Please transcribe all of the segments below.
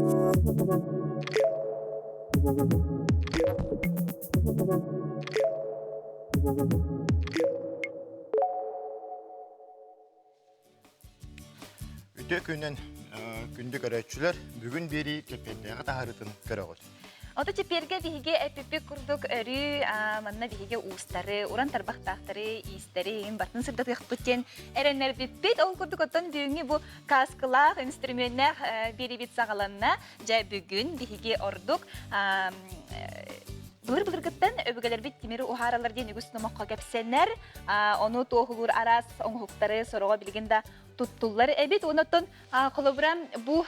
Үтүө күнүнэн күндү көрөөччүлэр, бүгүн биэрии чэппиэрдээҕи таһаарыытын көрөҕүт. Ото чэппиэргэ биһиги эппиппит курдук өрүү манна биһиги уустары, уран тарбахтаахтары, иистэри иһин бартын сырдатыахпыт диэн эрэннэрбиппит. Ол курдук оттон бүгүҥҥү бу каскылаах, инструменнээх биэриибит саҕаланна. Дьэ бүгүн биһиги ордук былыр-былыргыттан өбүгэлэрбит тимири уһаараллар диэн үгүс номоххо кэпсэнэр. Ону туоһулуур араас оҥоһуктары сороҕо билигин да туттуллар эбит. Онон холобура бу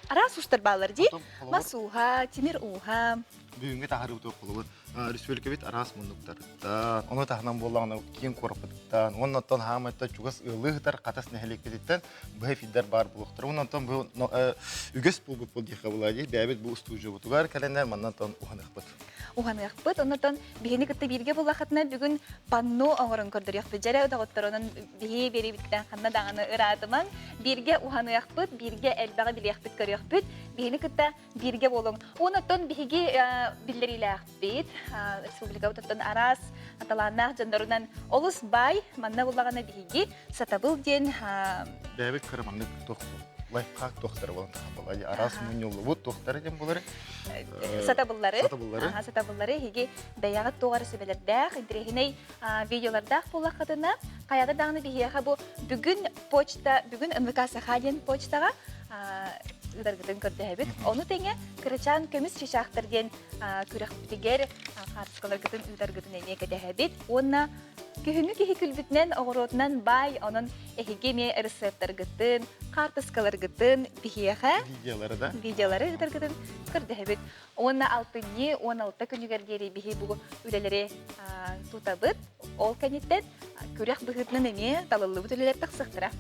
араас уустар бааллар дии. Мас ууһа, тимир ууһа. Бүгүҥҥү таһаарыыбыт холобур республикабыт араас муннуктарыттан, ону таһынан буоллаҕына киин куораппытыттан, уонна оттон хаамайта чугас ыаллыы сытар Хатас нэһилиэкпититтэн быһа эфирдэр баар буолуохтара. Уонна оттон бу үгэс буолбут буол диэххэ буолаа дии, бэйэбит бу устуудьуйабытыгар кэлэннэр манна оттон уһаныахпыт. Уһаныахпыт. Оннотон биһини кытта бииргэ буллахытына бүгүн панно оҥорон көрдөрүөхпүт. Дьэрэ доҕотторунан биһи биэриибиттэн ханна даҕаны ыраатымаҥ. Бииргэ уһаныахпыт, бииргэ элбэҕи билиэхпит, көрүөхпүт. Биһини кытта бииргэ буолуҥ. Оннотон биһиги биллэриилээхпит. Республикабыт оттон араас талааннаах дьоннорунан олус баай. Манна буллаҕына биһиги Сатабыл диэн Бэйэбит кыра маннык туох лайфхак туохтара буолан тахабыл араас мунньуллубут туохтара диэн булары сатабыллары сатабыллары сатабыллары эһиги бэйэҕит туох эрэ сүбэлэрдээх интэриэһинэй видеолардаах буоллаххытына хайата даҕаны биһиэхэ бу бүгүн почта бүгүн НВК Саха диэн почтаҕа ыытаргытын көрдөһөбүт. Ону тэҥэ кырачаан көмүс чычаахтар диэн күрэхпитигэр хаартыскаларгытын ыытаргытын эмиэ кэтэһэбит. Уонна Күһүҥҥү киһи күлбүтүнэн, оҕуруотунан баай, онон эһиги эмиэ ырысыаптаргытын, хаартыскаларгытын биһиэхэ видеолары да видеолары ыытаргытын көрдөһөбүт. Уонна алтынньы 16 күнүгэр диэри биһи бу үлэлэри тутабыт. Ол кэнниттэн күрэх быһыытынан эмиэ талыллыбыт үлэлэр тахсыахтара.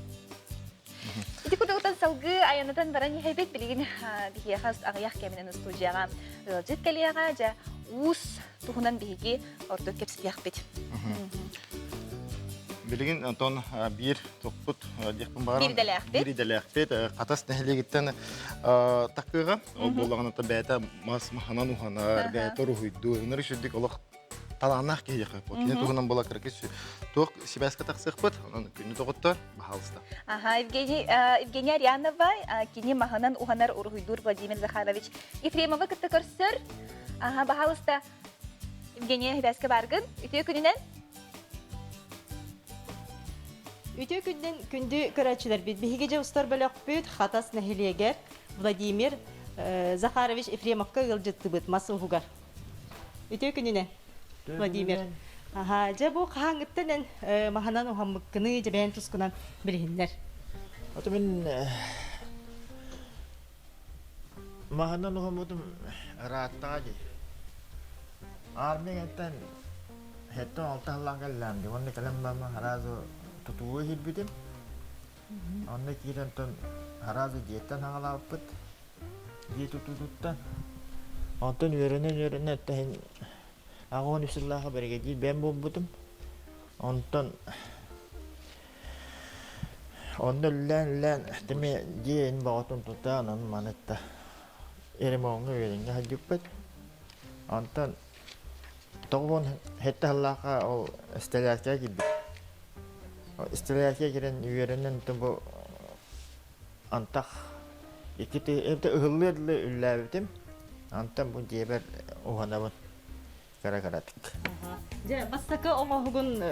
Ити курдугутан салгыы айаннатан баран иһэбит. Билигин биһиэхэ аҕыйах кэминэн устуудьуйаҕа ыалдьыт кэлиэҕэ. Дьэ, уус туһунан биһиги ордук кэпсэтиэхпит. Билигин онтон биир туппут диэхпин баҕарам. Биир идэлээхпит. Биир идэлээхпит. Хатас нэһилиэгиттэн такыыга. Ол буоллаҕына бэйэтэ мас маһынан уһанар, бэйэтэ уруһуйдуур. Ынырык сүрдүк олох талааннаах киһиэхэ. Кини туһунан буола кыракый туох сибээскэ тахсыахпыт. Онон күнү доҕоттор, баһаалыста. Аха, Евгений, Евгения Арианова кини маһынан уһанар уруһуйдуур Владимир Захарович Ефремовы кытта көрсөр. Аха, баһаалыста, Евгения сибээскэ бааргын. Үтүө күнүнэн. Үтүө күнүнэн күндү көрөөччүлэрбит. Биһиги дьэ устар бөлөхпүт Хатас нэһилиэгэр Владимир Захарович Ефремовка ыалдьыттыбыт мас уһугар. Үтүө күнүнэн, Владимир. Аха, дьэ бу хаһааҥҥыттан эн маһынан уһаммыккыный, дьэ бэйэн тускунан билиһиннэр. Ото мин маһынан уһаммытым ырааттаҕа дии. Армия кэнтэн хэттэн алта сыллаан кэллэм дии. Уонна кэлэн баран сразу тутууга киирбитим. Онно киирэн тон сразу дьиэттэн хаҥалаабыппыт. Дьиэ тутуутуттан. Онтон үөрэнэн-үөрэнэн эттэһин 83 сыллааҕы биригэдьиир бэйэм буолбутум. Онтон онно үллээн-үллээн тими дьиэ ин бөҕөтүн тутаан ону маны да ремоҥҥа үөрэҥҥэ сылдьыппыт. Онтон 97 сыллаахха ол эстэлээскэҕэ киирбит. Эстэлээскэ киирэн үөрэнэн бу антах икки эбэтэ ыһыллыар дылы үллээбитим. Антон бу дьиэбэр уһанабын кыра-кыратык. Дьэ, бастакы оҥоһугун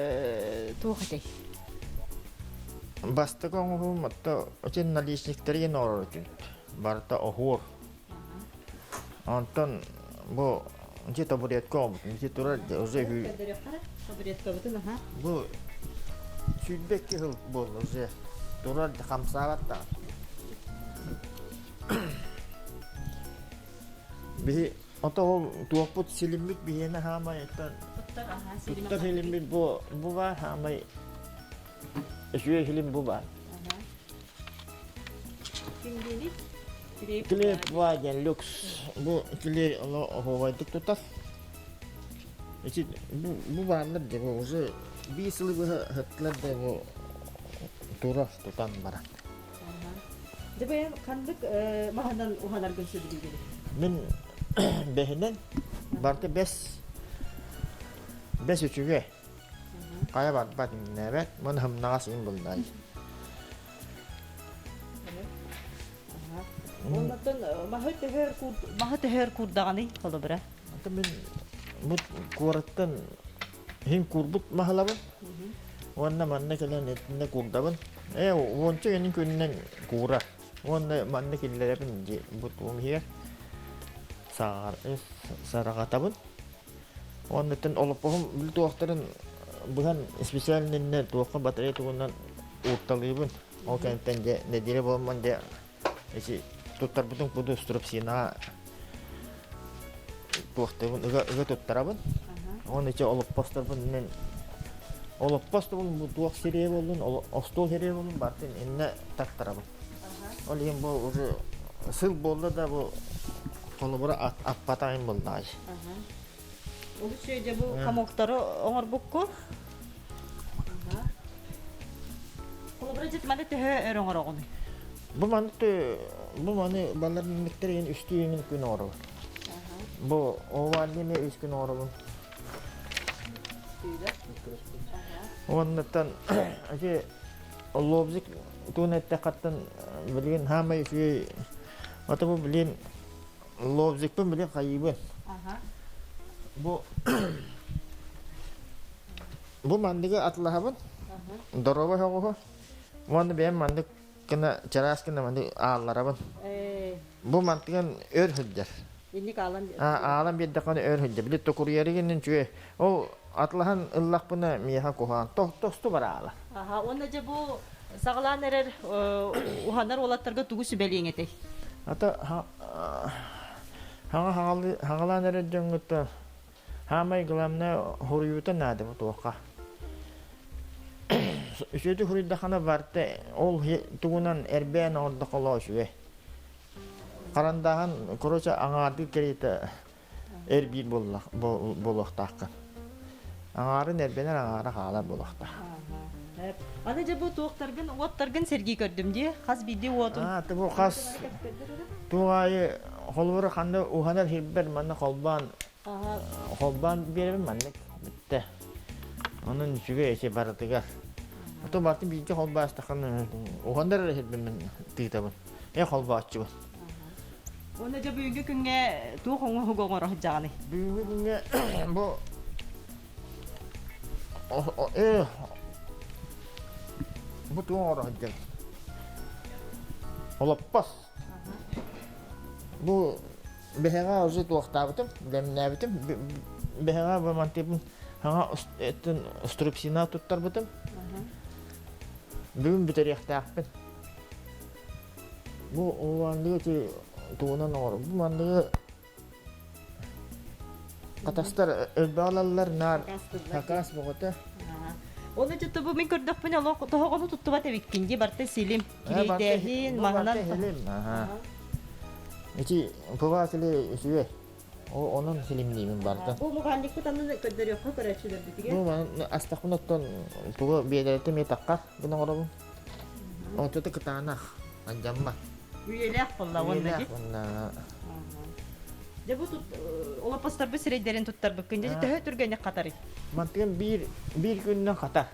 туох этэй? Бастакы оҥоһугум отто очень наличниктэрин оҥорор этим. Барыта оһуор. Онтон бу дьэ табуретка оҥорбутум. Ити турар уже Табуреткабытын аха. Бу 22 сыл буолла уже. Турар хамсаабат да. Биһи ото ол туохпут силиммит биһиэнэ хаамай оттон туттар силиммит бу бу баар хаамай үчүгэй силим бу баар. Клей баа диэн люкс бу клей ону оһуобайдык тутар. Ити бу бу бааннар дьэ бу уже биир сылы быһа ыһыттылар да бу тура тутан баран. Дьэ бэйэм ханнык маһынан уһанаргын сөбүлүүгүн? Мин бэһинэн барыта бэс бэс үчүгэй. Хайа барбат иҥнээбэт, мын хымнаҕас им буллай. Оннуттан маһы төһөр маһы төһөр куурдаҕаный холобура? Ата мин бу куораттан иһин куурбут маһылабын. Уонна манна кэлэн итиннэ куурдабын. Ээ уонча күнүн күнүнэн куура. Уонна манна киллэрэбин бу туом иһигэр сараҕатабын. Уонна олоппоһум били туохтарын быһан специальнынна туохха батарея тугунан уурталыыбын. Ол кэнниттэн дьэ нэдиэлэ буоламмын дьэ ити туттарбытым курдук струбсинаҕа туохтуубун ыга ыга туттарабын. Уонна ити олоппосторбун мин олоппос тугун туох сириэ буоллун, остуол сириэ буоллун барытын иннэ тартарабын. Ол иһин бу уже сыл буолла да бу холобура аппатаҕын буллаҕай. Ол үчүгэй дьэ бу комоктары оҥорбукку. Холобура дьэ маны төһө өр оҥороҕунуй? Бу маны бу маны балар миттер үстүү минут күн оҥоробун. Бу овальный эмиэ үс күн оҥоробун. Уоннаттан ити лобзик туун эттэххаттан билигин хаамай үчүгэй ото бу билин лобзикпын билин хайыыбын. Бу бу мандыгы атылаһабын. Доруобай соҕуһу. Уонна бэйэм маннык гына чараас гына маннык аалларабын. Бу мантыган өр сылдьар. Инник аалан Аалан биэрдэххинэ өр сылдьар. Били токуруйары гиннин үчүгэй. Ол атылаһан ыллахпына миэхэ куһаҕан. Тосту бараала. Аха, уонна дьэ бу саҕалаан эрэр уһанар уолаттарга тугу сүбэлиэҥ этэй? Ата хаҥа хаҥалаан эрэр дьоҥҥуттан хаамай главное хоруйуута наада бу туохха. Үчүгэйдик хоруйдаххына барыта ол тугунан эрбээн оҥордоххо үчүгэй. Харандааһын короче аҥаардыы кэриэтэ эрбиир буолуохтааххын. Аҥаарын эрбэнэр аҥаара хаалар буолуохтаах. Аны дьэ бу туохтаргын уоттаргын сэргии көрдүм дии. Хас биирдии уотун. Аа, бу хас туох аайы холобура ханна уһанар сирбэр манна холбоон холбоон биэрэбин маннык бүттэ. Онон үчүгэй эчи барытыгар. Ото барытын бииргэ холбоостаххына уһанар эрэ сирбин мин тыытабын. Э холбооччубун. Уонна дьэ бүгүҥҥү күҥҥэ туох оҥоһугу оҥоро сылдьаҕыный? Бүгүҥҥү күҥҥэ бу бу туох оҥоро сылдьабын? Олоппос. Бу бэһэҕэ уже туохтаабытым, бэлэмнээбитим. Бэһэҕэ бу мантыыбын хаҥа струпсина туттарбытым. Бүгүн бүтэриэхтээхпин. Бу улаанныгы ити тугунан оҥорор. Бу манныгы хатастар элбэх ылаллар наар хакас бөҕөтө. Оны дьэ бу мин көрдөхпүнэ олох тоһоҕону туттубат эбиккин дии барта силим кириэйдээһин маһынан силим Ити пыватели үчүгэй. Онон силимниибин барда. Бу муганникпыт аннын көрдөрүөххэ көрөөччүлэрбитигэр. Бу манан астахпын оттон тугу биэдэрэтэ эмиэ таххар гына оҥоробун. Онтута кытаанах, андьаммат. Үйэлээх буолла уонна Үйэлээх уонна Дьэ бу тут олоппосторбут сирэйдэрин туттарбыккын дьэ төһө түргэнник хатарый? Мантыгын биир биир күнүнэн хатар.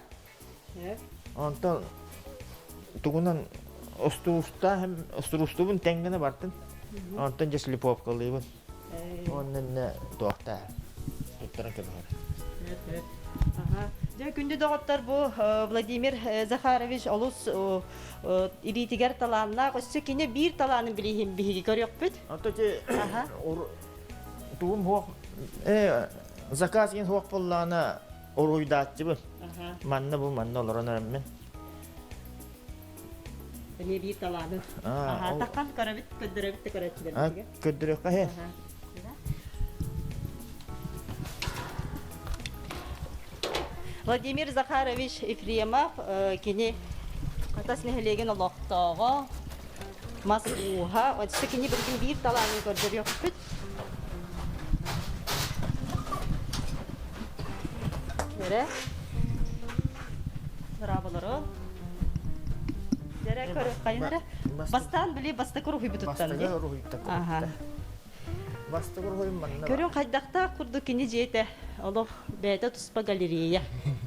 Онтон тугунан остуустаах остуруустубун тэҥ гына бартын. Онтон дьэ шлифовкалыыбын. Уонна туохтаа туттаран кэбиһэр. Дьэ, күндү доҕоттор, бу Владимир Захарович олус илиитигэр талааннаах. Өссө кини биир талаанын билиһин биһиги көрүөхпүт. Ото ти тугум хуох заказ ин хуох буоллаҕына уруйдааччыбын. Манна бу манна олорон эрэммин. Эмиэ биир талаанын. Аха, таххан көрөбүт, көрдөрөбүт да көрөөччүлэрбитигэр. Көрдөрүөххэ иһин. Владимир Захарович Ефремов кини Хатас нэһилиэгин олохтооҕо, мас ууһа. Өссө кини билигин биир талаанын көрдөрүөхпүт. Эрэ. Дорооболору. Хайынара бастаан били бастакы уруһуйбутуттан Бастакы уруһуйтан Аха. Бастакы уруһуйум манна. Көрүн хайдахтаах курдук кини дьиэтэ олох бэйэтэ туспа галерея.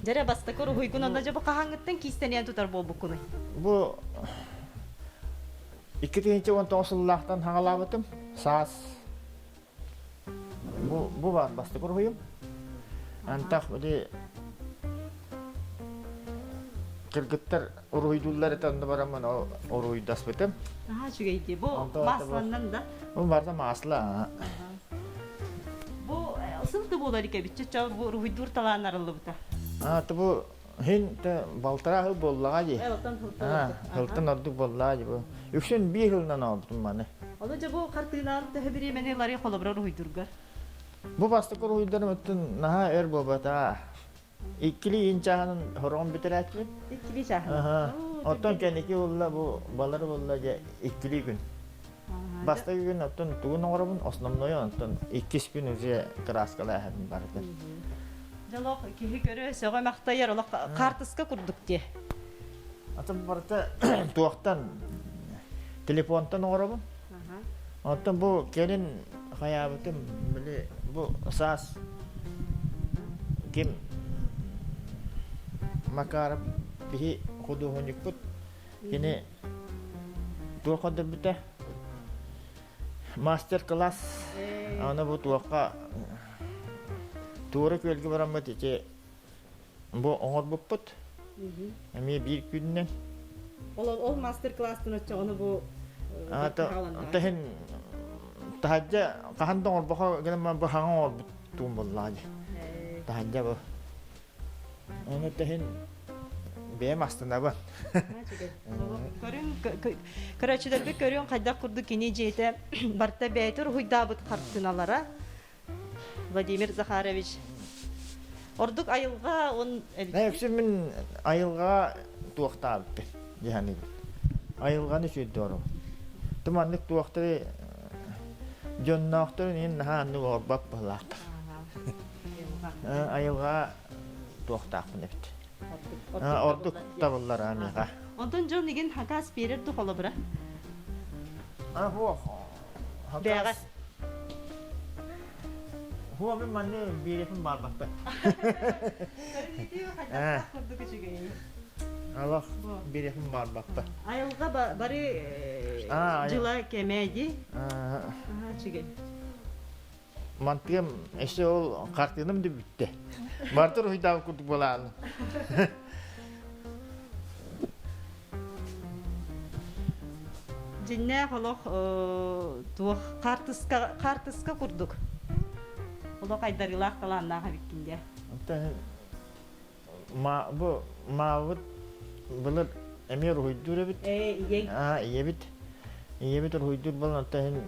Дьэрэ бастакы уруһуйгун онно дьэ бу хаһааҥҥыттан киистэниэн тутар буолбуккунуй? Бу 2019 сыллаахтан хаҥалаабытым. Саас Бу, бу баар бастакы уруһуйум. Антах били кыргыттар уруһуйдууллар этэ онно бараммын уруһуйдаспытым. Наһаа үчүгэй дии. Бу масланнан да? Бу барыта масло. Бу сыл да буолар икэбитчэ чо бу уруһуйдуур талаан арыллыбыта. А, бу хин те балтараа хыл буоллаҕа дии. Хылтан ордук буоллаҕа дии бу. Үксүн биир хылынан оҥорбутум маны. Ону дьэ бу хартыынаан төһө бириэмэни ыларый холобура уруһуйдургар? Бу бастакы уруһуйдарым өттүн наһаа өр буолбата. Иккилии ин чааһынан хороҕун бүтэрээччибин. Иккилии чааһынан. Оттон кэнники булла бу балары булла дьэ иккилии күн. Бастакы күн оттон тугун оҥоробун, основной оттон иккис күн уже кырааскалааһын барытын. Дьолох киһи көрө сөҕө махтайар олох хаартыска курдук дии. Атын барыта туохтан телефонтан оҥоробун. Оттон бу кэлин хайаабытым били бу саас ким Макаров биһи худуоһунньукпут кини туох көрдөрбүтэ мастер-класс аны бу туохха туора күөлгэ бараммыт ити бу оҥорбуппут эмиэ биир күнүнэн ол ол мастер-класстан оччоҕуна бу таһын таһадьа хаһан да оҥорбохо гынан бу хаҥа оҥорбут туум буоллаҕа дии таһадьа бу Ону тэһин бэйэм астынабын. Көрүҥ, көрөөччүлэргэ көрүҥ хайдах курдук кини дьиэтэ барыта бэйэтэ уруһуйдаабыт хартыыналара Владимир Захарович. Ордук айылҕа он Өксүн мин айылҕаҕа туохтаабыппын дьаһаныбын. Айылҕаны сүрдүөрүм. Туманнык туохтары дьонноохторун иһин наһаа аннык оҕорбот быһылаахпын. Айылҕа туохтаахпын эбит. Ордук табыллар миэхэ. Онтон дьон игин хакас биэрэр ду холобура? Хуох. Бэҕэ. Хуо мин манны биэриэхпин баарбаппын. Алах биэриэхпин баарбаппын. Айылҕа бары дьыла кэмэ дии. Үчүгэй. Мантыам өссө ол хартыынам да бүттэ. Барыта уруһуйдаабыт курдук буолааны. Дьиннээх олох туох хаартыска хаартыска курдук. Олох айдарыылаах талааннаах эбиккин дии. Онтон ма бу маабыт былыр эмиэ уруһуйдуур эбит. Ээ ийэҥ. Аа ийэбит. Ийэбит уруһуйдуур буолан онтон иһин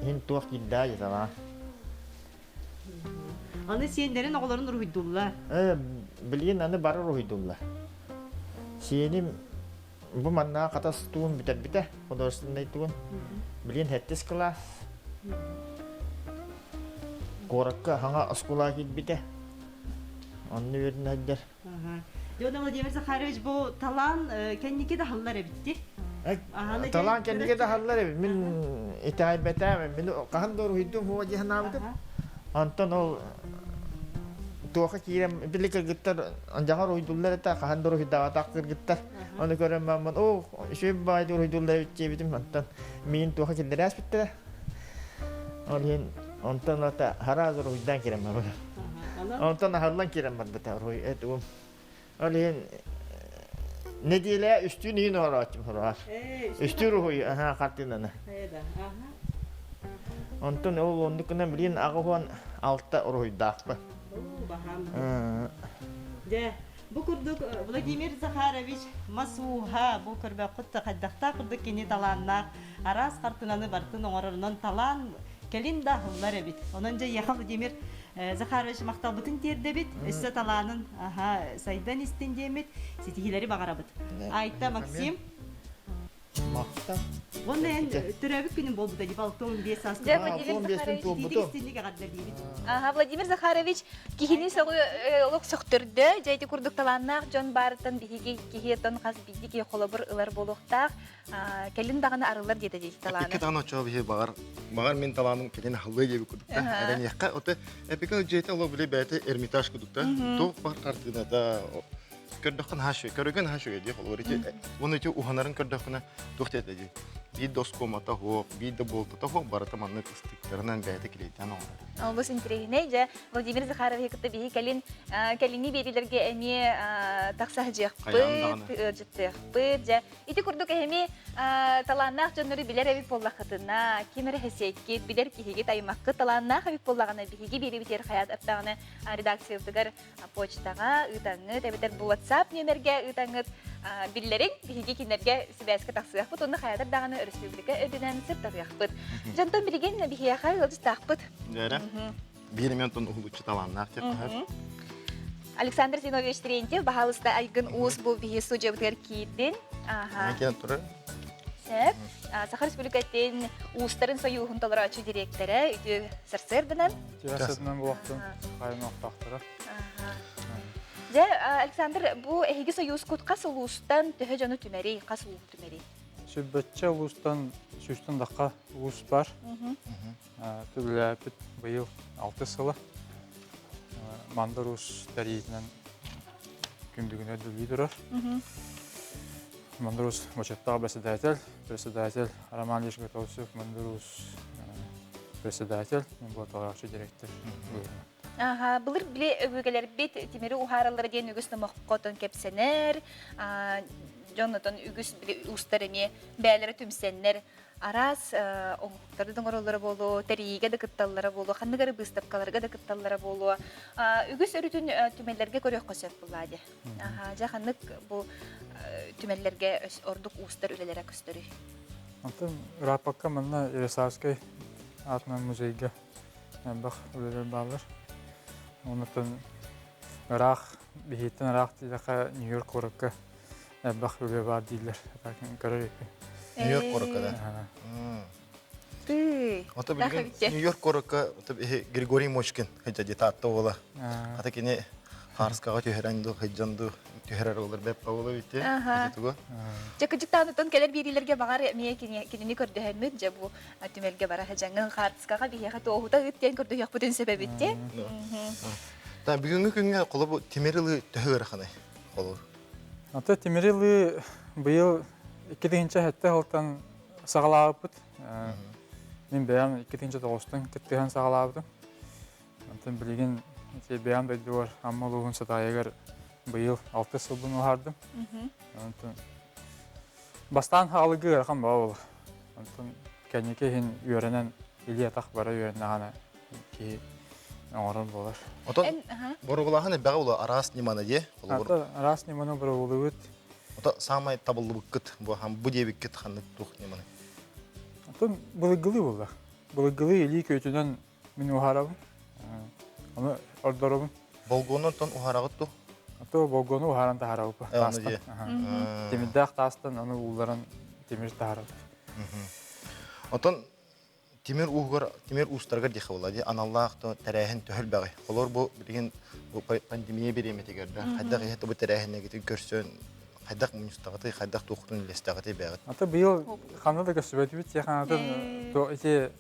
иһин туох киирдээ дьаталаа. Аны сиэннэрин оҕолорун уруһуйдууллар. Ээ билигин аны бары уруһуйдууллар. Сиэним бу манна хатас тугун бүтэрбитэ, художественнай тугун. Билигин сэттис кылаас. Куоракка хаҥа оскуола киирбитэ. Онно үөрэнэллэр. Дьон Владимир Захарович бу талаан кэнники да аһыллар эбит дии. Талаан кэнники да аһыллар эбит. Мин итэҕэйбэтээм. Мин хаһан да уруһуйдуум хуо дии санаабытым. Онтон ол туоха киирэн били кыргыттар дьаҕар уруһуйдууллар этэ хаһан да уруһуйдаабатах кыргыттар. Ону көрөн бараммын оо үчүгэй баайда уруһуйдууллар эбит диэбитим. Онтон миин туоха киллэрээспиттэрэ. Ол иһин онтон ата хараас уруһуйдаан киирэн барбыта. Онтон аһыллан киирэн барбыта уруһуй этугум. Ол иһин нэдиэлэ үстүүн иһин оһорооччум хоруһар. Үстүү уруһуй аха хартыынаны. Онтон ол оннукунан билигин 86 уруһуйдаахпын. Дьэ, бу курдук Владимир Захарович мас ууһа бу көрбөххүт да хайдахтаах курдук кини талааннаах араас хартыынаны барытын оҥорорунан талаан кэлин да аһыллар эбит. Онон дьэ эйиэхэ Владимир Захарович махталбытын тиэрдэбит. Өссө талаанын аха сайдан истин диэммит ситиһиилэри баҕарабыт. Айта Максим. Махтал. Уонна эн төрөөбүт күнүм буолбута дии 65 саас. Дьэ, Владимир Захарович. Итиитик истинник эҕэрдэлиибит. Ага, Владимир Захарович киһини сөҕү олох сөхтөрдө. Дьэ, ити курдук талааннаах дьон баарыттан биһиги киһи хас биирдии киһи холобур ылар буолуохтаах. Кэлин даҕаны арыллар диэтэ дии талааны. Эпикэ даҕаны оччоҕо биһи баҕар баҕар мин талааным кэлин аһыллыа диэбит курдук да эрэниэххэ отой эпика дьиэтэ олох били бэйэтэ Эрмитаж курдук да туох бар хартыыната көрдөххө наһаа үчүгэй көрөргө наһаа үчүгэй дии холобур ити уонна ити уһанарын көрдөххүнэ туох диэтэ дии биир да оскуомата суох биир да буолтата суох барыта маннык ыстыктарынан бэйэтэ килиэйдээн оҥорор Олус интэриэһинэй дьэ Владимир Захаровиһы кытта биһи кэлин кэлиҥҥи биэриилэргэ эмиэ тахса сылдьыахпыт, ыалдьыттыахпыт. Дьэ Ити курдук эһими талааннаах дьоннору билэр эбит буоллаххытына, ким эрэ хэсиэккит, билэр киһигит, аймаххыт талааннаах эбит буоллаҕына, биһиги биэрибитигэр хайаат аттаҕына редакциябытыгар почтаҕа ыытаҥҥыт, эбэтэр бу WhatsApp нүөмэргэ ыытаҥҥыт биллэриҥ, биһиги кинилэргэ сибээскэ тахсыахпыт уонна хайаатар даҕаны өрөспүүбүлүкэ үрдүнэн сырдатыахпыт. Дьонтон билигин биһиэхэ ыалдьыттаахпыт. Дьэрэ. Биир эмиэ онтон уһулуччу талааннаах деп Александр Зиновьевич Терентьев, баһаалыста Айгын Уус бу биһи студиябытыгар киирдин. Аха. Турар. Сөп. Саха Республикатын уустарын союһун толороочу директора үтүө сарсыарданан. Сарсыарданан буолуохтун хайын охтоохторо. Дьэ, Александр, бу эһиги союзкут хас улуустан төһө дьону түмэрий, хас улуу түмэрий? Сүббөччө улуустан сүүстэн дахха уус бар. Түбүлээппит быйыл алтыс сыла. Мандар Уус тэрийиитинэн күн бүгүнэ үлэлии турар. Мандар Уус бочуоттаах председатель, председатель Роман Ильич Готовцев, Мандар Уус председатель, мен буоталааччы директор. Аха, былыр били өбүгэлэрбит тимири уһаараллара диэн үгүс номоххотон кэпсэнэр, дьон отон үгүс били уустар эмиэ бэйэлэрэ түмсэннэр араас оҥоһуктары да оҥороллоро буолуо, тэрийиигэ да кытталлара буолуо, ханнык эрэ быыстапкаларга да кытталлара буолуо. Үгүс өрүтүн түмэллэргэ көрүөххэ сөп буоллаа дии. Дьэ ханнык бу түмэллэргэ ордук уустар үлэлэрэ көстөрүй? Онтон ырааппакка манна Ярославскай аатынан музейга элбэх үлэлэр бааллар. Онтон ыраах, биһиттэн ыраах диэтэххэ Нью-Йорк куоракка элбэх үлэ баар дииллэр. Көрөр эппин. Нью-Йорк куоракка да? Ты. Ото билигин Нью-Йорк куоракка Григорий Мочкин хыдьа таатта уола. Ата кини Харскаҕа түһэрэн ду хыдьан ду түһэрэр олор бэп паула битти. Ити тугу? Дьэ кыдьыктаанытан кэлэр биэриилэргэ баҕар эмиэ кинини көрдөһөммүт дьэ бу түмэлгэ бара сылдьаҥҥын хаартыскаҕа биһиэхэ туоһута ыыт диэн көрдөһүөхпүтүн сөп эбит дии. Та бүгүҥҥү күҥҥэ холобу тимир ылыы төһө ыараханай холобур? Ата тимири ылыы быйыл 2007 сылтан саҕалаабыппыт. Мин бэйэм 2009-тан кыттыһан саҕалаабытым. Онтон билигин ити бэйэм дойдубар Амма улууһун Сатаайыгар быйыл алтыс сылбын уһаардым. Онтон бастаан хаалыгы ыарахан баҕа буолар. Онтон кэнники иһин үөрэнэн илии-атах бара үөрэннэҕинэ киһи оҥорор буолар. Отон боруобалааһын элбэҕэ буолуо араас ньыманы дии холобур. Араас ньыманы боруобалыыбыт. Ото саамай табыллыбыккыт бу бу диэбиккит ханнык туох ньыманы? Отон былыргылыы буолла. Былыргылыы илии күөтүнэн мин уһаарабын. Ону ордоробун. Болгуону онтон уһаараҕыт дуу? Ото болгуону уһааран таһаарабыт. Таастан. Тимирдээх таастан ону уулларан тимир таһаарабыт. Отон тимир ууһугар тимир уустарыгар диэхэ буолла дии аналлаах тэрээһин төһө элбэҕий холор бу билигин бу пандемия бириэмэтигэр да хайдах иһэ бу тэрээһиннэгитин көрсөн хайдах мунньустаҕытый хайдах туоххутун үллэстэҕитий бэҕит Ата быйыл ханна да көстүбэтибит сиэханатын то ити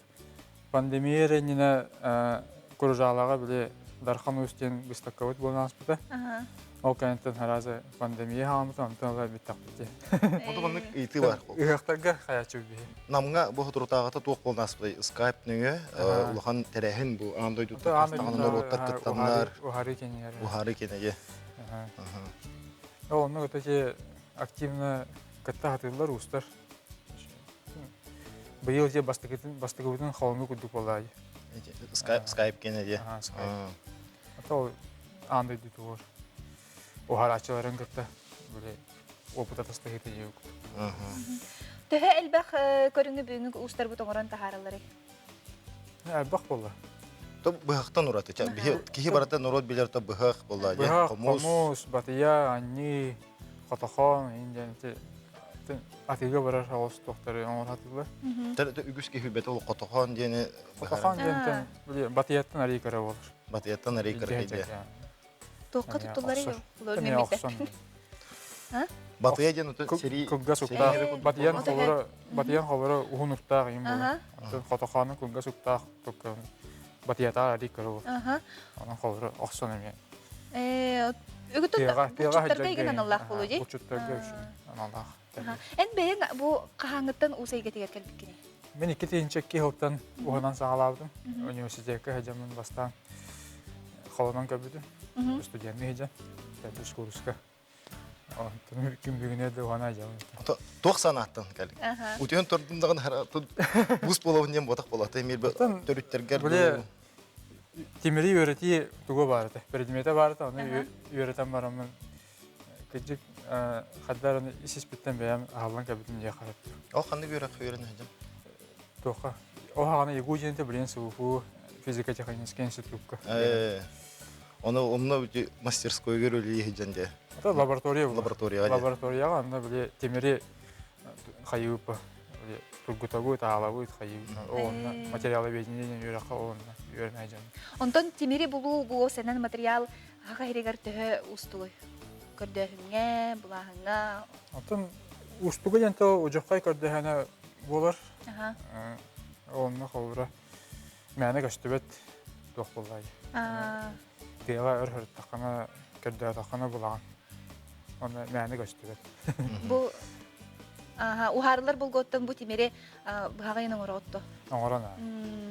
пандемия эрэ иннинэ Куружаалаҕа били Дархан Уус диэн быыстапкабыт буолан ааспыта. Ол кэнниттэн араас пандемия хааммыта, онтон ыла бүттэхпит дии. Онто маннык ыйытыы бар. Ыһыахтарга хайааччы биһи. Намҥа бу соторутааҕыта туох буолан ааспытай? Скайп нөҥүө улахан тэрээһин бу аан дойдуттан хастаҕына норуоттар кыттаннар. Уһарыы кэнигэр. Уһарыы кэнэгэ. Ол онно кытта активно кытта хатыыллар уустар. Быйыл дьэ бастакытын бастакыбытын холону курдук буолла. Скайп скайп кэнэ дии. Скайп. Ата аан дойду тугур. Уһарааччыларын кытта били опыт атастаһыыта дии Төһө элбэх көрүҥү бүгүҥҥү уустарбыт оҥорон таһааралларый? Элбэх буолла. То быһахтан ураты. Киһи барыта норуот билэр то быһах буолла. Быһах, хомус, батыйа, анньыы, хотохон, индиэн. Атыыга барар соҕус туохтары оҥоро сатыыллар. Үгүс киһи билбэтэ ол хотохон диэни. Хотохон диэнтэн били батыйаттан арыы кыра буолар. Батыйаттан арыы кыра диэ. Туохха туттулларый ол? Эмиэ охсон. Батыйа диэн сэрии кылгас уктаах. Батыйан холоро батыйан холоро уһун уктаах им буолар. Хотохоону кылгас уктаах батыйатаар арыы кыра буолар. Онон холоро охсон эмиэ. Үгүтүн булчуттарга игин аналлаах буолуо дии. Булчуттарга аналлаах. Эн бэйэҥ бу хаһааҥҥыттан уус эйгэтигэр кэлбиккиний? Мин 2 тыһыынча 2 сылтан уһанан саҕалаабытым. Университекка сылдьаммын бастаан холонон көрбүтүм. Студенныы сылдьан, төрдүс курска. Онтон күн бүгүнэ да уһана сылдьабын. Туох санааттан кэллиҥ? Утуйан турдум даҕаны уус буолабын диэн буотах буолата. Эмиэ төрүттэргэр Били тимири үөрэтии тугу баар этэ? Предмете баар этэ, ону үөрэтэн бараммын кырдьык хаддар ис испиттэн бэйэм аһаллан кэлбитим диye хараттым. Ол ханнык үөрэх үөрэнэ сылдьан? Туохха? Ол хаҕана ЕГУ диэнте билин СВФУ физико-технический институкка. Ону онно мастерскойгар үлэлии сылдьан дии. Это лаборатория была. Лабораторияҕа. Лабораторияҕа онно били тимири хайыыппа тургутабыт, аалабыт, хайыыбыт. Онно материаловедение диэн үөрэххэ онно үөрэнэ дьон. Онтон тимири булуу бу сэнэн материал хаха иһигэр төһө уустугуй? Көрдөөһүҥҥэ, булааһыҥҥа. Онтон уустуга диэн то удьурхай көрдөһөнө буолар. Онно холбура мээнэ көстүбэт туох буоллай. Тыаҕа өр сырыттаххына, көрдөөтөххүнэ булаҕын. Онно мээнэ көстүбэт. Бу уһаарылар булгуоттан бу тимири быһаҕайын оҥороҕут Оҥорон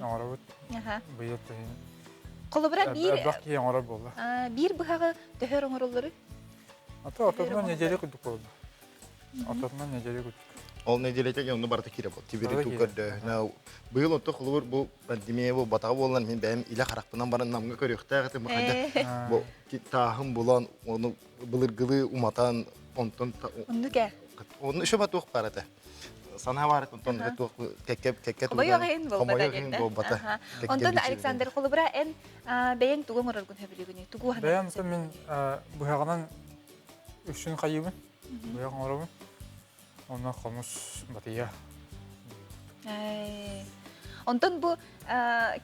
оҥоробут. Быйыл түһүн. Холобура биир элбэх киһи оҥорор буолла. Биир быһаҕы төһөр оҥороллору? Ата ортотунан неделя курдук буолла. Ортотунан неделя курдук. Ол неделете онну барыта киирэ бол. Тибири туу көрдөһүнэ. Быйыл онто холобур бу пандемия бу батаҕа буолан мин бэйэм илэ харахпынан баран намга көрүөхтээх этим. Бу тааһын булан ону былыргылыы уматан онтон Оннук ээ. Онну еще батуох бар этэ. Санаа бар онтон туох кекке кекке Хомойуох иһин буолбата буолбата. Онтон Александр холобура эн бэйэҥ тугу оҥороргун сөбүлүүгүнүй? Тугу Бэйэм мин быһаҕынан үксүн хайыыбын. Быһах оҥоробун. Онно хомус батыйа. Онтон бу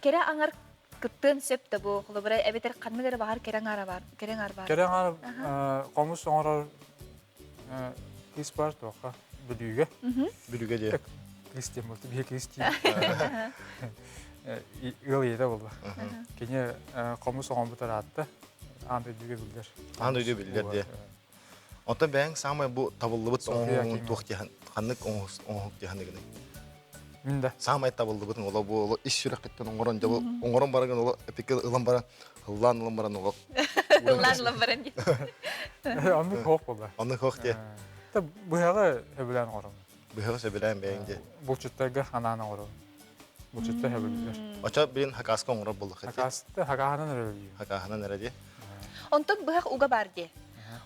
кэрэ аҥар кыттыан сөп да бу холобура эбэтэр ханнык эрэ баҕар кэрэ аҥаара бар кэрэ аҥаар бар. Кэрэ аҥаар хомус оҥорор кыыс бар туохха Бүлүүгэ. Бүлүүгэ диэ. Кыыс диэн буолла. Биһи кыыс диэн. Ыал ийэтэ буолла. Кини хомус оҥорбут араатта. Аан дойдуга биллэр. Аан дойдуга биллэр диэ. Онтон бэйэҥ саамай бу табыллыбыт оҥоһугун туох диэһэн ханнык оҥоһук диэханыгыный? Мин да. Саамай табыллыбытын ола бу ола ис сүрэххиттэн оҥорон дьэ оҥорон баран ола эпикке ылан баран ыллаан ылан баран ола ыллаан ылан баран дии. Оннук хоох буолла. Оннук хоох диэ. Та быһаҕы сөбүлээн оҥоробун. Быһаҕы сөбүлээн бэйэҥ диэ. Булчуттарга анаан оҥоробун. Булчуттар сөбүлүүллэр. Очо билин хакаска оҥорор буоллах. Хакаста хакаһынан эрэ дии. Хакаһынан эрэ дии. Онтон быһах уга бар дии.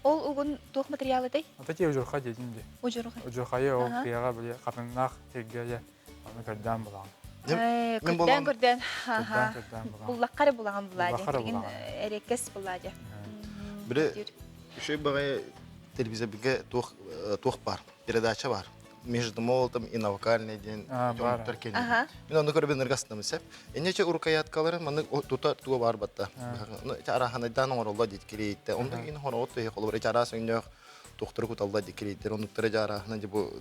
Ол угун туох материал этэй? Ата ти удьурха диэтин дии. Удьурха. Удьурхайы ол тыаҕа били хатыҥнаах сиргэ дьэ аны көрдөөн булаҕын. Көрдөөн көрдөөн. Буллахха эрэ булаҕын булаа дии. Эриэккэс булаа дии. Били үчүгэй баҕайы телевизорга туох туох бар? Передача бар. Между молотом и наукальный диэн дьонтор кэлин. Мин онну көрөбүн ыргастым сеп. Иннече урукаяткалары маннык тута туга бар батта. Ну араханайдан оҥоролло диит кирийтте. Онно ин хороот туһи холобур эти араас өҥнөөх тухтары куталла диит кирийтер. Оннуктара жаараахына же бу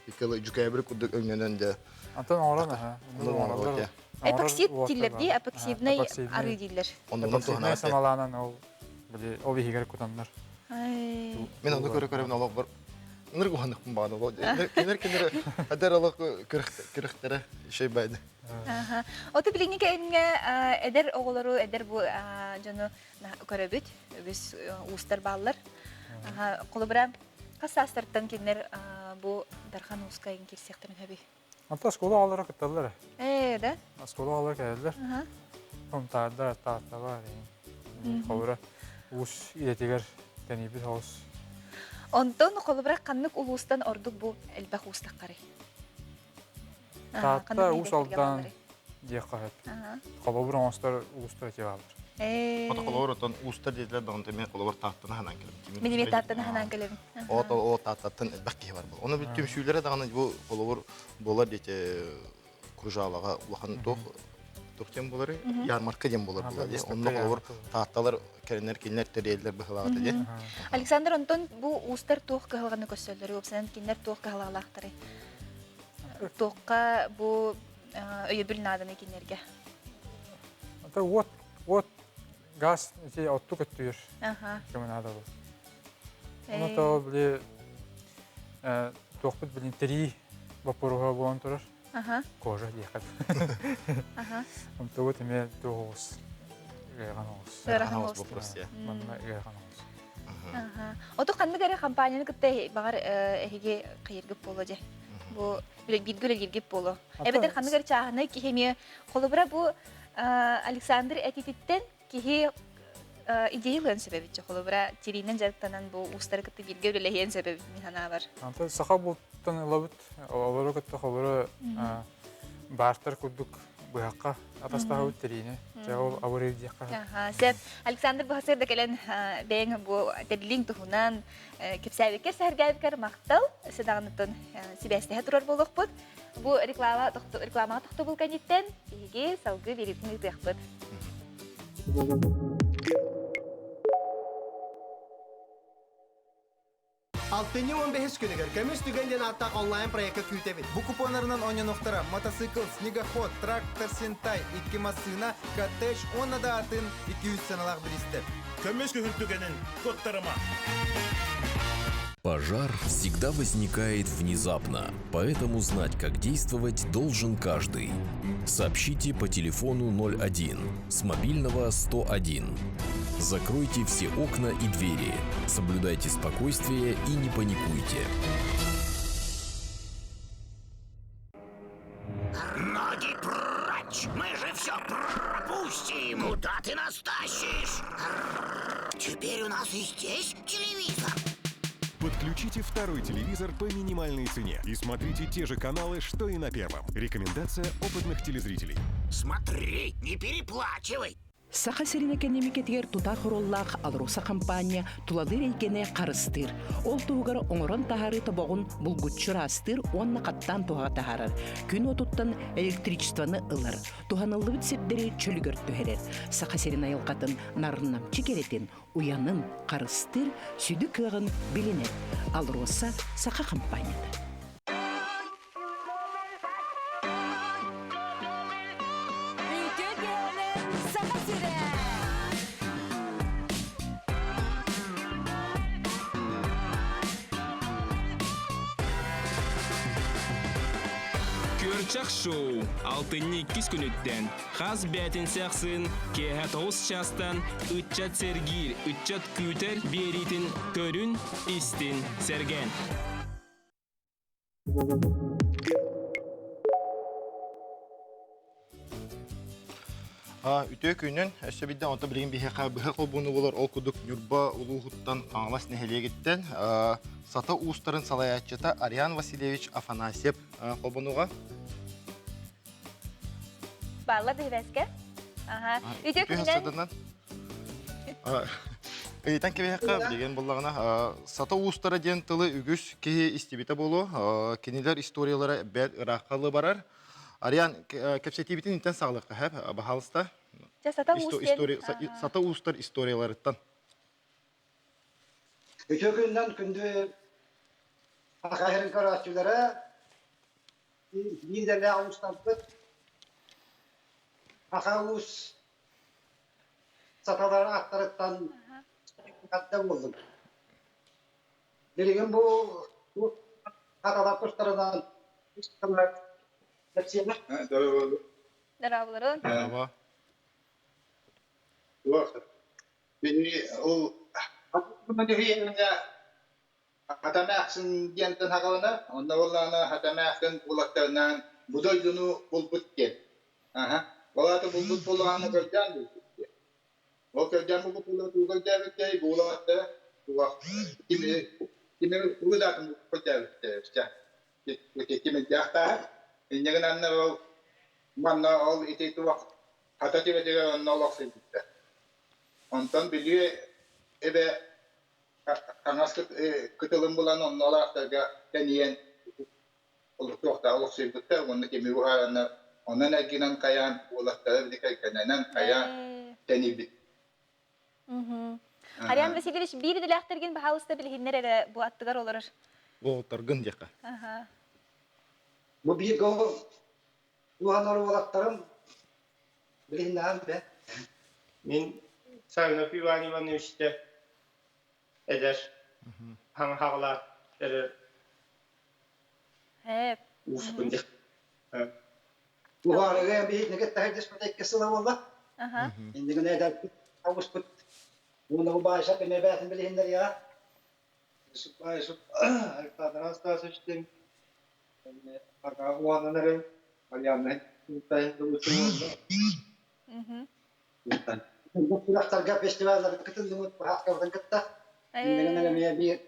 эпикалы жүкәбир курдук өҥнөнөн де. Антон оҥорон аха. Эпоксид дииллэр дии, эпоксидный арыы дииллэр. Оннунан туһанар. Самалаанан ол били ол иһигэр кутаннар. Мен онну көрө көрөбүн олох бар. Ныр уһаныкпын бааны олох. Кинер кинер адер олох күрөхтөрө шей байды. Оту билиҥҥи кэмҥэ эдэр оҕолору, эдэр бу дьону көрөбүт. Үгүс уустар бааллар. Холобура, хас саастартан кинилэр бу Дархан ууска киирсиэхтэрин сөбүй? Онто оскуола оҕолоро кытталлар. Ээ, да? Оскуола оҕолоро кэлэллэр. Хомтаардар, таатталар. Холобура, уус идэтигэр тэнийбит соҕус. Онтон холобура ханнык улуустан ордук бу элбэх уустаххарый? Таатта, Уус Алдан диэххэ сөп. Холобур оҥостор улуустар этиэ бааллар. Ото холобур отон уустар диэтилэр даҕаны мен холобур Тааттаны ханаан кэлэбин. Мин эмиэ Тааттаны ханаан кэлэбин. Ото о Тааттаттан элбэх киһи бар буол. Ону бүт түмсүүлэрэ даҕаны бу холобур буолар диэти кружалаҕа улахан туох туох диэн буолары ярмарка диэн буолар буолар дии. Онно холобур Таатталар кэлиннэр кинилэр тэрийэллэр быһылаҕата дии. Александр, онтон бу уустар туох кыһалҕаны көрсөллөрүй? Уопсайынан кинилэр туох кыһалҕалаахтарый? Туохха бу өйөбүл нааданы кинилэргэ? Это уот, уот, газ ити оттук өттүгэр көмө наада был. Ону то били туохпут билин тирии боппуруоһа буолан турар. Кожа диэхэ. Онтугут эмиэ туох оҕус ыарахан оҕус. Ыарахан оҕус. Вопрос я. Манна ыарахан оҕус. Оту ханнык эрэ компанияны кытта баҕар эһиги хайыргыт буолуо дьэ. Бу бииргэ үлэлииргит буолуо. Эбэтэр ханнык эрэ чааһынай киһи эмиэ холобура бу Александр этититтэн киһи идея ылыан сөп эбит. Холобура тириинэн дьарыктанан бу уустары кытта бииргэ үлэлэһиэн сөп эбит мин санаабар. Антон саха бултан ылабыт, олору кытта холобура баартар курдук быһахха атастаһабыт тириини. Чэ ол абырыыр диэххэ. Сөп. Александр бу кэлэн бэйэҥ бу тэрилиҥ туһунан кэпсээбиккэр, сэһэргээбиккэр махтал. Сыдаҕыныттан сибээстэһэ турар буолуохпут. Бу реклама рекламаҕа тохтобул кэнниттэн биһиги салгыы биэриитин ыытыахпыт. Алтынньы 15 күнүгэр Көмүс түгэн диэн ааттаах онлайн-проекка күүтэбит. Бу купоннарынан оонньонуохтара мотоцикл, снегоход, трактор Сентай, икки массыына, коттедж уонна да атын 200 сыаналаах бириистэр. Көмүс күһүн түгэнин куттарыма. Пожар всегда возникает внезапно, поэтому знать, как действовать, должен каждый. Сообщите по телефону 01 с мобильного 101. Закройте все окна и двери. Соблюдайте спокойствие и не паникуйте. Ноги прочь! Мы же все пропустим! Куда ты нас тащишь? Теперь у нас и здесь телевизор. Подключите второй телевизор по минимальной цене и смотрите те же каналы, что и на первом. Рекомендация опытных телезрителей. Смотри, не переплачивай. Саха сирин экэниэмикэтигэр тутаах оруоллаах АЛРОСА хампаанньа тулалыыр эйгэни харыстыыр. Ол туһугар оҥорон таһаарыы тобоҕун булгуччу ыраастыыр уонна хаттаан туһаҕа таһаарар. Күн уотуттан электричествоны ылар. Туһаныллыбыт сирдэри чөлүгэр түһэрэр. Саха сирин айылҕатын нарыннамчы кэрэтин, уйанын харыстыыр сүдү кыаҕын билинэр. АЛРОСА Саха хампаанньата. Үтүө киһинэн Саха сирэ! Күөрчэх шоу алтынньы иккис күнүттэн хас бээтинсэ ахсын киэһэ тоҕус чаастан ыччат сэргиир, ыччат күүтэр биэриитин көрүн, истин, сэргээн. Үтүө күнүн өссө бидде онто билигин биһиэхэ быһа холбууну булар ол курдук Ньурба улууһуттан Хаҥалас нэһилиэгиттэн Сата уустарын салайааччыта Ариан Васильевич Афанасьев холбонуга. Баалла биһибэскэ. Аха. Үтүө күнүнэн. Ыйтан кэбиһэххэ билигин буллаҕына Сата уустара диэн тылы үгүс киһи истибитэ буолуо. Кинилэр историялара бэрт ыраахха барар. Ариан, кэпсэтиибитин интэн саҕалыахха хэп, баһаалыста. Сата уус Сата уустар историяларыттан. Үтүө күннэн күндү Саха сирин көрөөччүлэрэ, биир идэлээх уустарбыт, Саха уус саталар ааттарыттан хатта буоллум. Билигин бу хаталар тустарынан кэпсиэмэ. Дорооболорун. Дорообо. Бини ол Хатамаахсын диэнтэн хаҕалана, онно буоллаҕына Хатамаахсын уолаттарынаан бу дойдуну булбут диэн. Аһа. Ол аата булбут буоллаҕына көрдөөн булбут диэн. Ол көрдөөн булбут буоллаҕына тугу көрдөөбүттэй, бу уолаттара туох кими кими тугу даатын көрдөөбүттэр кимирдээх тааһа. Инньэ гынаннар ол манна ол ити туох хата түбэтигэр онно олохсуйбуттар. Онтон Бүлүү эбэ хаҥас кытылын булан оннолоохторго тэнийэн олохтоохтоох олохсуйбуттар уонна тимир уһаараннар онон эргинэн хайаан уолаттара били кэргэннэнэн хайаан тэнийбит. Ариан Васильевич биир идэлээхтэргин баһаалыста билиһиннэр эрэ бу аттыгар олорор. Уолаттаргын диэххэ. Бу бииргэ уһанар уолаттарым билиһиннэҕим бэ. Мин Савинов Иван Ивановичта эдэр хаҥаһаҕалаах эрэр уускун диэх. Уһаарыга биһиги таһырдьа икки сыла буолла. Иннигин эдэрбит ауспут уонна убаайсап эмиэ бээтин билиһиннэриэҕэ. Баайсып Александр Анастасовичтыын уонан эрэ Арианна Күрэхтэргэ фестивалларга кытынныбыт быһааккабытын кытта. Иннигин эмиэ биир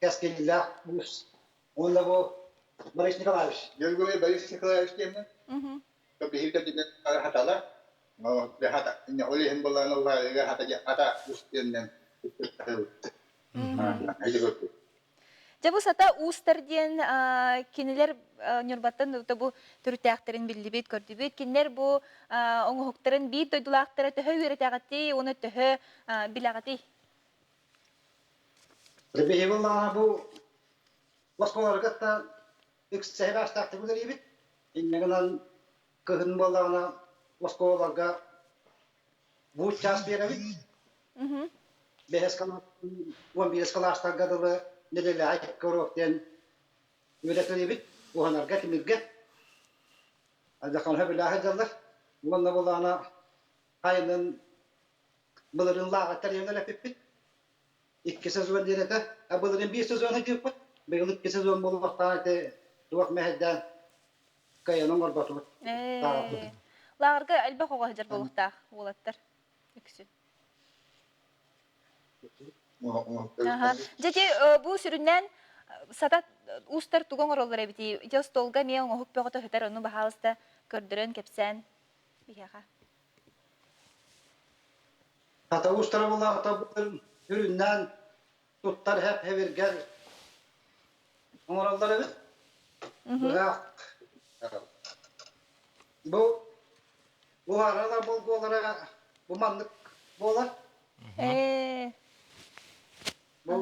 кэскиллээх уус. Уонна бу Борис Николаевич. Георгий Борис Николаевич диэммин. Биһиги хатала. Ол иһин былаан улаайыга хата хата ус диэннэн Дьэ бу сата уустар диэн кинилэр Ньурбаттан бу төрүттээхтэрин биллибит, көрдүбүт. Кинилэр бу оҥоһуктарын биир дойдулаахтара төһө үөрэтэҕитий уонна төһө билэҕитий? Биһиги буоллаҕына бу оскуолаларга үксэһи баастаахтык үлэлиибит. Инньэ гынан кыһын буоллаҕына оскуолаларга бу час биэрэбит. Бэһис 11 кылаастарга дылы нэдиэлэҕэ икки уруок диэн үөрэтэлиибит уһанарга, тимиргэ. Дьахалга билээ сылдьаллар. Уонна булаана хайынын былырыын лааҕыттар эппиппит. Икки сезон диэн этэ. А былырыын биир сезон ыытыппыт. Быйыл икки сезон буолуохтаах ити туох мэһэйдээн кыайан оҥорботубут. Лааҕырга элбэх оҕо сылдьар буолуохтаах уолаттар үксүн. Дьэ ити бу сүрүннээн сата уустар тугу оҥороллор эбитий? Ити остуолга эмиэ оҥоһук бөҕөтө сытар, ону баһаалыста көрдөрөн, кэпсээн биһиэхэ. Хата уустара булаата үрүннээн туттар хэп-хэбиргэр оҥороллор эбит. Быһах бу уһааралар болгуолара бу маннык буолар. Бу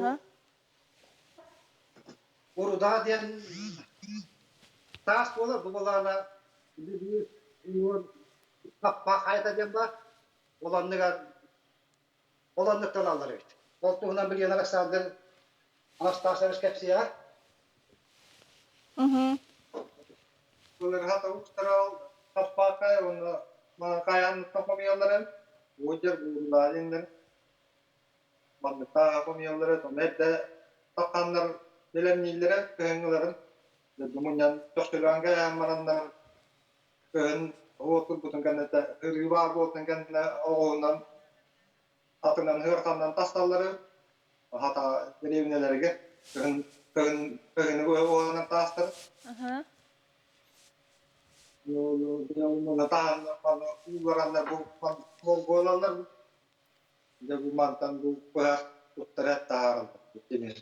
урудаа диэн таас буолар. Бу былаана хаппах хайата диэн бар. Ол анныгар ол анныктан аллар эбит. Ол туһунан билигин Александр Анастасович кэпсиэҕэ. Былырга тоҕустарал хаппаакай уонна маҥакайаанныттан хомуйалларын, уодьар буурулаадиннар манныктаах хомуйаллара, онно эрдэ тахханнар бэлэмнииллэрэ кыһыҥҥыларын мунньан төхтөлөөн кэйээн бараннар кыһын уотурбутун кэннэ ырыы баар буолтун кэннэ оҕуһунан атынан ыараханынан тасталлары хата дэриэбинэлэргэ кыһын кыһын кыһыны уоһунан таастар уулараннар бу буолаллар дьэ бу мантан бу быһах туттара таһаараллар тимир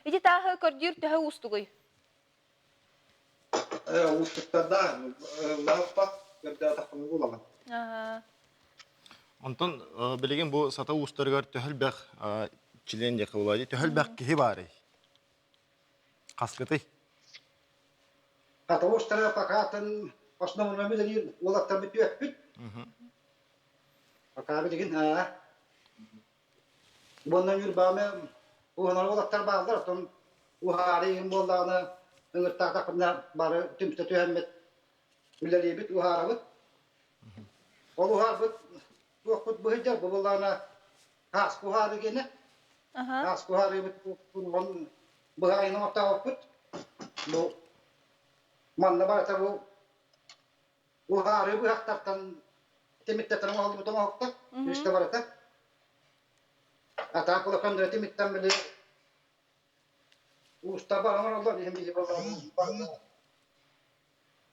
Ити тааһы көрдүүр төһө уустугуй? Уустуктардаах ыллааппат көрдөөтөххүнэ буолаҕын. Онтон билигин бу сата уустарыгар төһө элбэх член диэххэ буолуо төһө элбэх киһи баарый? Хаскытый? Хата уустара покатын основной үлэлиир уолаттарбыт түөппүт. Пока билигин Уонна Ньурбааны уһанар уолаттар бааллар, оттон уһаары иһин буоллаҕына ыҥыртаатахпына бары түмсэ түһэммит үлэлиибит, уһаарабыт. Ол уһаарбыт туохпут быһыйдар бу буоллаҕына ааспы уһаары гиэнэ. Ааспы уһаарыыбыт быһаайын оҥортообуппут. Бу манна барыта бу уһаарыы быһахтартан тимиттэтэн оҥоһуллубут оҥоһуктар үстэ барыта. Атаак улахан да тимиттэн били уустаба оҥороллор иһин биһи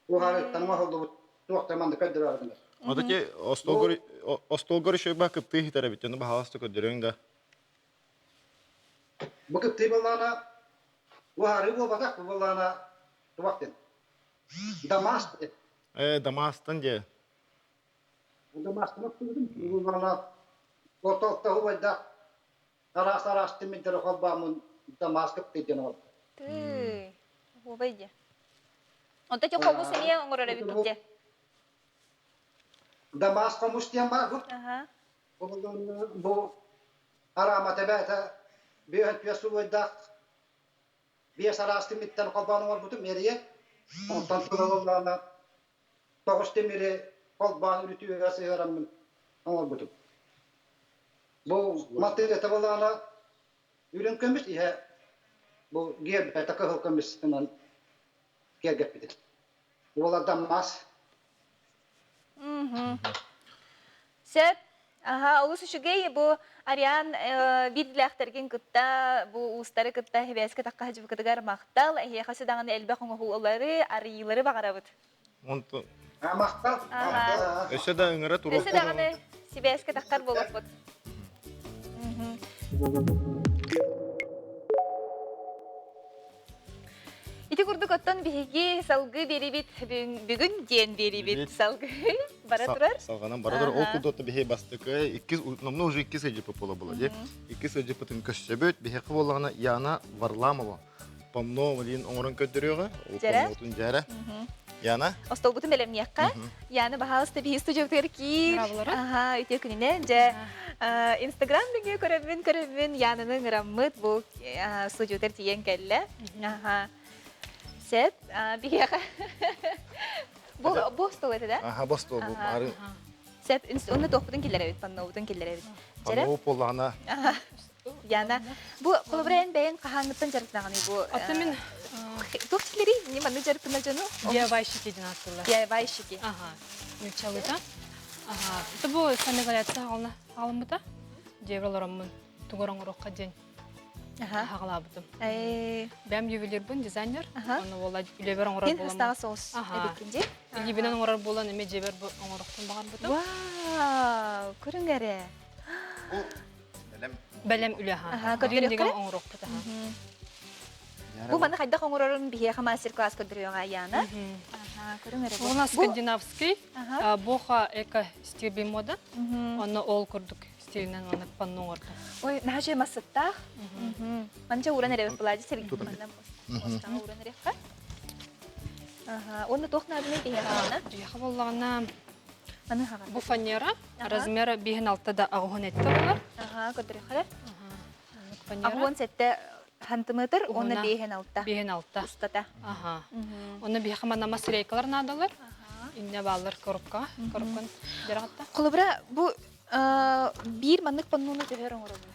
уһаарыттан оҥоһуллубут туохтар маннык көрдөрөөрү. Отаки остолгор остолгор еще ба кыптыы хитер эбит. Оны баһаласта көрдөрөҥ да. Бу кыптыы буоллаана уһаарыы буолбатах, бу буоллаана туох диэн. Дамас диэн. Э, Дамастан дьэ. Дамастан оттубутум. Бу буоллаана ортолтоһу байдаах араас араас тимирдэри холбооммун Дамас кыптыы диэн оҥорбут. Тыы. Уобай дьэ. Онто ти хомус эмиэ оҥорор эбиккит дьэ. Дамас хомус диэн баар бу. Бу араамата бэйэтэ бүөһэн түөс сулуойдаах биэс араас тимиттэн холбоон оҥорбутум эрийэ. Онтон тылыллаана тоҕус тимири холбоон үрүтүөҕэ сыһыараммын оҥорбутум. Бу матыыта былаана үрүҥ көмүс иһэ бу гиэрбэтэ кыһыл көмүс гынан киэргэппитим. Уоладан мас. Сөп. Аха, олус үчүгэй бу Ариан биирдилээхтэргин кытта, бу уустары кытта хибээскэ тахха дьыбыкытыгар махтал. Эһиэхэ сүдаҕын элбэх оҥоһуулары, арыйыылары баҕарабыт. Онтон Махтал. Өссө да ыҥыра туруохпут. Өссө даҕаны сибээскэ таххар буолуохпут. Ити курдук оттон биһиги салгыы биэрибит бүгүн диэн биэрибит салгыы бара турар. Салҕанан бара турар. Ол курдук биһи бастакы иккис номно уже иккис ыдьыпы буола була дии. Иккис ыдьыпытын көссөбүт. Биһиэхэ буоллаҕына Яна Варламова помно малин оҥорон көрдөрүөҕэ. Ол помнотун дьээрэ. Яна? Остолбутун бэлэмниэххэ. Яна баһаалыста биһи студиябытыгар киир. Аха, үтүө күнүнэн. Дьэ, Инстаграм нөҥүө көрөммүн көрөммүн Янаны ыҥыраммыт бу студиятыгар тиийэн кэллэ. Аха. Сет, биһиэхэ. Бу бу остуол этэ да? Аха, бу остуол бу. Ары. Сеп, онно туохпутун киллэрэбит, паннобутун киллэрэбит. Панно буоллаҕына. Яна, бу холобура эн бэйэҥ хаһааҥҥыттан дьарыктанаҕыный бу? Ата мин туох киллэрий? Не манны дьарыктанар дьону? DIY-щики диэн ааттыыллар. DIY-щики. Ага. Нуччалыыта. Ага. Это бу самоизоляция хаалыммыта. Дьиэбэр олороммун тугу оҥоруохха диэн хаҕалаабытым. Бэйэм ювелирбын, дизайнер. Онно буола үлэбэр оҥорор Ин буоламмын. хастаҕа соус эбиккин дии? Илиибинэн оҥорор буолан эмиэ дьиэбэр оҥорохпун баҕарбытым. Вау, көрүҥ эрэ. Бэлэм. Бэлэм үлэ аһа. Көрдөрүөххэ? Деген оҥоруохпут аһа. Бу маны хайдах оҥорорун биһиэхэ мастер-класс көрдөрүөҕэ Яна. Көрүҥ эрэ. У нас скандинавский, боха эко стиль мода. Онно ол курдук стилинэн маннык панно оҥордум. Ой, наһаа масыттаах. Манча ууран эрэ плади сирин манна мостаҕа ууран эриэххэ. Уонна туох наадыный биһиэхэ манна? Биһиэхэ буоллаҕына Бу фанера размера биһин алта да аҕыһын этте болар. Аха, көрдөрөхөрө. Аҕыһын сетте сантиметр, уонна биэһин алта. Биэһин алта. Устата. Аха. Онно биһиэхэ манна мас рейкалар наадалар. Инне бааллар коробка, коробкан дьарахатта. Холобура, бу биир маннык паннону төһөр оҥоробун?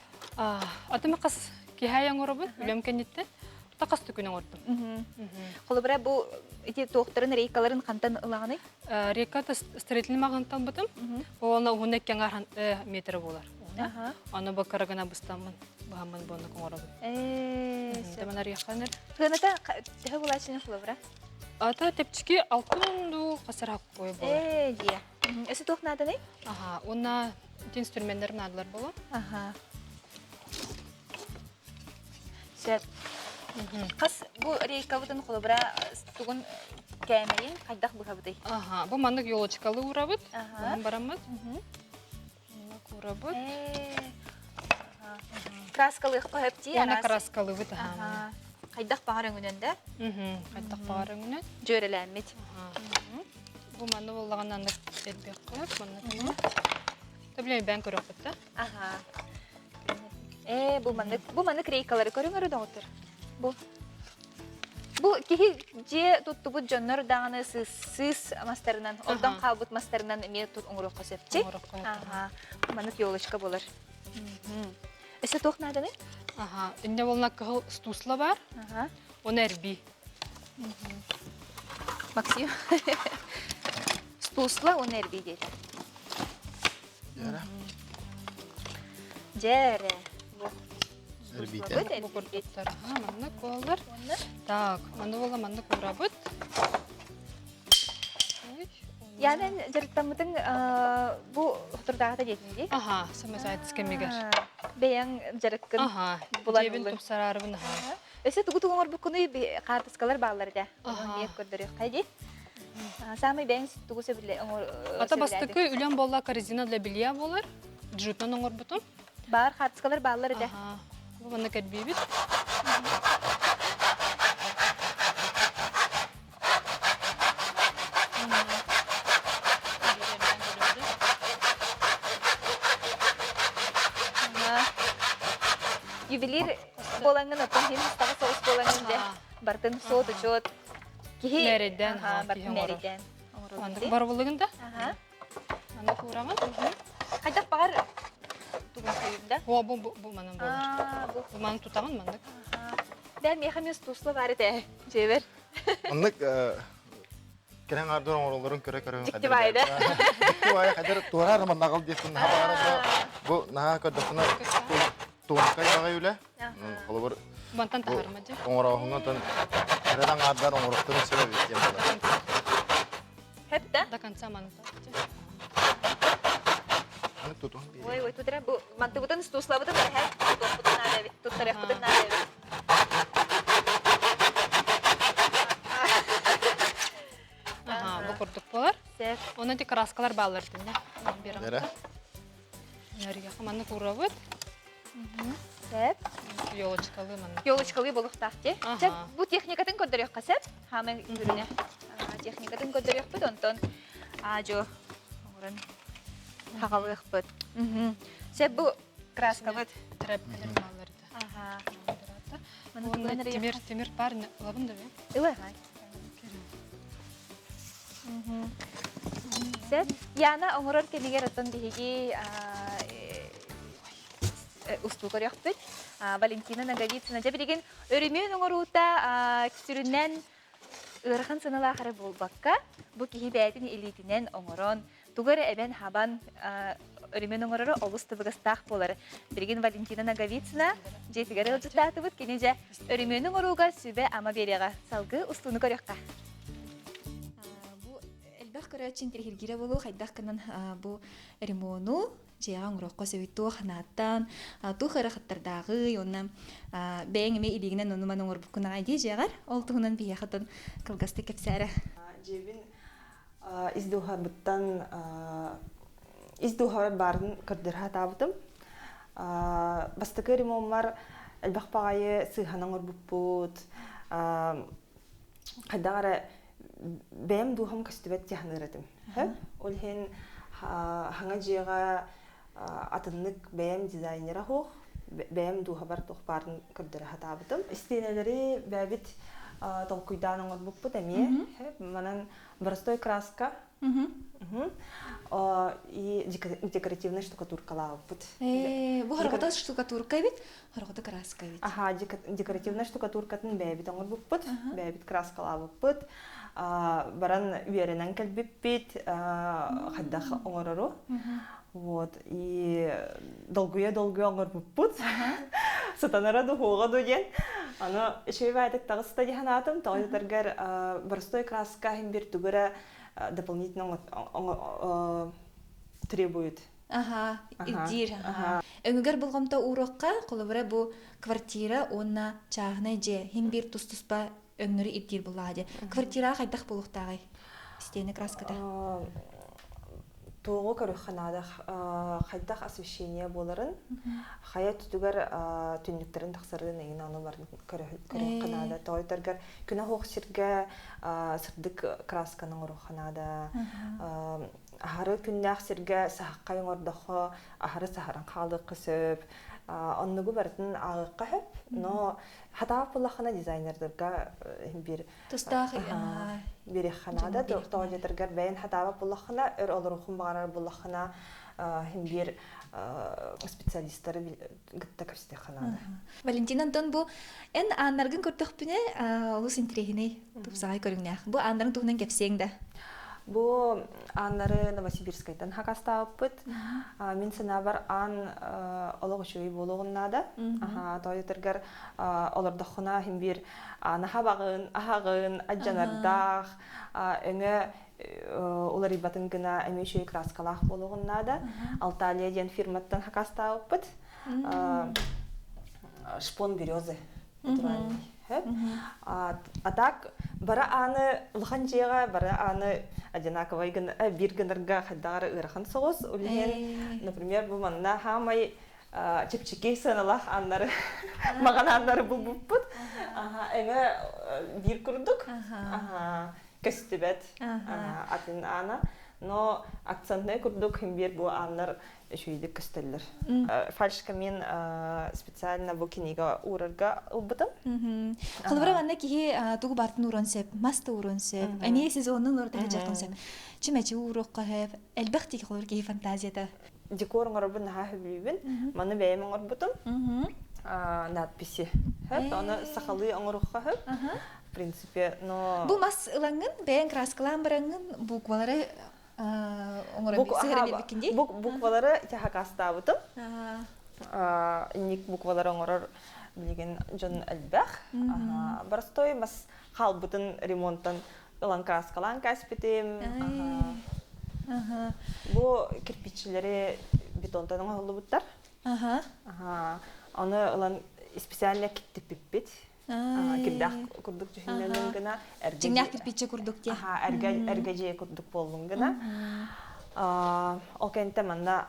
Атымы қас киһай оҥоробун, үлэм кэнниттэн. Тақас түкүн оҥордум. Холобура, бу ити туохтарын рейкаларын хантан ылаҕыный? Река строительный маҕантан бытым. Ол уһун эккэҥ метр буолар. Аны бу кырагына быстаммын, быһаммын буонна оҥоробун. Тэмэн арыйахханыр. Сыаната төһө булааччыны холобура? Ата тепчики алтын ду хасар кой болар. Ээ, дия. Өсө туох нааданый? Аха, уонна ити инструменттер наадалар боло. Аха. Сөп. Хас бу рейкабытын холобура тугун кээмэйин хайдах быһабытый? Аха, бу маннык елочкалы уурабыт. Быһан бараммыт. Маннык уурабыт. Краскалыахха сөп дии. Уонна краскалыыбыт аха. Хайдах баҕар өҥүнэн да? Хайдах баҕар өҥүнэн. Дьүөрэлээммит. Бу манны буоллаҕына аннык эрбиэххэ манна Төблөй бээн көрөхпүт да. Аха. Ээ, бу маннык, бу маннык рейкалары көрүҥ өрө доҕоттор. Бу. Бу киһи дьиэ туттубут дьоннор даҕаны сыыс, сыыс мастарынан, ордон хаалбыт мастарынан эмиэ тут оҥоруохха сөпчи. Аха. Маннык елочка болар. Өссө туох нааданы? Аха. Инне болна кыһыл стусла бар. Аха. Оны эрби. Максим. Стусла оны эрби диэтэ. Дьэрэ. Дьэрэ. Эрбиитэ. Бу курдуктар. Маннык буолар. Так, манны буола маннык уурабыт. Янан дьарыктаммытыҥ бу хотурдааҕыта диэтин дии? Аха, самозанятость кэмигэр. Бэйэҥ дьарыккын булан Дьиэбин тупсараарыбын аха. Өссө тугу-тугу оҥорбуккунуй хаартыскалар бааллар этэ. Онон эмиэ көрдөрүөххэ дии. Саамай бэйэҥ тугу сөбүлэ Ата бастакы үлэм буолла корзина для белья буолар. Джутан оҥорбутум. Баар хаартыскалар бааллар этэ. Бу манна кэрбиибит. Ювелир буолаҥҥын оттон иһин ыстаҕа соҕус буолаҥҥын дьэ бартын суот учуот киһи мээрэйдээн бартын мээрэйдээн оҥороллор. Боробуллугун да? Аны куураҕын. Хайдах баҕар тугун да? О, бу бу манан буолар. Бу манан тутаҕын маннык. Бээ миэхэ эмиэ тусла баар этэ дьиэбэр. Оннук кэлэн аардыр оҥороллорун көрө-көрө Дьикти баайы да. Дьикти баайы хадыр туораар маннаҕал диэхпин наһаа баҕарар бу наһаа көрдөхпүнэ туонкай баҕай үлэ. Холобур Мантан таһарма дьэ. Оҥорооһуҥҥа тон кэрэ аҥаардар оҥорохторун сөбө эбит диэн буолар. Хэп да? До конца манта. Аны тутуһун Ой, ой, тутара бу мантыбытын стуслабытын эһэ тутуохпутун наада эбит, туттарыахпытын наада эбит. Аха, бу курдук болар. Онон ти краскалар баалар тинне. Бера. Нарыга манны курабыт. Сеп. Елочкалы манна. Елочкалы болуктаах ти. Сеп, бу техникатын көрдөрүөххэ сеп. Хаамай үрүнэ. Техникатын көрдөрүөхпүт, онтон ажо оҥорон хагалыахпыт. Сеп, бу краскабыт. Трәпкелер баалар да. Тимир, тимир бар, лабын да бе? Ылай. Сеп, Яна оҥорор кэмигэр оттон биһиги устуу көрүөхпүт. Валентина Ноговицына дьэ билигин өрүмүөн оҥоруута сүрүннээн ыарахан сыналаах эрэ буолбакка, бу киһи бэйэтин илиитинэн оҥорон, тугу эрэ эбэн-хабан өрүмүөн оҥороро олус табыгастаах буолар. Билигин Валентина Ноговицына дьиэтигэр ыалдьыттаатыбыт. Кини дьэ өрүмүөнү оҥорууга сүбэ-ама биэриэҕэ. Салгыы устууну көрүөххэ. Бу элбэх көрөөччү интириэһиргиирэ буолуо хайдах гынан бу ремону дьиэҕэ оҥоруохха сөбүй туох санааттан туох ыарахаттардааҕый уонна бэйэҥ эмиэ илиигинэн ону-маны оҥорбуккун аҕай дии дьиэҕэр ол туһунан биһиэхэ оттон кылгастык кэпсээрэ. Дьиэбин ис дууһабыттан ис дууһабар баарын көрдөрө сатаабытым. Бастакы ремоммар элбэх баҕайы сыыһан оҥорбуппут. Хайдах эрэ бэйэм дууһам көстүбэт дии этим. Ол иһин хаҥа дьиэҕэ атыннык бэйэм дизайнера суох, бэйэм дууһабар туох баарын көрдөрө сатаабытым. Истиэнэлэри бэйэбит толкуйдаан оҥорбуппут эмиэ. Манан простой краска и декоративная штукатуркалаабыппыт. Бу хорҕото штукатурка эбит, хорҕото краска эбит. Аха, декоративная штукатуркатын бэйэбит оҥорбуппут, бэйэбит краскалаабыппыт. Баран үөрэнэн кэлбиппит, хайдах оҥорору. Вот, и долгуйа-долгуйа оҥорбуппут. Сатанара духуоҕа ду диэн. Аны үчүгэй баайдык таҕыста дии санаатым. Тоҕо диэтэргэр простой краска иһин бир тугу эрэ дополнительно требует. Аха, ирдиир. Өҥүгэр болҕомто ууруохха, холобура бу квартира уонна чааһынай дьиэ иһин биир тус-туспа өҥнөрү ирдиир буллаҕа дии. Квартираҕа хайдах буолуохтааҕый? Стены краската. Туоҕу көрүөххэ наада хайдах освещение буоларын, хайа өттүгэр түннүктэрин тахсарын эҥин ону барын көрүөххэ наада. Тоойторгар күнэ суох сиргэ сырдык красканы оҥоруохха наада. Аһары күннээх сиргэ саһаххай оҥордоххо аһары саһаран хаалыахха сөп. Оннугу барытын ааҕыахха сөп. Но хатаах буллаххына дизайнердарга биир тустаах биэриэххэ наада. Тоҕо диэтэргэр бэйэн хатаабат буллаххына, өр олоруоххун баҕарар буллаххына биир специалистары кытта кэпсэтиэххэ наада. Валентина Антон бу эн ааннаргын көрдөхпүнэ олус интириэһинэй тупсаҕай көрүҥнээх. Бу ааннарын туһунан кэпсиэҥ да? Бу ааннары Новосибирскайтан хакастаабыппыт. Мин санаабар аан олох үчүгэй буолуоҕун наада. Тоойутаргар олордоххуна иһин биир наһабаҕын, аһаҕын, адьанардаах, өҥө. уларыйбатын гына эмиэ үчүгэй краскалаах буолуоҕун наада. Алталия диэн фирматтан хакастаабыппыт. Шпон березы натуральный. А так бары ааны улахан дьиэҕэ бары ааны одинаковай биир гынарга хайдаҕар ыарахан соҕус. Улиһин, например, бу манна хаамай чэпчэки сыаналаах ааннары маҕан ааннары булбуппут. Эҥэ биир курдук көстүбэт атын аана. Но акцентнай курдук биир бу ааннар үчүгэйдик көстөллөр. Фальшкамин специально бу кинигэ уурарга ылбытым. Холобура манна киһи тугу бартын ууран сөп, мас да ууран сөп, эмиэ сезонун уурар таһырдьахтан сөп. Чимэчи ууруохха сөп, элбэх тиги холобур киһи фантазията. Декор оҥорорбун наһаа сөбүлүүбүн. Маны бэйэм оҥорбутум. Надписи. Хөп, оны сахалыы оҥоруохха сөп. В принципе, но... Бу мас ылаҥҥын, бэйэҥ краскалаан бараҥҥын, буквалары Буквалары хакастаабытым. Инник буквалары оҥорор билигин дьон элбэх. Простой мас хаалбытын ремонтан ылан краскалаан кээспитим. Бу кирпиччилэри бетонтан оҥоһуллубуттар. Аны ылан специально киттиппиппит. Кирдээх курдук дьүһүннэнэн гына Дьиҥнээх кирпииччэ курдук дии. Эргэ эргэ дьиэ курдук буоллун гына. Ол кэнтэ манна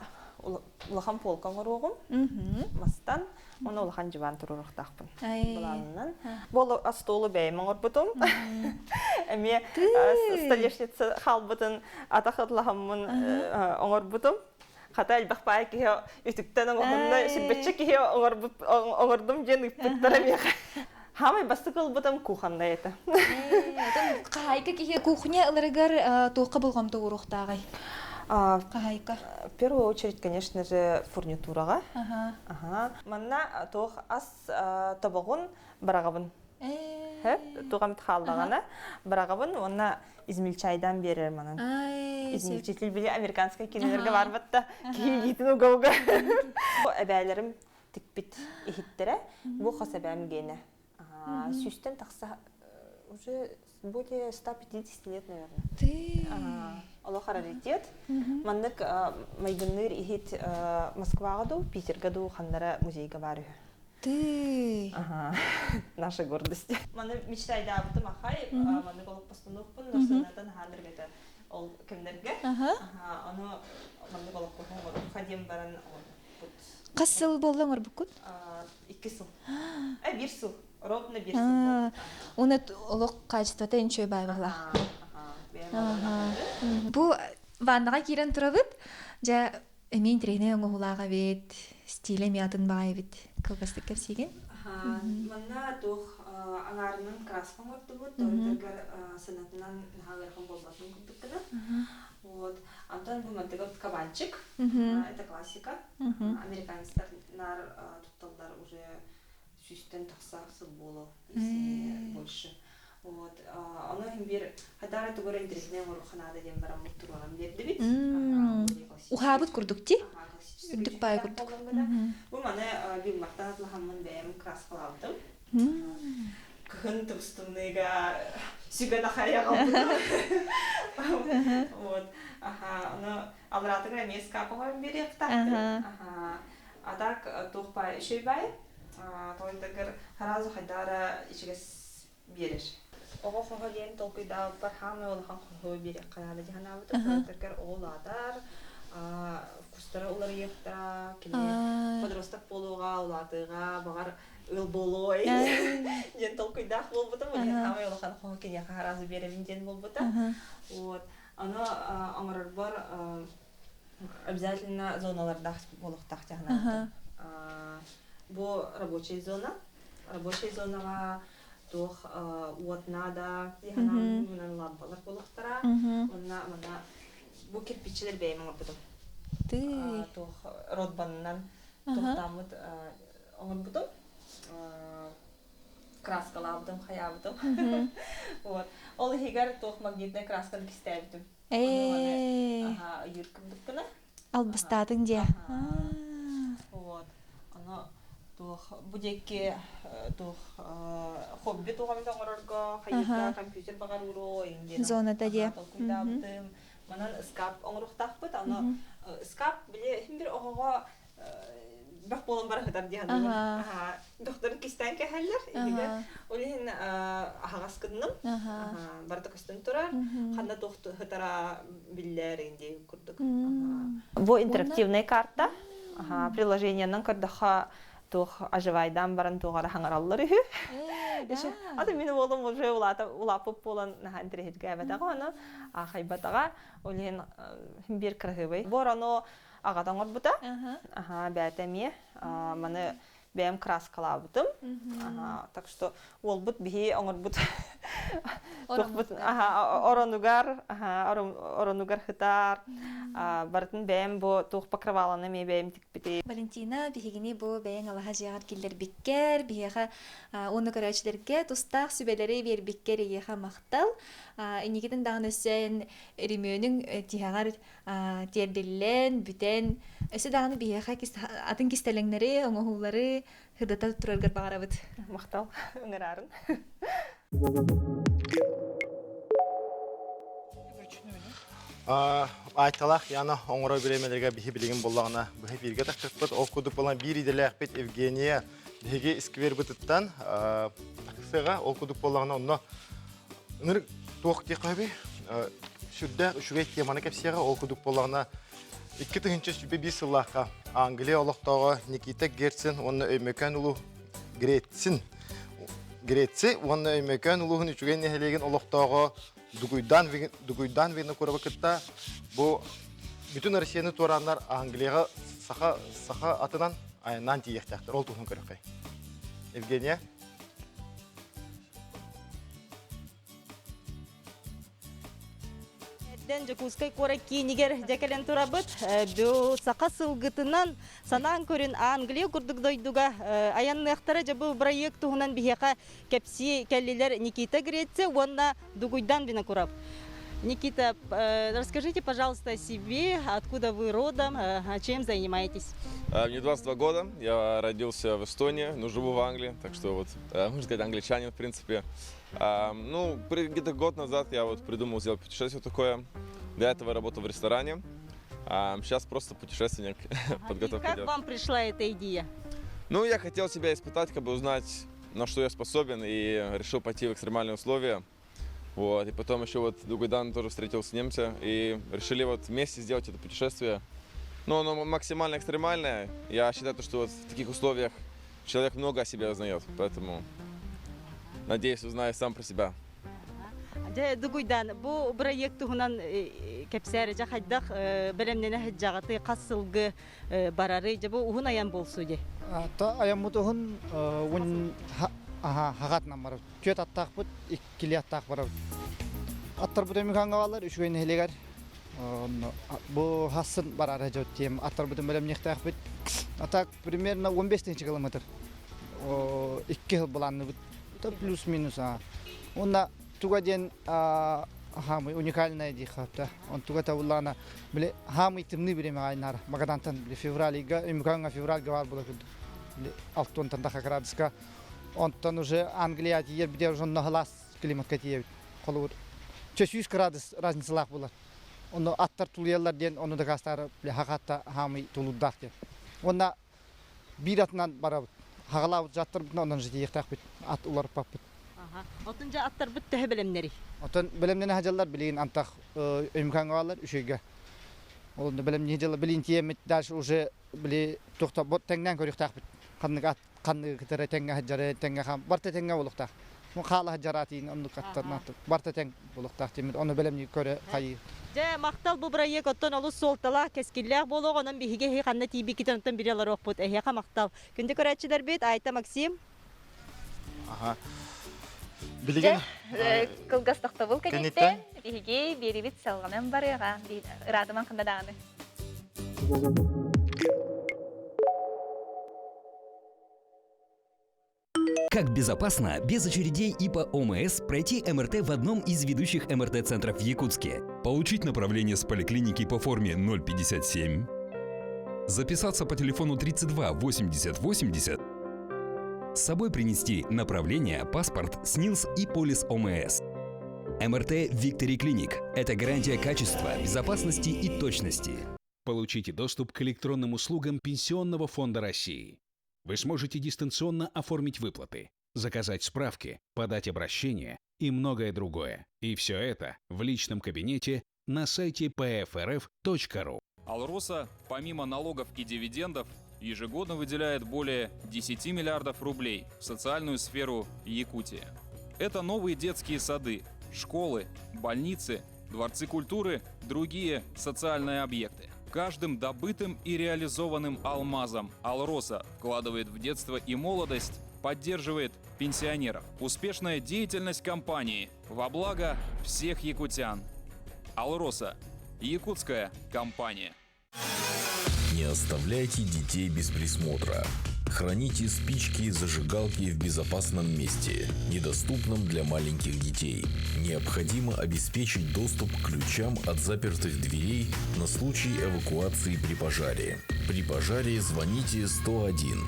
улахан полка оҥоруоҕум мастан уонна улахан дьыбаан туруоруохтаахпын былаанынан. Бу остуолу бэйэм оҥорбутум. Эмиэ столешница хаалбытын атах ытлаһаммын оҥорбутум. Хата элбэх баай киһи үтүктэн оҥоһунна, сирбэччэ киһи оҥордум диэн ыыппыттара миэхэ. Хаамай бастакы ылбытым кухоннай этэ. Хаһаайка киһи кухня ыларыгар туохха болҕомто ууруохтааҕый? Хаһаайка. В первую очередь, конечно же, фурнитураҕа. Ага. Манна туох ас тобоҕун быраҕабын. Туох эмит хааллаҕына быраҕабын уонна измельчайдан биэрэр манан. Измельчитель били американскай кинилэргэ барбатта киһи илиитин уга-уга. Эбээлэрим тикпит иһиттэрэ бу хос эбээм гиэнэ. Сүүстэн тахса уже более 150 лет, наверное. Ты Олох раритет. Маннык майгынныыр иһит Москваҕа дуу, Питерга дуу ханнара музейга баар үһү. Ты. Ага. Наша гордость. Маны мечтайдаабытым ахай, маннык олохпостонуохпун, носунатан хааныргата ол кэмнэргэ. Ону маннык олохпоһун оҥоруохха диэн баран оҥорбуппут. Хас сыл буолла оҥорбуккут? Икки сыл. Биир сыл. Ровно биир сыл. Уна олох качествота инчөй баайбалаах. Бу ваннаҕа киирэн турабыт. Дьэ, эмиэ интэриэһинэй оҥоһуулаах эбит, стилэ эмиэ атын баҕайы эбит. Кылгастык кэпсиигин. Манна туох аҥаарынан краска оҥордубут, торутаргар сынатынан наһаа ыарахан буолбатын курдук гына. Вот. Антон бу мантыга кабанчик, это классика. Американецтар нар тутталлар уже сүүстэн тахса сыл буолуо, если больше. Вот. Ону иһин биир хадара тугура интэриэһинэй оҥоруохха наада диэн бараммыт туруоран биэрдибит. Уһаабыт курдук ти? Үрдүк баай курдук. Бу маны Билмартан атлаһаммын бэйэм краскалаабытым. Кыһын тыбыстымныыга сүгэн ахайаҕалбытым. Вот. Аха, ону алраатыгар эмиэ скап оҥорон биэриэхтаахтым. Аха. А так туох баай үчүгэй баай. Тоҕойдоргор сразу хайдаара ичигэс биэрэр. Оҕо хоһо диэн толкуйдаабыппар хаамай улахан хоһу биэриэххэ наада дии санаабытым. Тоҕойдоргор оҕо улаатар, вкустара уларыйыахтара, кини подросток буолуоҕа, улаатыаҕа, баҕар ыал буолуой диэн толкуйдаах буолбутум. Хаамай улахан хоһу киниэхэ сразу биэрэбин диэн буолбута. Вот. Ону оҥорорбор обязательно зоналардаах буолуохтаах дьаһанаабытым. Бу рабочая зона. Рабочая зонаҕа туох уот наада дии лампалар буолуохтара. Уонна манна бу кирпиччилэр бэйэм оҥорбутум. Туох ротбанынан туохтааммыт оҥорбутум. Краскалаабытым, хайаабытым. Вот. Ол иһигэр туох магнитнай красканы кистээбитим. Ыйыыр курдук гына. Албыстаатыҥ дии. Вот. Ону Туох бу диэки туох хобби туох эмит оҥорорго хайыырга компьютер баҕар уруо диэн зоната диэ толкуйдаабытым. Манан ыскаап оҥоруохтаахпыт. Аны ыскаап били иһин бир оҕоҕо бөх буолан бара сытар дии саныыбын. Дохторун кистээн кэһэллэр. Иһигэр ол иһин аһаҕас гынным. Барыта көстөн турар. Ханна туох сытара биллэр дии курдук. Бу интерактивная карта. Приложениенан көрдөххө туох оживайдаан баран туох эрэ хаҥараллар үһү. Аты мин уолум уже улааппыт буолан наһаа интэриэһиргээбэтэҕэ ону аахайбатаҕа. Ол иһин биир кыраһыабай. Бу орону аҕата оҥорбута. Аха, бэйэтэ эмиэ. Маны бэйэм краскалаабытым. Так что уолбут биһи оҥорбут оронугар оронугар хытар барытын бэйэм бу туох покрываланы эмиэ бэйэм тикпити. Валентина биһигини бу бэйэҥ алаһа дьиэҕэр киллэрбиккэр, биһиэхэ уонна көрөөччүлэргэ тустаах сүбэлэри биэрбиккэр эйиэхэ махтал. Инникитин даҕаны өссө эн ремүөнүҥ тиһэҕэр тиэрдиллэн, бүтэн, өссө даҕаны биһиэхэ атын кистэлэҥнэри, оҥоһуулары сырдата тураргар баҕарабыт. Махтал, ыҥыраарын. Айталаах Яна оҥоро бириэмэлэргэ биһи билигин буллаҕына быһа бииргэ тахсыппыт. Ол курдук буолан биир идэлээхпит Евгения биһиги сквербытыттан таксыга ол курдук буоллаҕына онно Ынырык туох диэххэ сүрдээх үчүгэй теманы кэпсиэҕэ. Ол курдук буоллаҕына, 2001 сыллаахха Англия олохтооҕо Никита Герцен уонна Өймөкөөн улуу Грецин Греци уонна Өймөкөөн улууһун үчүгэй нэһилиэгин олохтооҕо Дугуйдаан Дугуйдаан Винокурова кытта бу бүтүн Россияны туорааннар Англияҕа саха саха атынан айаннаан тиийиэхтээхтэр. Ол туһунан көрөххөй. Евгения? Эрдэн Дьокуускай куорат киинигэр дьэ кэлэн турабыт. Бу саха сылгытынан санаан көрүн Англия курдук дойдуга айанныахтара. Дьэ бу бырайыак туһунан биһиэхэ кэпсии кэллилэр Никита Греция уонна Дугуйдан Винокуров. Никита, расскажите, пожалуйста, о себе, откуда вы родом, чем занимаетесь? Мне 22 года, я родился в Эстонии, но живу в Англии, так что вот, можно сказать, англичанин, в принципе. Ну, где-то год назад я вот придумал сделать путешествие такое. До этого работал в ресторане. Сейчас просто путешественник, подготовка И как вам пришла эта идея? Ну, я хотел себя испытать, как бы узнать, на что я способен, и решил пойти в экстремальные условия. Вот, и потом еще вот Дугайдан тоже встретился с немцем, и решили вот вместе сделать это путешествие. Ну, оно максимально экстремальное. Я считаю, что вот в таких условиях человек много о себе узнает, поэтому надеюсь, узнаю сам про себя. Дьэ, Дугуйдан, бу бырайыак туһунан кэпсээр дьэ хайдах бэлэмнэнэ сылдьаҕытый, хас сылгы барары, дьэ бу уһун айан буолсу дии. То айаммыт уһун уун хагатынан барабыт. Түөт аттаахпыт, иккили аттаах барабыт. Аттарбыт Өмүкаҥҥа бааллар, үчүгэй нэһилиэгэр. Бу хассын барар дьот тиэм аттарбытын бэлэмниэхтээхпит. А так примерно 15 тысяча километр. Икки сыл былаанныбыт. Плюс-минус. Уонна туга диэн хаамый уникальная дии хапта. Он туга табыллаана били хаамый тымныы бириэмэҕэ айнаар Магадантан били февралига Өмүкаҥҥа февральга баар була курдук. Били алтонтан таха градуска. Онтон уже Англия тиийэр битэ уже онно халаас климатка тиийэбит. Холобур 100 градус разницалаах булар. Онно аттар тулуйаллар диэн ону дакаастаары били хахатта хаамый тулуурдаах диэн. Уонна биир атынан барабыт. Хаҕалаабыт жаттарбытын онон же тиийиэхтээхпит. Ат уларыппаппыт. Отун дьэ аттарбыт төһө бэлэмнэрий? Отон бэлэмнэнэ сылдьаллар билигин антах Өймөкөөҥҥө бааллар үчүгэйгэ. Ол бэлэмнии дьаллар билигин тиийэммит дальше уже били туохта бот тэҥнээн көрүөхтээхпит. Ханнык ат ханныгы кытары тэҥҥэ сылдьары тэҥҥэ хаам барта тэҥҥэ буолуохтаах. Хаала сылдьар атыын оннук аттарнаат барта тэҥ буолуохтаах диэммит ону бэлэмнии көрө хайыы. Дьэ, махтал бу бырайыак оттон олус суолталаах, кэскиллээх буолуох, онон биһиги эһи ханна тиийбиккитин онтон билэ олоруохпут. Эһиэхэ махтал. Күндү көрөөччүлэрбит, Айта Максим. Аха. Билигин кылгас тохтобул кэнниттэн биһиги биэрибит салҕанан барыаҕа. Ыраатыман ханна даҕаны. Как безопасно, без очередей и по ОМС пройти МРТ в одном из ведущих МРТ-центров в Якутске? Получить направление с поликлиники по форме 057, записаться по телефону 32 80 80. С собой принести направление, паспорт, СНИЛС и полис ОМС. МРТ «Виктори Клиник» – это гарантия качества, безопасности и точности. Получите доступ к электронным услугам Пенсионного фонда России. Вы сможете дистанционно оформить выплаты, заказать справки, подать обращение и многое другое. И все это в личном кабинете на сайте pfrf.ru. Алроса, помимо налогов и дивидендов, ежегодно выделяет более 10 миллиардов рублей в социальную сферу Якутии. Это новые детские сады, школы, больницы, дворцы культуры, другие социальные объекты. Каждым добытым и реализованным алмазом Алроса вкладывает в детство и молодость, поддерживает пенсионеров. Успешная деятельность компании во благо всех якутян. Алроса – якутская компания. Не оставляйте детей без присмотра. Храните спички и зажигалки в безопасном месте, недоступном для маленьких детей. Необходимо обеспечить доступ к ключам от запертых дверей на случай эвакуации при пожаре. При пожаре звоните 101.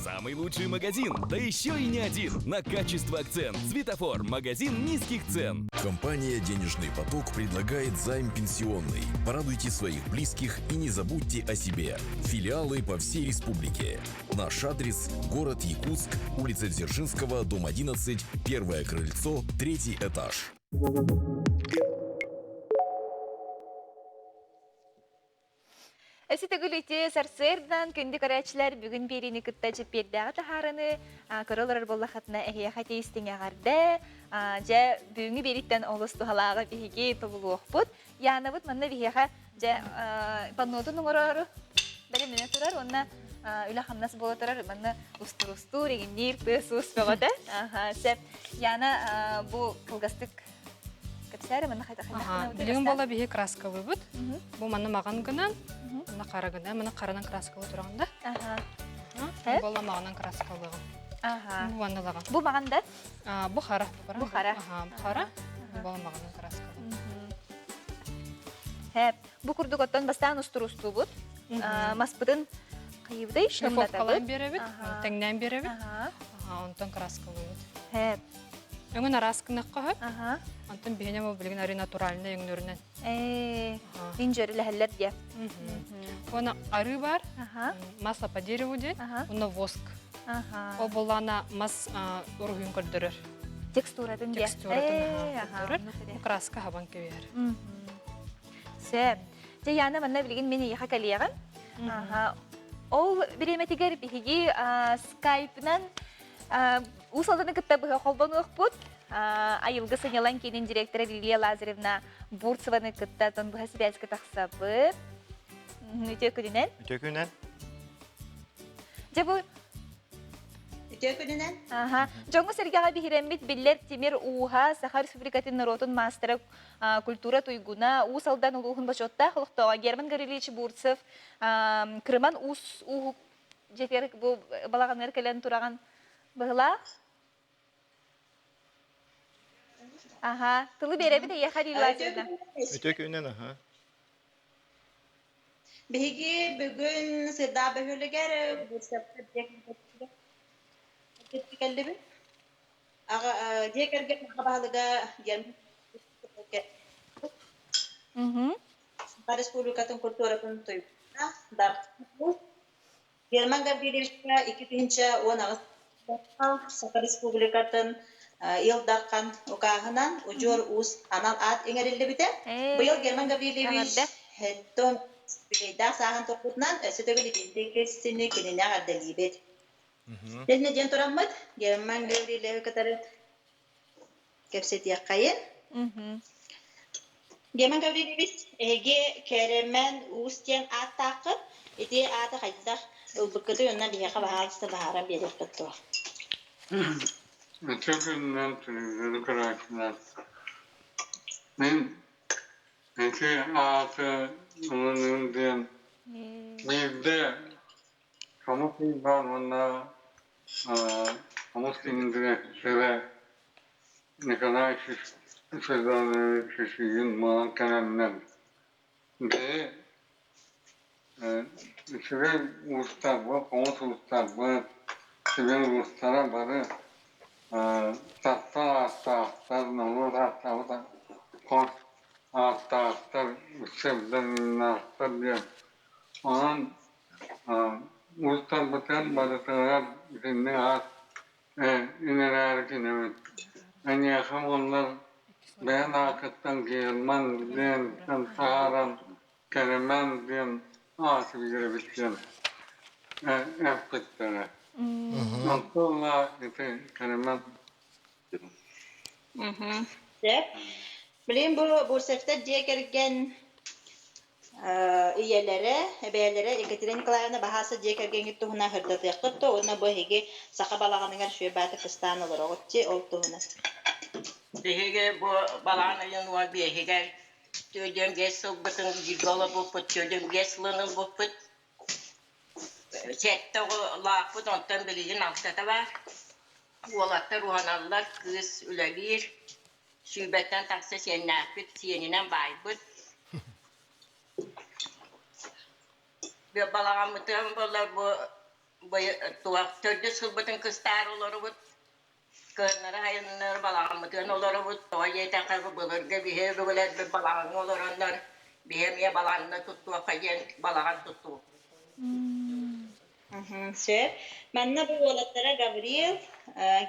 Самый лучший магазин, да еще и не один. На качество акцент. Светофор. Магазин низких цен. Компания «Денежный поток» предлагает займ пенсионный. Порадуйте своих близких и не забудьте о себе. Филиалы по всей республике. Наш адрес – город Якутск, улица Дзержинского, дом 11, первое крыльцо, третий этаж. Эси төгүл ити сарсыардан күндү көрөөччүлэр бүгүн биэриини кытта чэппиэрдээҕи таһаарыны көрө олорор буоллаххытына эһиэхэ тиистиҥ эҕэрдэ. Дьэ бүгүҥҥү биэрииттэн олус туһалааҕы биһиги тобулуохпут. Янабыт манна биһиэхэ дьэ паннотун оҥороору бэлэмнэнэ турар уонна үлэ-хамнас буола турар манна устур-устуур, игинниир тыас-уус бөҕөтө. Сөп. Яна бу кылгастык Кэпсээрэ манна хайдах Билигин буола биһи краскалыыбыт. Бу манна маҕан гынан, манна хара гынан, манна харанан краскалыы тураҕын да. Буола маҕанан краскалыаҕым. Бу манналаҕын. Бу маҕан да? Бу хара. Бу хара. Бу хара. Буола маҕанан краскалыы. Хэп. Бу курдук оттон бастаан устурустуубут. Маспытын хайыбытай Шлифовкалаан биэрэбит, тэҥнээн биэрэбит. Онтон краскалыыбыт. Хэп. Өҥүн араас гынахха сөп. Онтон биһиэнэ ол билигин арыы натуральнай өҥнөрүнэн. Ээ, инжерилэһэллэр диэ. Уонна арыы бар, масло по дереву диэн, уонна воск. Ол буоллаҕына мас уруһуйун көрдөрөр. Текстуратын диэ. Текстуратын көрдөрөр. Краска хабан кэбиһэр. Сөп. Дьэ, Яна, манна билигин мин эйиэхэ кэлиэҕим. Ол бириэмэтигэр биһиги скайпынан Уус Алданы кытта быһа холбонуохпут. Айылгы сынньалаҥ киинин директора Лилия Лазаревна Бурцеваны кытта тон быһа сибээскэ тахсабыт. Үтүө күнүнэн. Үтүө күнүнэн. Дьэ бу Үтүө күнүнэн. Аха. Дьоҥҥо сэргэҕэ биһирэммит биллэр Тимир Ууһа, Саха Республикатын норуотун маастара культура туйгуна, Уус Алдан улууһун бочуоттаах олохтооҕо Герман Гаврильевич Бурцев Крыман уус ууһук Дьиэтигэр бу балаҕаныгар кэлэн тураҕын быһылаах. Аха, тылы биэрэбит эйиэхэ Лилия Үтүө күнүнэн, аха. Биһиги бүгүн Сырдаа бөһүөлэгэр кэллибит. Аҕа дьиэ кэргэн аҕа баһылыга Герман Саха Республикатын культуратын туйгуна Дархан Герман Гаврильевичка 2018 Саха Республикатын Ил Дархан укааһынан Удьуор Уус анал аат иҥэриллибитэ. Быйыл Герман Гаврильевич Хэттон юбилейдаах сааһын турбутунан өссө төгүл итинник сини кинини эҕэрдэлиибит. Дэннэ диэн тураммыт Герман Гаврильевы кытары кэпсэтиэххэйин. Герман Гаврильевич, эһиги Кэрэмэн Уус диэн ааттааххыт. Ити ааты хайдах ылбыккытый уонна биһиэхэ баһаалыста баһааран биэриэххит дуо? Үтүө күнүнэн түнүгүнү көрөөччүлэр. Мин ити ааты ылыныым диэн биирдэ хомус уйбаан уонна хомус кинигэлэрэ Николай Федорович Шишигин буолан кэлэннэр бэйэ үчүгэй уустарбыт, хомус уустарбыт. Сибиир уустара бары таптал ааттаахтар, норуот ааттаабыт хос ааттаахтар, псевдонимнаахтар диэн. Онон уустарбытыгар барытыгар итинник аат инэрээри гынабыт. Эйиэхэ буоллар бэйэн аакыттан Герман диэнтэн таһааран Кэрэмэн диэн ааты биэрэбит диэн эппиттэрэ. Онтон ыла ити Кэрэмэн Сөп. Билигин бу Бурцевтар дьиэ кэргэн ийэлэрэ, эбээлэрэ Екатерина Николаевна баһааса дьиэ кэргэҥҥит туһунан сырдатыаххыт дуо уонна бу эһиги саха балаҕаныгар сүө баата кыстаан олороҕут дии ол туһунан. Биһиги бу балаҕан ыйын уон биэһигэр Түөдүөн биэс сылбытын бииргэ олорбуппут, түөдүөн биэс сылын ылбыппыт. Сэттэ оҕолоохпут, онтон билигин алтата баар. Уолаттар уһаналлар, кыыс үлэлиир. Сүүрбэттэн тахса сиэннээхпит, сиэнинэн баайбыт. Балаҕаммытын буоллар бу туох төрдүс сылбытын кыстаары олоробут. Кыһыннары сайыннары балаҕаммытыгар олоробут. Тоҕо диэтэххэ, былыргы биһи өбүгэлэрбит балаҕаҥҥа олороннор, биһи эмиэ балаҕанна туттуохха диэн балаҕан туттубут. Сөп. Манна бу уолаттара Гаврил,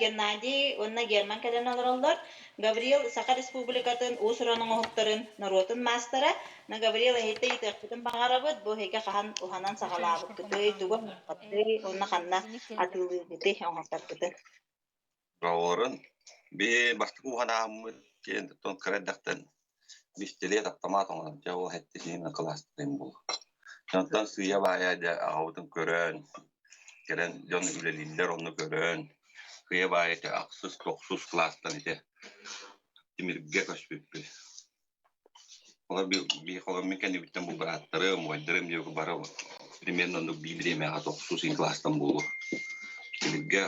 Геннадий уонна Герман кэлэн олороллор. Гаврил Саха Республикатын уус-уран оҥоһуктарын норуотун маастара. На Гаврил эһиттэ ыйытыахпытын баҕарабыт. Бу эһиги хаһан уһанан саҕалаабыккытый, тугу оҥорбуккутуй уонна ханна атыылыыргытый, оҥортаргытын? Оҕолорун би бастакы уһанааммыт диэн тон кыра эрдэхтэн бистэлиэт автомат оҥорон дьэ ол хэттисиин кылаастарын бул. Онтон сыыйа-баайа дьэ аҕабытын көрөн, кэлэн дьон үлэлииллэр онно көрөн, сыыйа-баайа ити ахсыс, тохсус кылаастан ити тимиргэ көспүппүт. Олор би холор мин кэннибиттэн бу бырааттарым, убайдарым диэки бары примерно оннук биир бириэмэҕэ тохсус иин кылаастан буолуо. Тимиргэ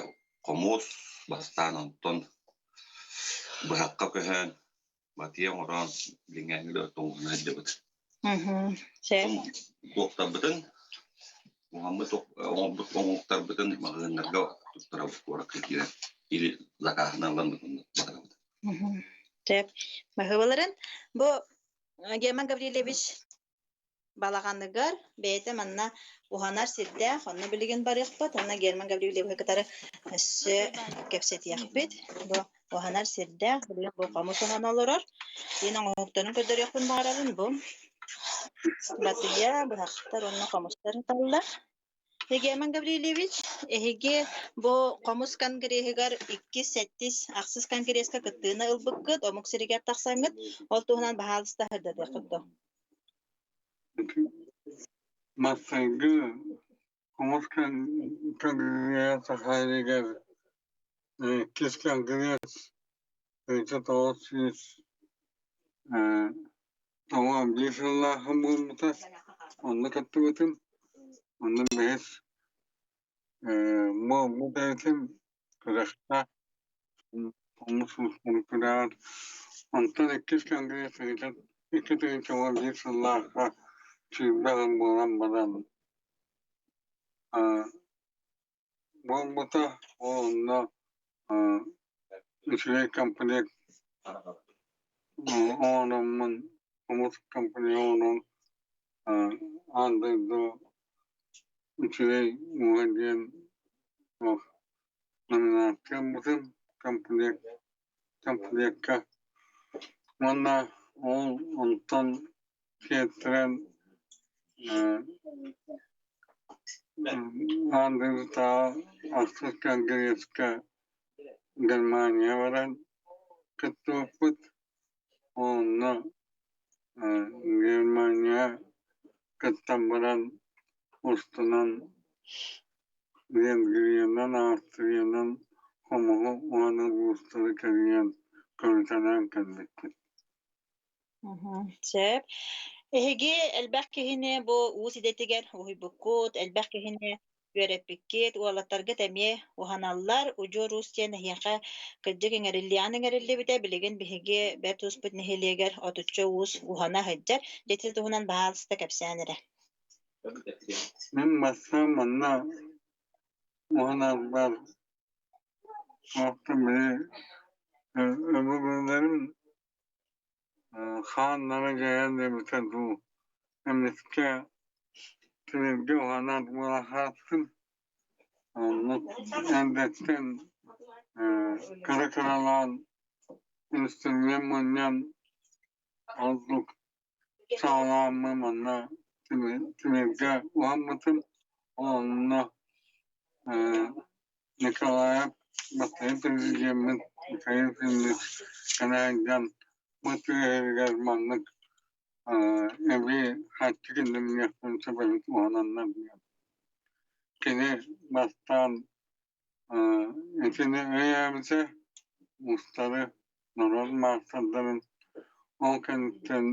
хомус бастаан онтон быһахха көһөн батыйа оҥорон билиҥҥээҥҥи да тоҥуһуна сылдьабыт. Туохтарбытын уһаммыт оҥорбут оҥоһуктарбытын маҕаһыыннарга туттарабыт куоракка киирэн или закаһынан ылан батарабыт. Сөп. Баһыыбаларын бу Герман Гаврильевич балаҕаныгар бэйэтэ манна уһанар сирдээх, онно билигин барыахпыт, онно Герман Гаврильевиһы кытары өссө кэпсэтиэхпит. Бу уһанар сирдээх, билигин бу хомус уһана олорор. Диэн оҥоһуктарын көрдөрүөхпүн баҕарабын. Бу батыйа, быһахтар уонна хомустар ыталлар. Герман Гаврильевич, эһиги бу хомус конгреһыгар иккис, сэттис, ахсыс конгресска кыттыыны ылбыккыт, омук сиригэр тахсаҥҥыт, ол туһунан баһаалыста сырдатыаххыт дуо? Массайгы хомус конгреһа Саха сиригэр иккис конгресс 1900 тоҕо биир сыллаахым буолбута, онно кыттыбытым. Онно бэһис бу бэйэтин күрэххэ хомус уустарын күрэҕэр онтон иккис конгресс 2011 сыллаахха 20 сыл буолан баран буолбута. Ол онно үчүгэй комплект оҥороммун хомус комплект оҥорон аан дойду үчүгэй ууһа диэн номинация ылбытым комплект комплекка уонна ол онтон сиэттэрэн аан дойдутааҕы ахсыс конгресска Германия баран кыттыбыппыт. Онно Германия кыттан баран устунан Венгриянан, Австриянан хомуһу уонна уустары кэрийэн көрүтэлээн кэлбиппит. Сөп. Эһиги элбэх киһини бу уус идэтигэр уһуйбуккут, элбэх киһини үөрэппиккит, уолаттаргыт эмиэ уһаналлар. Удьуор уус диэн эһиэхэ кырдьык иҥэриллиэҕин иҥэриллибитэ. Билигин биһиги Бэрт Ууспут нэһилиэгэр отучча уус уһана сылдьар. Дьэ ити туһунан баһаалыста кэпсээн эрэ. Мин бастаан манна Уһанарбар туохтан били өбүгэлэрим хааннара дьайан эбитэ дуу, эмискэ тимиргэ уһанар буола хааттым. Оннук эрдэттэн кыра-кыралаан инструмент мунньан ордук саҕалааммын манна тимиргэ уһаммытым. Онно Николаев бастакы президеммит Михаил Ильич Канаайдан бу түгэһигэр маннык эбии харчы киллэриниэхпин сөп эбит уһананнар диэн. Кини бастаан итини өйөөбүтэ, устары норуот маастардарын ол кэнниттэн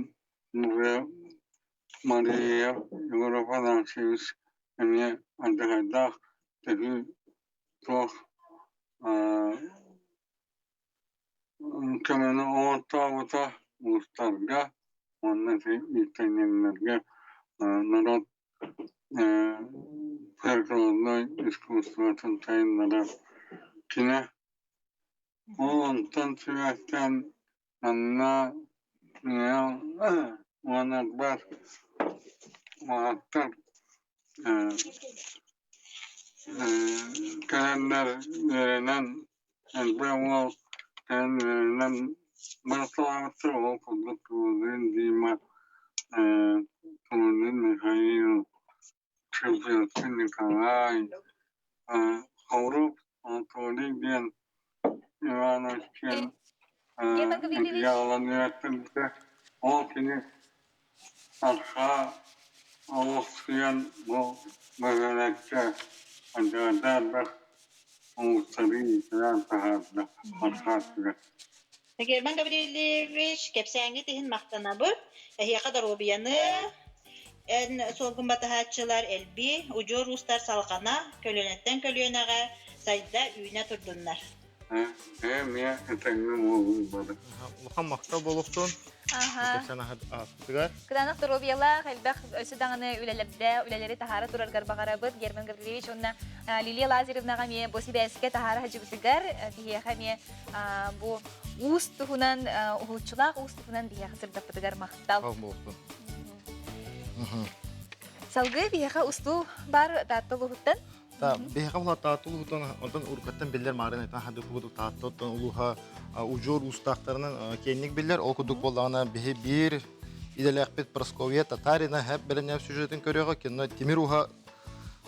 Мария Егор Афанасьевич эмиэ алдьархайдаах төһүү туох көмөнү оҥортообута уустарга уонна иистэнньэҥнэргэ норуот фольклорнай искусствотын сайыннарар кини. Ол онтон сибээстээн манна уонарбар уолаттар кэлэннэр үөрэнэн элбэх уол кэлэн үөрэнэн барыталаабыттар ол курдук Тулуурдуун Дима, Тулуурдуун Михаил, Чемпионскай Николай, Ховров Анатолий диэн Иванович диэн дьаалан үөрэттэрбитэ. Ол кини арҕаа олохсуйан бу бөһүөлэккэ адьырҕа омуктары иитэлээн таһаарда арҕаа өттүгэр. Герман Гаврильевич, кэпсээҥҥит иһин махтанабыт. Эһиэхэ доруобуйаны, эн суолгун батыһааччылар элбии, удьуор уустар салҕана, көлүөнэттэн көлүөнэҕэ сайда, үүнэ турдуннар. Эмиэ этэҥҥэ буолун бары. Улахан махтал буолуохтун. Аха. Кэпсээн ааспытыгар. Кытаанах доруобуйалаах, элбэх өссө даҕаны үлэлэрдээх, үлэлэри таһаара тураргар баҕарабыт. Герман Гаврильевич уонна Лилия Лазаревнаҕа эмиэ бу сибээскэ таһаара сылдьыбытыгар биһиэхэ эмиэ бу уус туһунан, уһулуччулаах уус туһунан биһиэхэ сырдаппытыгар махтал. Буолуохтун. Салгыы биһиэхэ устуу бар Таатта улууһуттан. Биһиэхэ була Таатта улууһуттан онтон уруккаттан биллэр маарын айтан хады курдук Тааттаттан улууһа удьуор уустаахтарынан киэҥник биллэр. Ол курдук буоллаҕына биһи биир идэлээхпит Прасковья Татарина хэп бэлэмнээх сюжетын көрүөҕэ кино тимир ууһа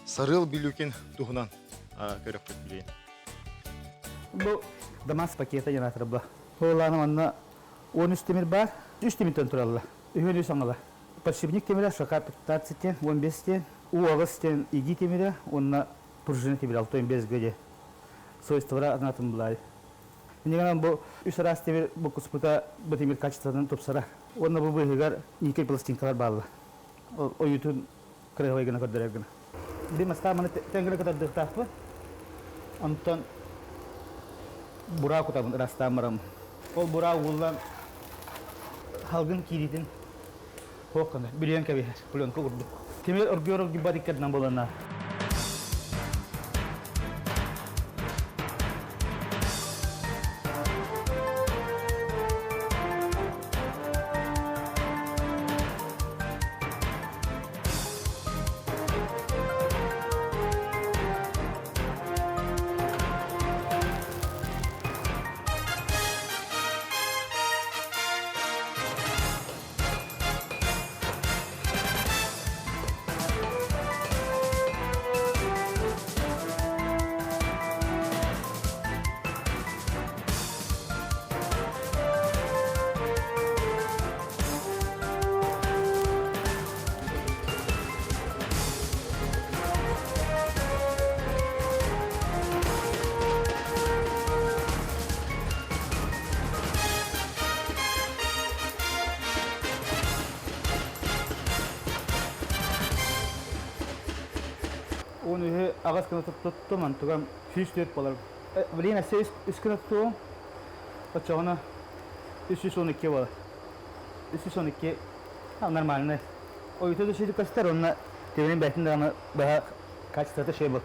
Сарыал Билюкин туһунан көрөхпүт билигин. Бу Дамас пакета диэн аатырба. Хоолаана манна 13 тимир бар, үс тимиртэн тураллар. Үһүөн үс аҥала. Подшипник тимирэ ШК 15 тен, 15 тен, У8 тен иги тимирэ уонна пружина тимирэ 65 г свойствора анатын булай. Иннигэнэн бу үс араас тимир бу куспута бу тимир качествотын тупсара. Уонна бу быыһыгар никель пластинкалар бааллар. Ойуутун кырыһабай гына көрдөрөр гына. Би маска маны тэҥ гына кытардыахтаахпын. Онтон бураа кутабын ырастаан бараммын. Ол бураа ууллан халгын киириитин хуох гына бүрүйэн кэбиһэр пленка курдук. Тимир оргуйар оргуйбат иккэрдинэн буоланна. Уон үһү аҕыс гына туттум, онтугам 104 болар. Блин, өссө үс гына туттуом. Оччоҕуна 312 болар. 312 нормальный. Ойута да шиди көстөр, онно тебенин бәтин даҕаны баһа качествота шей был.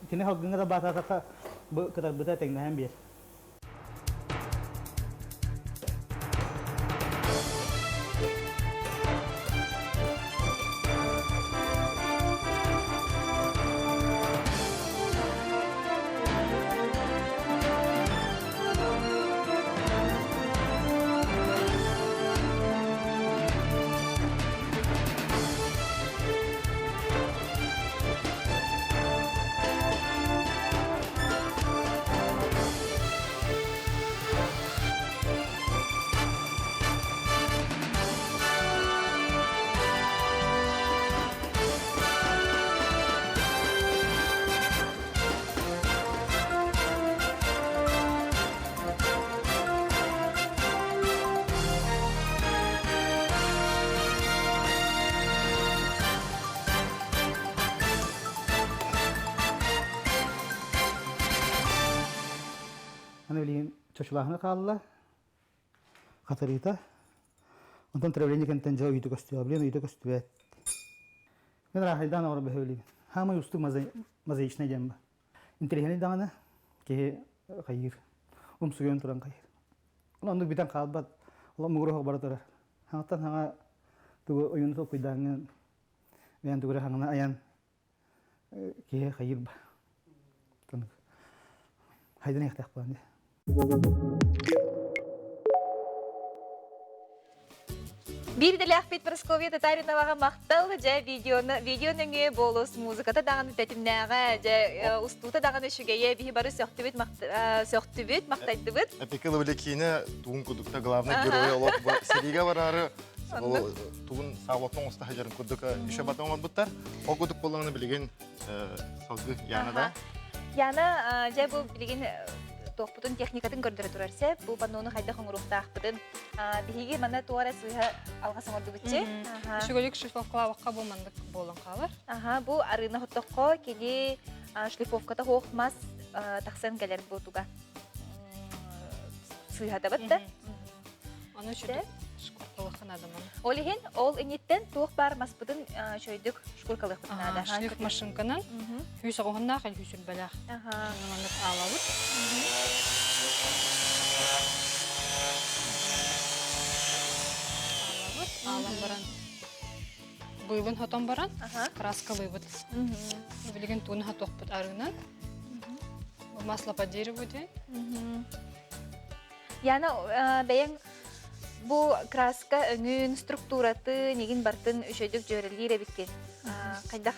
Итини халгыҥҥа да баатаатахха бу кытарбыта тэҥнэһэн биэр. Аны билигин чочулааһына хаалла, хатырыыта. Онтон травление кэнтэн дьэ үйдү көстүө, блин үйдү көстүбэт. Мен рахайдаан оҕор бөһөлүбүн. Хаамай устук мозаичный диэн ба. Интэриэһинэй даҕаны киһи хайыыр, умсугуйан туран хайыыр. Оннук бүтэн хаалбат, ол мугур оһох бара турар. Хаҥаттан хаҥа тугу ойууну толкуйдааҥҥын, бэйэн тугу эрэ хаҥана айан киһи хайыыр ба. Хайдан иэхтээх буолан дии. Биир идэлээхпит Прасковья Татариноваҕа махтал. Дьэ, видеоны, видео нөҥүө болус музыката даҕаны тэтимнээҕэ, дьэ, устуута даҕаны үчүгэйэ, биһи бары сөхтүбүт, сөхтүбүт, махтайдыбыт. Эпикил увлекине тугун кудукта главный герой олох сэриигэ бараары тугун саалаттан оста хажарын курдук еще батан оҥорбуттар. Ол курдук буоллаҕына билигин салгыы Яна да? Яна, дьэ бу билигин туохпутун техникатын көрдөрө турар сеп. Бу паннону хайдах оҥоруохтаахпытын биһиги манна туора сыыһа алҕас оҥордубутчи. Үчүгөлүк шлифовкалаабакка бу маннык буолан хаалар. Аха, бу арыына хоттоххо кини шлифовката хуох мас тахсан кэлэр бу туга. Сыыһатабыт да. Аны үчүгэй шкуркалыахха наада маны. Ол иһин ол инниттэн туох баар маспытын чөйдүк шкуркалыахпытын наада. Шлиф машинканан хүүс оҕуһуннаах или хүүсүрбэлээх. Маннык аалабыт. Аалабыт. Аалан баран быылын хотон баран краскалыыбыт. Билигин тууну хатуохпут арыынан. Масло по дереву диэн. Яна бэйэҥ бу краска өҥүн, структуратын, игин бартын үчүгэйдик дьүөрэлиир эбиккин. Хайдах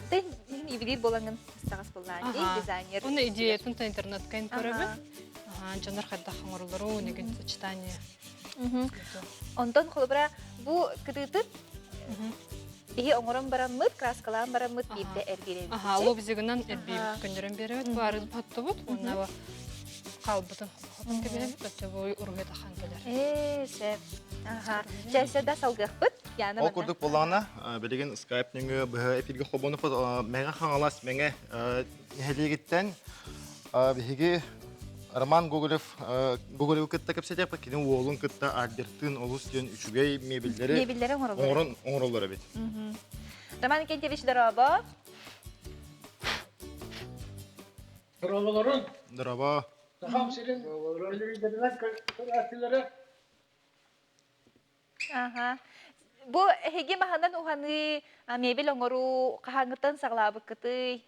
тэн ювелир буолаҥын ыстаҕас буоллаан дии, дизайнер. Уну идеятын та интернетка көрөбүн. Дьоннор хайдах оҥороллору, нэгин сочетание. Онтон холобура бу кытыытын биһи оҥорон бараммыт, краскалаан бараммыт биирдэ эрбиирэбит. Аха, лобзигынан эрбиибит көннөрөн биэрэбит. Бу арыт хоттубут. Уонна хаалбытын хотон кэбиһэбит. Өттө бу уруһуй тахан кэлэр. Ээ, сөп. Аха. Чэ, да салгыахпыт. Яна Ол курдук буоллаҕына, билигин Skype нөҥүө быһа эфиргэ холбонуппут Мэҥэ Хаҥалас Мэҥэ нэһилиэгиттэн биһиги Роман Гоголев Гоголевы кытта кэпсэтиэхпит, кини уолун кытта Альбертыын олус диэн үчүгэй мебеллэри мебеллэри оҥорон оҥороллор эбит. Роман Викентьевич, дорообо. Дорооболорун. Дорообо. Сахам сирин телевизорынан көрөөччүлэрэ. Аха. Бу эһиги маһынан уһаныы, мебель оҥоруу хаһааҥҥыттан саҕалаабыккытый?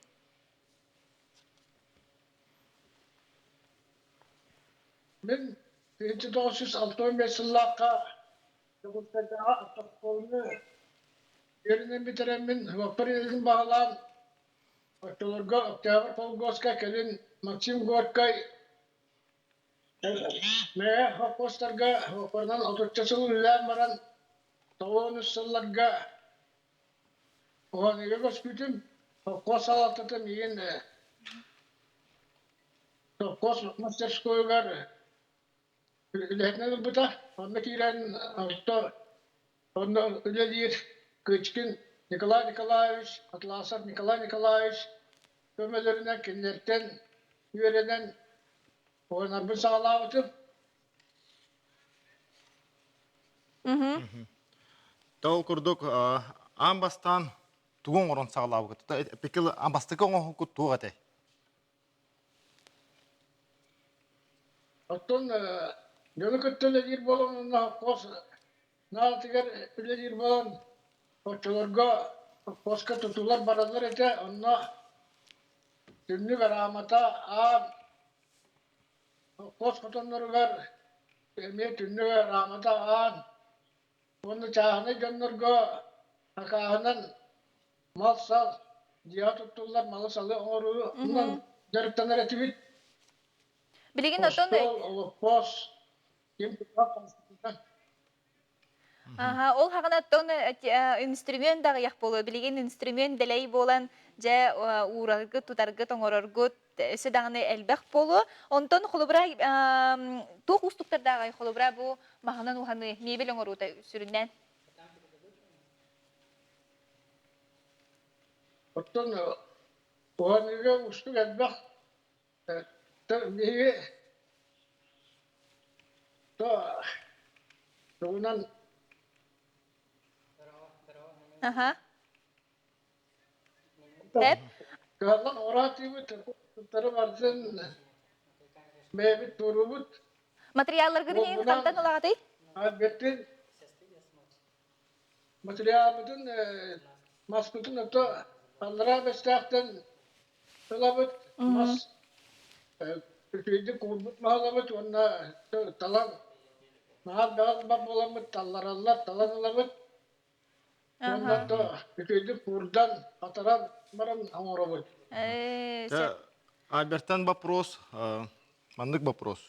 Мин 1965 сыллаахха Дьокуускайдааҕы автошколаны үөрэнэн бүтэрэммин, уоппар идэтин баһылаан, оччолорго Октябрь холкуоска, кэлин Максим Горькай Мэҥэ холкуостарга уоппарынан отучча сыл үлэлээн баран, тоҕус сылларга Уһаныыга көспүтүм, холкуос салалтата миигин совхоз мастерскойугар үлэһитинэн ылбыта. Онно киирэн орто онно үлэлиир Кычкин Николай Николаевич, Атласов Николай Николаевич көмөлөрүнэн кинилэртэн үөрэнэн уһанарбын саҕалаабытым. Ол курдук аан бастаан. тугу оҥорон саҕалаабыккыт? Эпикил бастакы оҥоһуккут туох этэй? Оттон дьону кытта үлэлиир буолан уонна хос наадатыгар үлэлиир буолан оччолорго хоско тутуулар бараллар этэ. Онно түннүк араамата аан хос хотонноругар эмиэ түннүк араамата аан уонна чааһынай дьоннорго сакааһынан мал-сал, дьиэҕэ туттуллар малы-салы оҥоруунан дьарыктанар этибит. Билигин отон Остуол, олоппос, ким тутар Аха, ол хаҕына оттон инструмент да аҕыйах буолуо. Билигин инструмент дэлэй буолан, дьэ уураргыт, тутаргыт, оҥороргут өссө даҕаны элбэх буолуо. Онтон холобура туох уустуктардааҕай холобура бу маһынан уһаныы, мебель оҥоруута сүрүннээн? Оттон уһаныыга уустук элбэх. Биһиги тугунан Аха. Кыһаллан оҕураатыыбыт, туттары барытын бэйэбит туоруубут. Материалларгытын иһин хантан ылаҕытый? Альбертин Материалбытын, маспытын ото аллараа бэстээхтэн ылабыт, мас үчүгэйдик куурбут маһы ылабыт уонна талан наһаа баҕа буоламмыт таллараллар, талан ылабыт уонна то үчүгэйдик куурдан, хатаран баран оҥоробут. Альбертан вопрос, Маннык вопрос.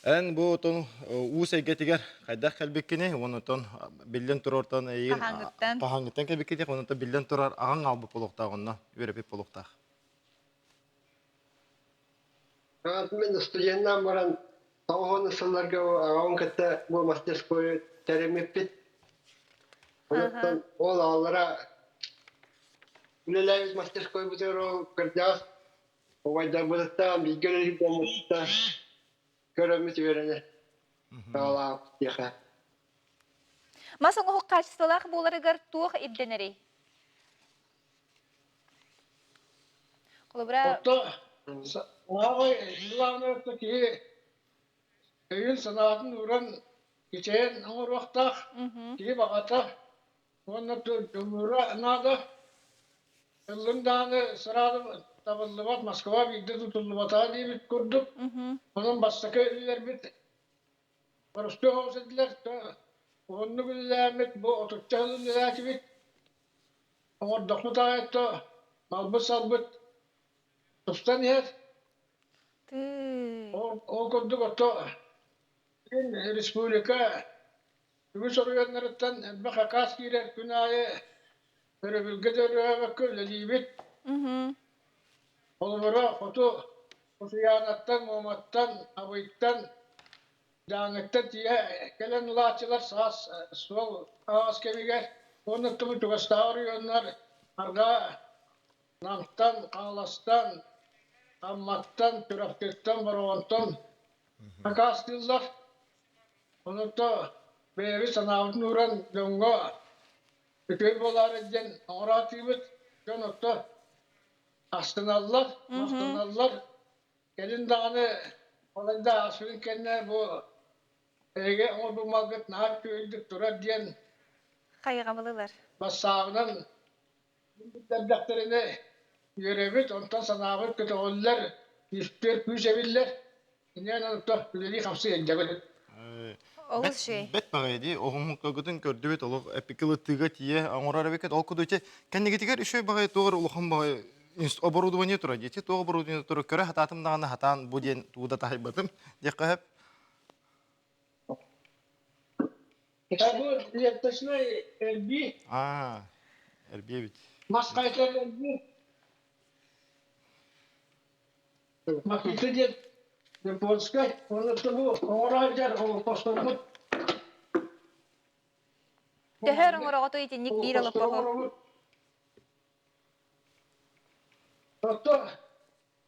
Эн бу отон уус эйгэтигэр хайдах кэлбиккиний уонна отон биллэн турартан эйигин Хаһааҥҥыттан? хаһааҥҥыттан кэлбиккиний уонна отон биллэн турар аҕаҥ аалбыт буолуохтаах онно үөрэппит буолуохтаах. Мен студеннаан баран тоҕус сылларга аҕабын кытта бу мастерскойу тэриммиппит. Онуттан ол ааллара үлэлээбит мастерскойбутугар ол кырдьаҕас Убайдарбытыттан бииргэ үлэлиир дьоммутуттан көрөммүт үөрэнэ саҕалаабыт диэхэ. Мас оҥоһук хаачыстыбалаах буоларыгар туох ирдэнэрий? Холобура Отто саамай главное киһи өйүн-санаатын ууран кичэйэн оҥоруохтаах киһи баҕата уонна дьулуура наада. Ыллым даҕаны сразу табыллыбат, Москва биирдэ тутуллубатаҕа диэбит курдук. Онон бастакы үлэлэрбит боростуой соҕус этилэр. Уһуннук үлэлээммит бу отучча сыл үлэлээтибит. Оҥордохпут аайы то малбыт-салбыт тупсан иһэр. Ол курдук ото республика үгүс оройуоннарыттан элбэх акаас киирэр күн аайы өрөбүлгэ да өрөөбөккө үлэлиибит. Холобура, хоту Усуйаанаттан, Муоматтан, Абыйтан, Дьааҥыттан тиийэ кэлэн ылааччылар саас суол аҕас кэмигэр уонна туму чугастааҕы оройуоннар арҕаа Намтан, Хаҥаластан, Амматтан, Чурапчыттан, Бороҕонтон акаастыыллар. Онон бэйэбит санаабытын ууран дьоҥҥо үчүгэй буолаары диэн оҥороотуубут. Дьон отто астыналлар, махтаналлар. Кэлин даҕаны балайда ааспытын кэннэ бу эһиги оҥорбут малгыт наһаа үчүгэйдик турар диэн хайҕабылылар. Бассаабынан биллэрдэхтэринэ үөрэбит, онтон санаабыт көтөҕүллэр, күүстүөр күүс эбиллэр. Инньэ онто үлэлии-хамсыы илдьэбит. Олус үчүгэй. Бэт баҕайы дии, оһуҥкагытын көрдүбүт, олох эпикилытыыга тиийэ оҥорор эбиккит. Ол курдук ити кэннигитигэр үчүгэй баҕайы туох эрэ улахан баҕайы оборудование турар дии. Ити туох оборудование турар көрө хатаатым даҕаны хатаан бу диэн тугу да таһайбатым диэххэ сөп. Бу ленточнай эрбии. Аа, эрбии эбит. Мас хайытар эрбии. Макита диэн японскай, уонна бу оҥоро сылдьар олоппосторбут. Төһө оҥороҕутуй итинник биир олоппоһу? Ото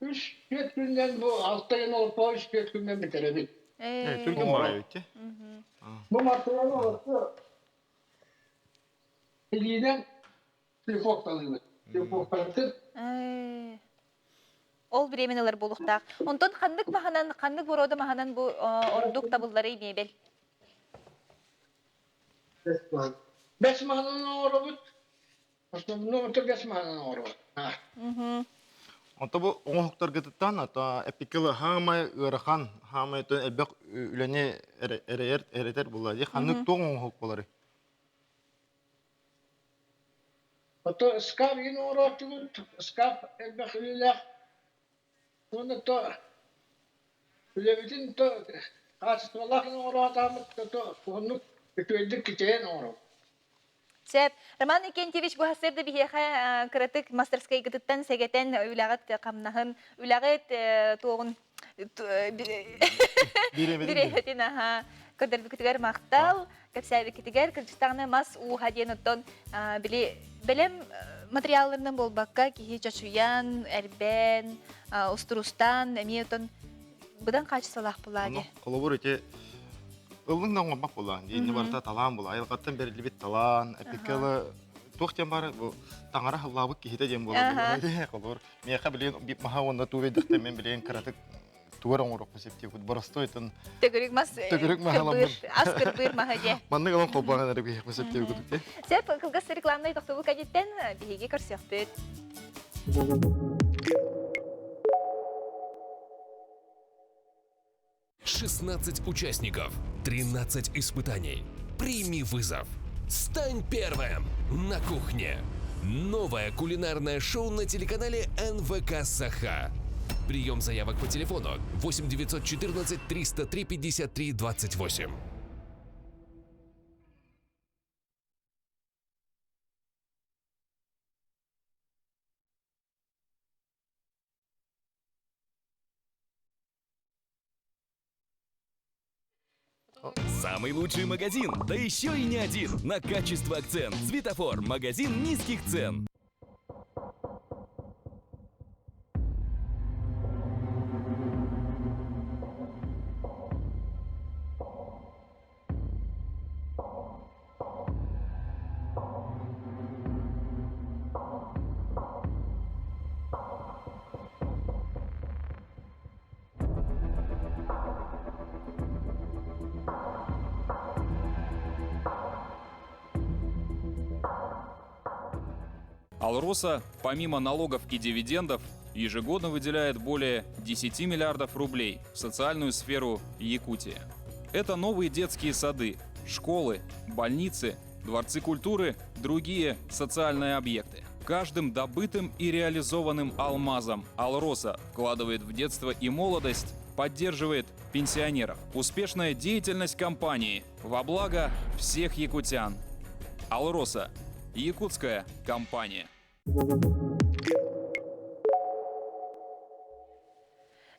үс түөрт күннэн бу алта күн олоппоһу үс түөрт күннэн бүтэрэбит. Түргэн баҕайы эбит Бу матырыйаалы олоппо илиинэн. Шлифовкалыыбыт. Шлифовкалыыбыт. Ол бириэмэн ылар буолуохтаах. Онтон ханнык маһынан, ханнык боруода маһынан бу ордук табылларый мебель? Бэс маһынан оҥоробут. Основном это бэс маһынан оҥоробут. Онто бу оҥоһуктаргытыттан ата эпикыл хаамай ыарахан, хаамай элбэх үлэни эрэйэр эрэтэр буолла. Ханнык туох оҥоһук буоларый? Ото ыскаап иһин оҥорооччубут, ыскаап элбэх үлэлээх уонна то үлэбитин то хаачыстыбалаах гына оҥороотааммыт то уһуннук үчүгэйдик кичэйэн оҥоробут. Сөп. Роман Викентьевич бу сарсыарда биһиэхэ кыратык мастерскайгытыттан сэгэтэн үлэҕит хамнаһын, үлэҕит туоҕун бириэмэтин аха көрдөрбүкүтүгэр махтал, кэпсээбиккитигэр кырдьыктаҕына мас ууһа диэн оттон били бэлэм материалларынан буолбакка киһи чочуйан, эрбээн, устурустаан эмиэ оттон быдан хаачыстыбалаах буолаа дии. Холобур ити ыллыҥ да оҥорбот буолаан дии, инни барыта талаан буолаа. Айылҕаттан бэриллибит талаан, эпиккэ туох диэн баара бу таҥара халлаабыт киһитэ диэн буолар. Холобур миэхэ билигин маһа уонна туу биэрдэхтэн мен билигин кыратык тугар оҥоруохпун сөптүүбүт боростуой тын төгүрүк мас төгүрүк маһаламмын ас кырбыыр маһа дьэ маннык ылан холбоон эрэ биһиэхпин сөптүүбүт дии Сөп кылгас рекламнай тохтобул кэнниттэн биһиги көрсүөхпүт. 16 участников, 13 испытаний. Прими вызов. Стань первым на кухне. Новое кулинарное шоу на телеканале НВК «Саха». Прием заявок по телефону 8 914 303 53 28. Самый лучший магазин, да еще и не один. На качество акцент. Светофор. Магазин низких цен. Алроса, помимо налогов и дивидендов, ежегодно выделяет более 10 миллиардов рублей в социальную сферу Якутии. Это новые детские сады, школы, больницы, дворцы культуры, другие социальные объекты. Каждым добытым и реализованным алмазом Алроса вкладывает в детство и молодость, поддерживает пенсионеров. Успешная деятельность компании во благо всех якутян. Алроса – якутская компания.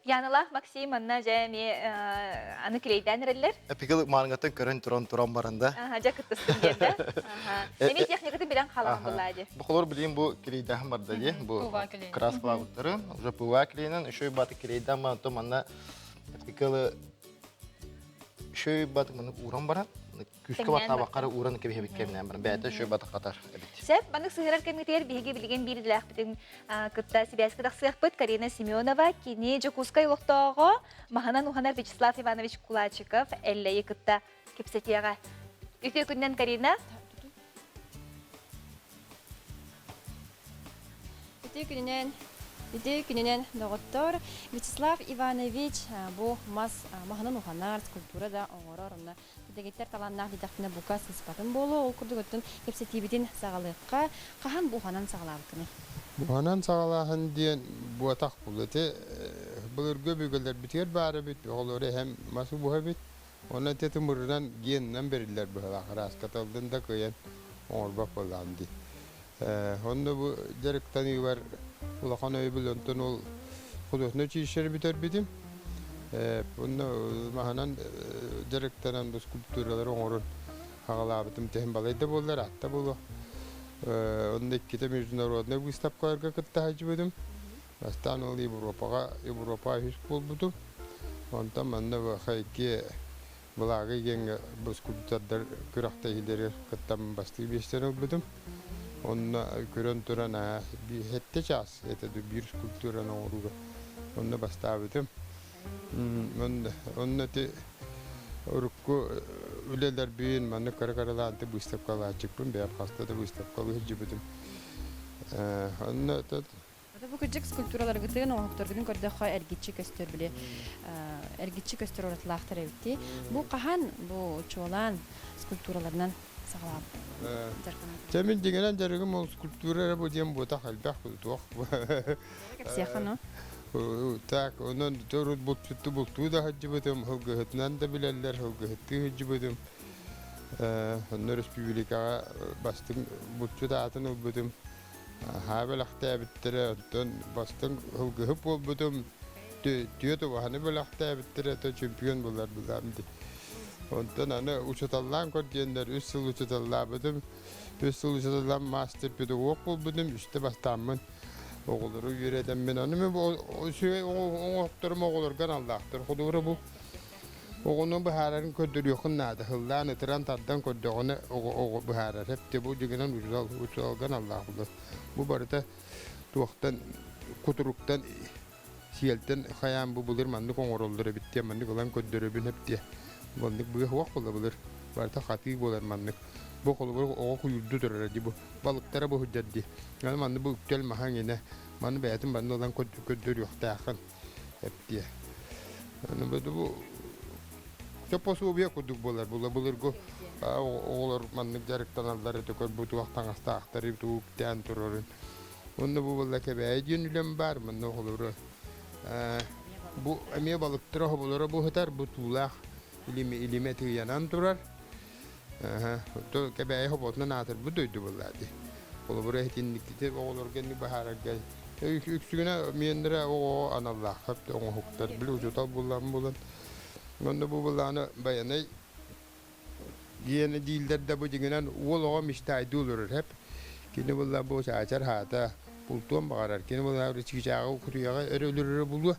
Яналаах Максим манна дьэ эмиэ аны клейдээн эрэллэр. Эпигыл маарыҥҥаттан көрөн туран туран баран да. Аха, дьэ кыттыстым диэн да. Аха. Эмиэ техникатын билэн хаалан буллаа дии. Бу холор билим бу клейдаһын барда дии. Бу краскалаабыттары. Уже ПВА клейинэн, еще и баты клейдаан то манна эпигылы еще и баты маны ууран баран күүскэ баттаабаккара ууран кэбиһэбит кэмнээн баран бэйэтэ еще баты хатар эбит. Сөп, маннык сыһырар кэмҥитигэр биһиги билигин биир идэлээхпитин кытта сибээскэ тахсыахпыт Карина Семенова, кини Дьокуускай олохтооҕо, маһынан уһанар Вячеслав Иванович Кулачиков Эллэйи кытта кэпсэтиэҕэ. Үтүө күнүнэн, Карина. Үтүө күнүнэн, үтүө күнүнэн, доҕоттор. Вячеслав Иванович бу мас маһынан уһанар, скульптура да оҥорор, онно дэгиттэр талааннаах диэтэхпинэ бука сыыспатым буолуо. Ол курдук оттон кэпсэтиибитин саҕалыахха. Хаһан бу уһанан саҕалаабыккыный? Уһанан саҕалааһын диэн буотах буолуо. Ити былыргы өбүгэлэрбитигэр баар эбит, оҕолору эһэм мас убуһа эбит. Онно ити тымырынан генынан бэриллэр быһалаах ырааскаталдын да кыайан оҥорбот буоллаҕым дии. Онно бу дьарыктаныыбар улахан өйөбүл онтон ол художественнай училищены бүтэрбитим. Онно маһынан дьарыктанан бу скульптуралары оҥорон аҕалаабытым тэһин балай да буоллар, атта буолуо. Онно иккитэ международнай выставкаларга кытта сылдьыбытым. Бастаан ол Европаҕа Европа үһүс буолбутум. Онтон манна хайки Былаагы диэҥҥэ бу скульптордар күрэхтэһиилэригэр кыттан бастыы биэстэн ылбытым. Онно көрөн туран хетте час это биир скульптураны оҥорууга онно бастаабытым. Онно ти урукку үлэлэрбин маннык кыра-кыралаан быыстапкалааччыкпын бэйэм хаста да быыстапкалыы сылдьыбытым. Онно Бу кырдьык скульптураларгытын, оҥоһуктаргытын көрдөххө эргиччи көстөр били эргиччи көстөр уратылаахтар эбит Бу хаһан бу чуолаан скульптураларынан саҕалаабыт Дьэ мин дьиҥинэн дьарыгым ол скульптура эрэ бу диэн буотах элбэх туох. Кэпсиэххэ ну. Так, онон урут булчутту бултуу да сылдьыбытым, сылгыһытынан да билэллэр, сылгыһыттыы сылдьыбытым. Онно республикаҕа бастыҥ булчут аатын ылбытым. Аһаа бэлэхтээбиттэрэ, оттон бастыҥ сылгыһыт буолбутум, түөрт убаһаны бэлэхтээбиттэрэ, то чемпион буолар былаам дии. Онтон аны учууталлаан көр диэннэр үс сыл учууталлаабытым, үс сыл учууталлаан мастер педагог буолбутум, үстэ бастааммын оҕолору үөрэтэммин. Аны мин үчүгэй оҥоһукторум оҕолорго аналлаахтар. Холобура бу Оҕону быһаарарын көрдөрүөххүн наада. Һыллаан, ытыран, тардан көрдөҕүнэ оҕо оҕо быһаарар. Эптэ бу дьиҥинэн учуутал учууталга аналлаах буолар. Бу барыта туохтан кутуруктан сиэлтэн хайаан бу былыр маннык оҥороллор эбит диэн маннык ылан көрдөрөбүн эптиэ. Маннык быа суох буолла былыр. Барыта хатыы буолар маннык. Бу холобур оҕо куйуурду турара дии бу балыктара бу сылдьар дии. Аны манны бу үктэл маһа иҥинэ. Маны бэйэтин манна ылан көрдөрүөхтээххин. эптиэ. Аны бу пособие курдук буолар була былыргы оҕолор маннык дьарыктаналлар этэ көрбүт туох таҥастаахтары тугуктаан турарын. Онно бу буолла кэбээйи диэн үлэм бар манна оҕолору бу эмиэ балыктара хоболоро бу сытар бу туулаах илими илиме тыйанан турар. Кэбээйи хоботунан аатырбыт дойду буолла дии. Холобура итинникити оҕолорго инник баһаарарга үксүгүнэ миэннэрэ оҕоҕо аналлаахтар оҥоһуктар били учуутал буллаан булан онно бу буллааны байанай диэни дииллэр да бу дьиҥинэн уол оҕо мечтайдыы олорор хэп кини булла бу чаачар хаата бултуон баҕарар кини булла чыычааҕы кутуйаҕы өрө өлөрөрө булуо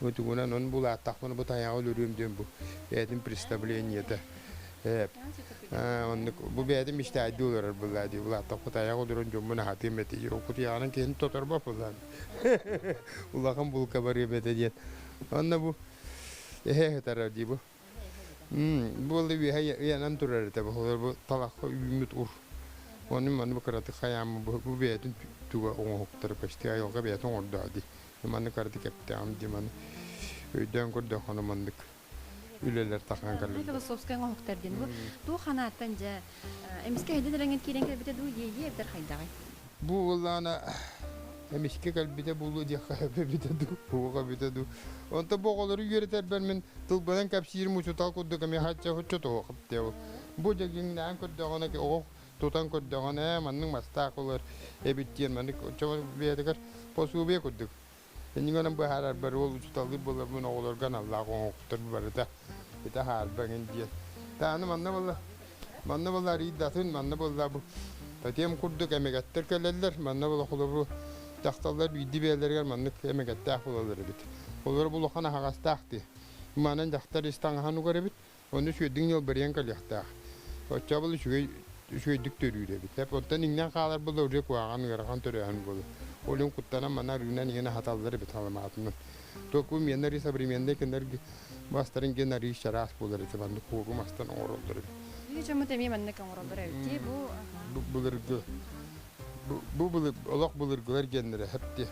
бу тугунан ону булааттахпына бу тайаҕы өлөрүөм диэн бу бэйэтин представлениета Оннук бу бэйэтин мечтайдыы олорор буолла дии. Улааттахпыт айах олорон дьоммун аһатыам этэ. Кутуйаҕынан киһини тоторбот буоллаан. Улахан булка барыам этэ диэн. Онно бу эһэ сытара дии бу. Бу ол үөһэ ыйанан турар этэ. Бу бу талахха үүммүт ур. Ону маны бу кыратык хайааммы бу бэйэтин туга оҥоһуктары почти айылҕа бэйэтин оҥордоо дии. Маннык кыратык кэптээҕим дии маны өйдөөн көрдөххүнэ маннык үлэлэр тахан кэллилэр. Философскай оҥоһуктар диэн бу туох ханааттан дьэ эмискэ эһэдин эрэҥин киирэн кэлбитэ дуу иэйии эбэтэр хайдаҕый? Бу уоллаана эмискэ кэлбитэ буолуо диэххэ эбитэ дуу, уоҕа эбитэ дуу. Онто бу оҕолору үөрэтэрбэр мин тылбынан кэпсиирим учуутал курдук эмиэ хачча хоччо туһуох диэбил. Бу дьэгиҥнээн көрдөҕүнэ оҕо тутан көрдөҕүнэ ээ маннык мастаах олор эбит диэн маннык бэйэтигэр пособие курдук Иннигинэн быһаарарбар уол учууталлыыр буоларбын оҕолорго аналлаах оҥоһуктар барыта ити хаарба эҥин диэн. Тааны манна буолла манна буолла арыйдатын манна буолла бу татем курдук эмэгэттэр кэлэллэр манна буолла холобуру дьахталлар биирдии бэйэлэригэр маннык эмэгэттээх буолаллар эбит. Олор бу улахан аһаҕастаах дии. Манан дьахтар ис таҥаһын угар эбит. Ону үчүгэйдик ньылбырыйан кэлиэхтээх. Оччоҕо был үчүгэй үчүгэйдик төрүүр эбит. Эп онтон иҥнэн хаалар буолла уже куһаҕан ыарахан төрөөһүн буолар. Ол иһин куттанан маны арыынан иһин аһаталлар эбит халамаатынан. Току менари современный кинер бастарын ген арыы чараас буолар эти маннык куогу мастан оҥороллор эбит. Биһиги дьоммут эмиэ маннык оҥороллор эбит бу Бу былыргы бу былыр олох былыргылар геннэрэ хэпти.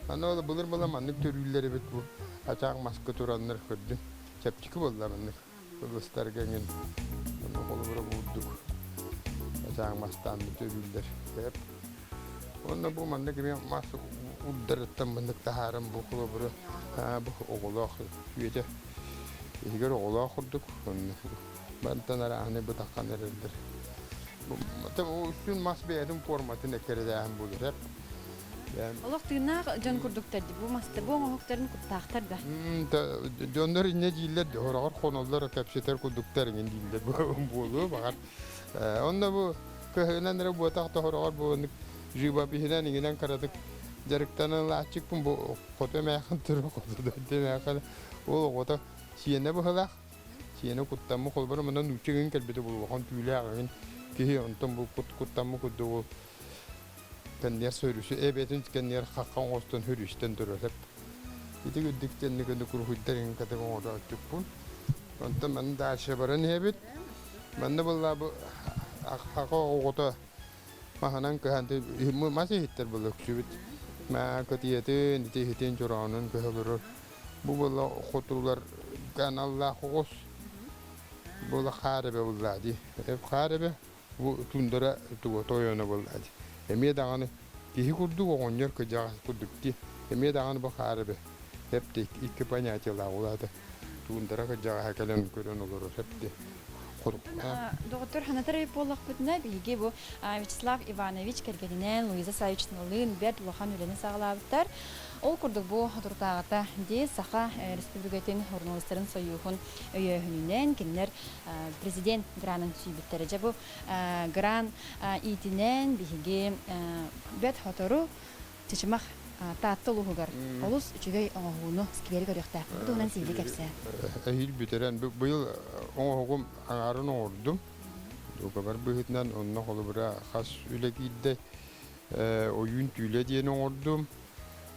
Аны ол былыр була маннык төрүүллэр эбит бу ачаах маска тураннар көрдүн. Чэпчэки буолла маннык ылыстарга эҥин ону холобура буурдук ачаах мастаан төрүүллэр. Уонна бу маннык эмиэ мас урдарыттан маннык таһааран бу холобура бу оҕолоох үөтэ иһигэр оҕолоох курдук бантан арааһынай бытаххан эрэллэр. Үстүн мас бэйэтин форматын эккирэтээһин буолар. Олох тыыннаах дьон курдуктар дии. Бу маста бу оҥоһуктарын куттаахтар да. Дьоннор инньэ дииллэр, хороҕор хоноллор, кэпсэтэр курдуктар иҥин дииллэр буолуо баҕар. Онно бу кыһынан эрэ буотах тохороҕор бу живопиһинэн иҥинэн кыратык дьарыктанан ылааччыкпын бу хоту эмээхин туру хоту дойду эмээхин ол оҕото сиэнэ быһылаах сиэнэ куттаммыт холбор манан нуучча иҥин кэлбитэ булуохан түүлээх иҥин киһи онтон бу куттаммыт курдук ол. кэннигэр сөрүсү эбэтин кэннигэр хахха оҥостон хөрүстэн турар эп. Ити үрдүк тенник өнү куруһуйдар иҥин катык оҥорооччуппун. Онтон манна дальше баран иһэбит. Манна буолла бу хака оҕото маһынан кыһан мас иһиттэр буолла үксүбүт. Маа кытыйатын, ити иһитин чороонун кыһа олорор. Бу буолла хотулар аналлаах оҕус. Буола хаар эбэ буллаа дии. Хаар эбэ бу тундара туга тойоно буоллаа дии. Эмиэ даҕаны киһи курдук оҕонньор кыдьаҕас курдук дии. Эмиэ даҕаны бу хаар эбэ эпти икки понятиелаах улаата. Туундара кыдьаҕаһа кэлэн көрөн олорор эпти. Доҕоттор ханатар эбит буоллахпытына, биһиги бу Вячеслав Иванович кэргэнинээн Луиза Савичналыын бэрт улахан үлэни саҕалаабыттар. Ол курдук бу соторутааҕыта дии Саха Республикатын суруналыыстарын сойууһун өйөөһүнүнэн кинилэр президент гранын сүүйбүттэрэ. Дьэ бу гран иитинэн биһиги бэрт сотору Чычымах Таатта улууһугар олус үчүгэй оҥоһууну сквери көрүөхтээхпит. Бу туһунан сиһилии кэпсээ. Эһиил бүтэрэн быйыл оҥоһугум аҥаарын оҥордум. Дуогабар быһыытынан онно холобура хас үлэ киирдэ ойуун түүлэ диэн оҥордум.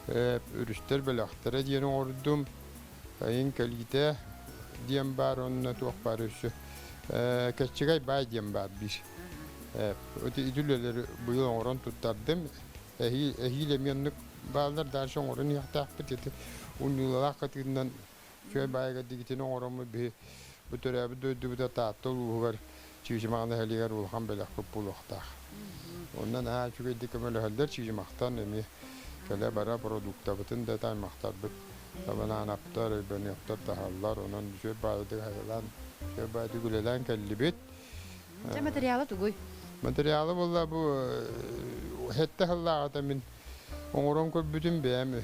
Өрүстэр бэлэхтэрэ диэн оҥордум. Айын кэлиитэ диэн баар онно туох баар өссө Кэччэгэй баай диэн баар биир. Ити үлэлэри быйыл оҥорон туттардым. Эһиил эмиэ оннук бааллар дальше оҥорон иһиэхтээхпит. Ити унньуулалаах кытыытынан үчүгэй баайга дигитин оҥороммут биһи бу төрөөбүт дойдубута Таатта улууһугар Чыычымах нэһилиэгэр улахан бэлэхпит буолуохтаах. Онно наһаа үчүгэйдик көмөлөһөллөр Чыычымахтан эмиэ кэлэ-бара продуктабытын да аймахтарбыт Табананаптар, Өйбөнүөктэр таһаллар. Онон үчүгэй баайдык айылаан, үчүгэй баайдык үлэлээн кэллибит. Дьэ материала тугуй? Материала буолла бу сэттэ сыллааҕыта мин оҥорон көрбүтүм бэйэм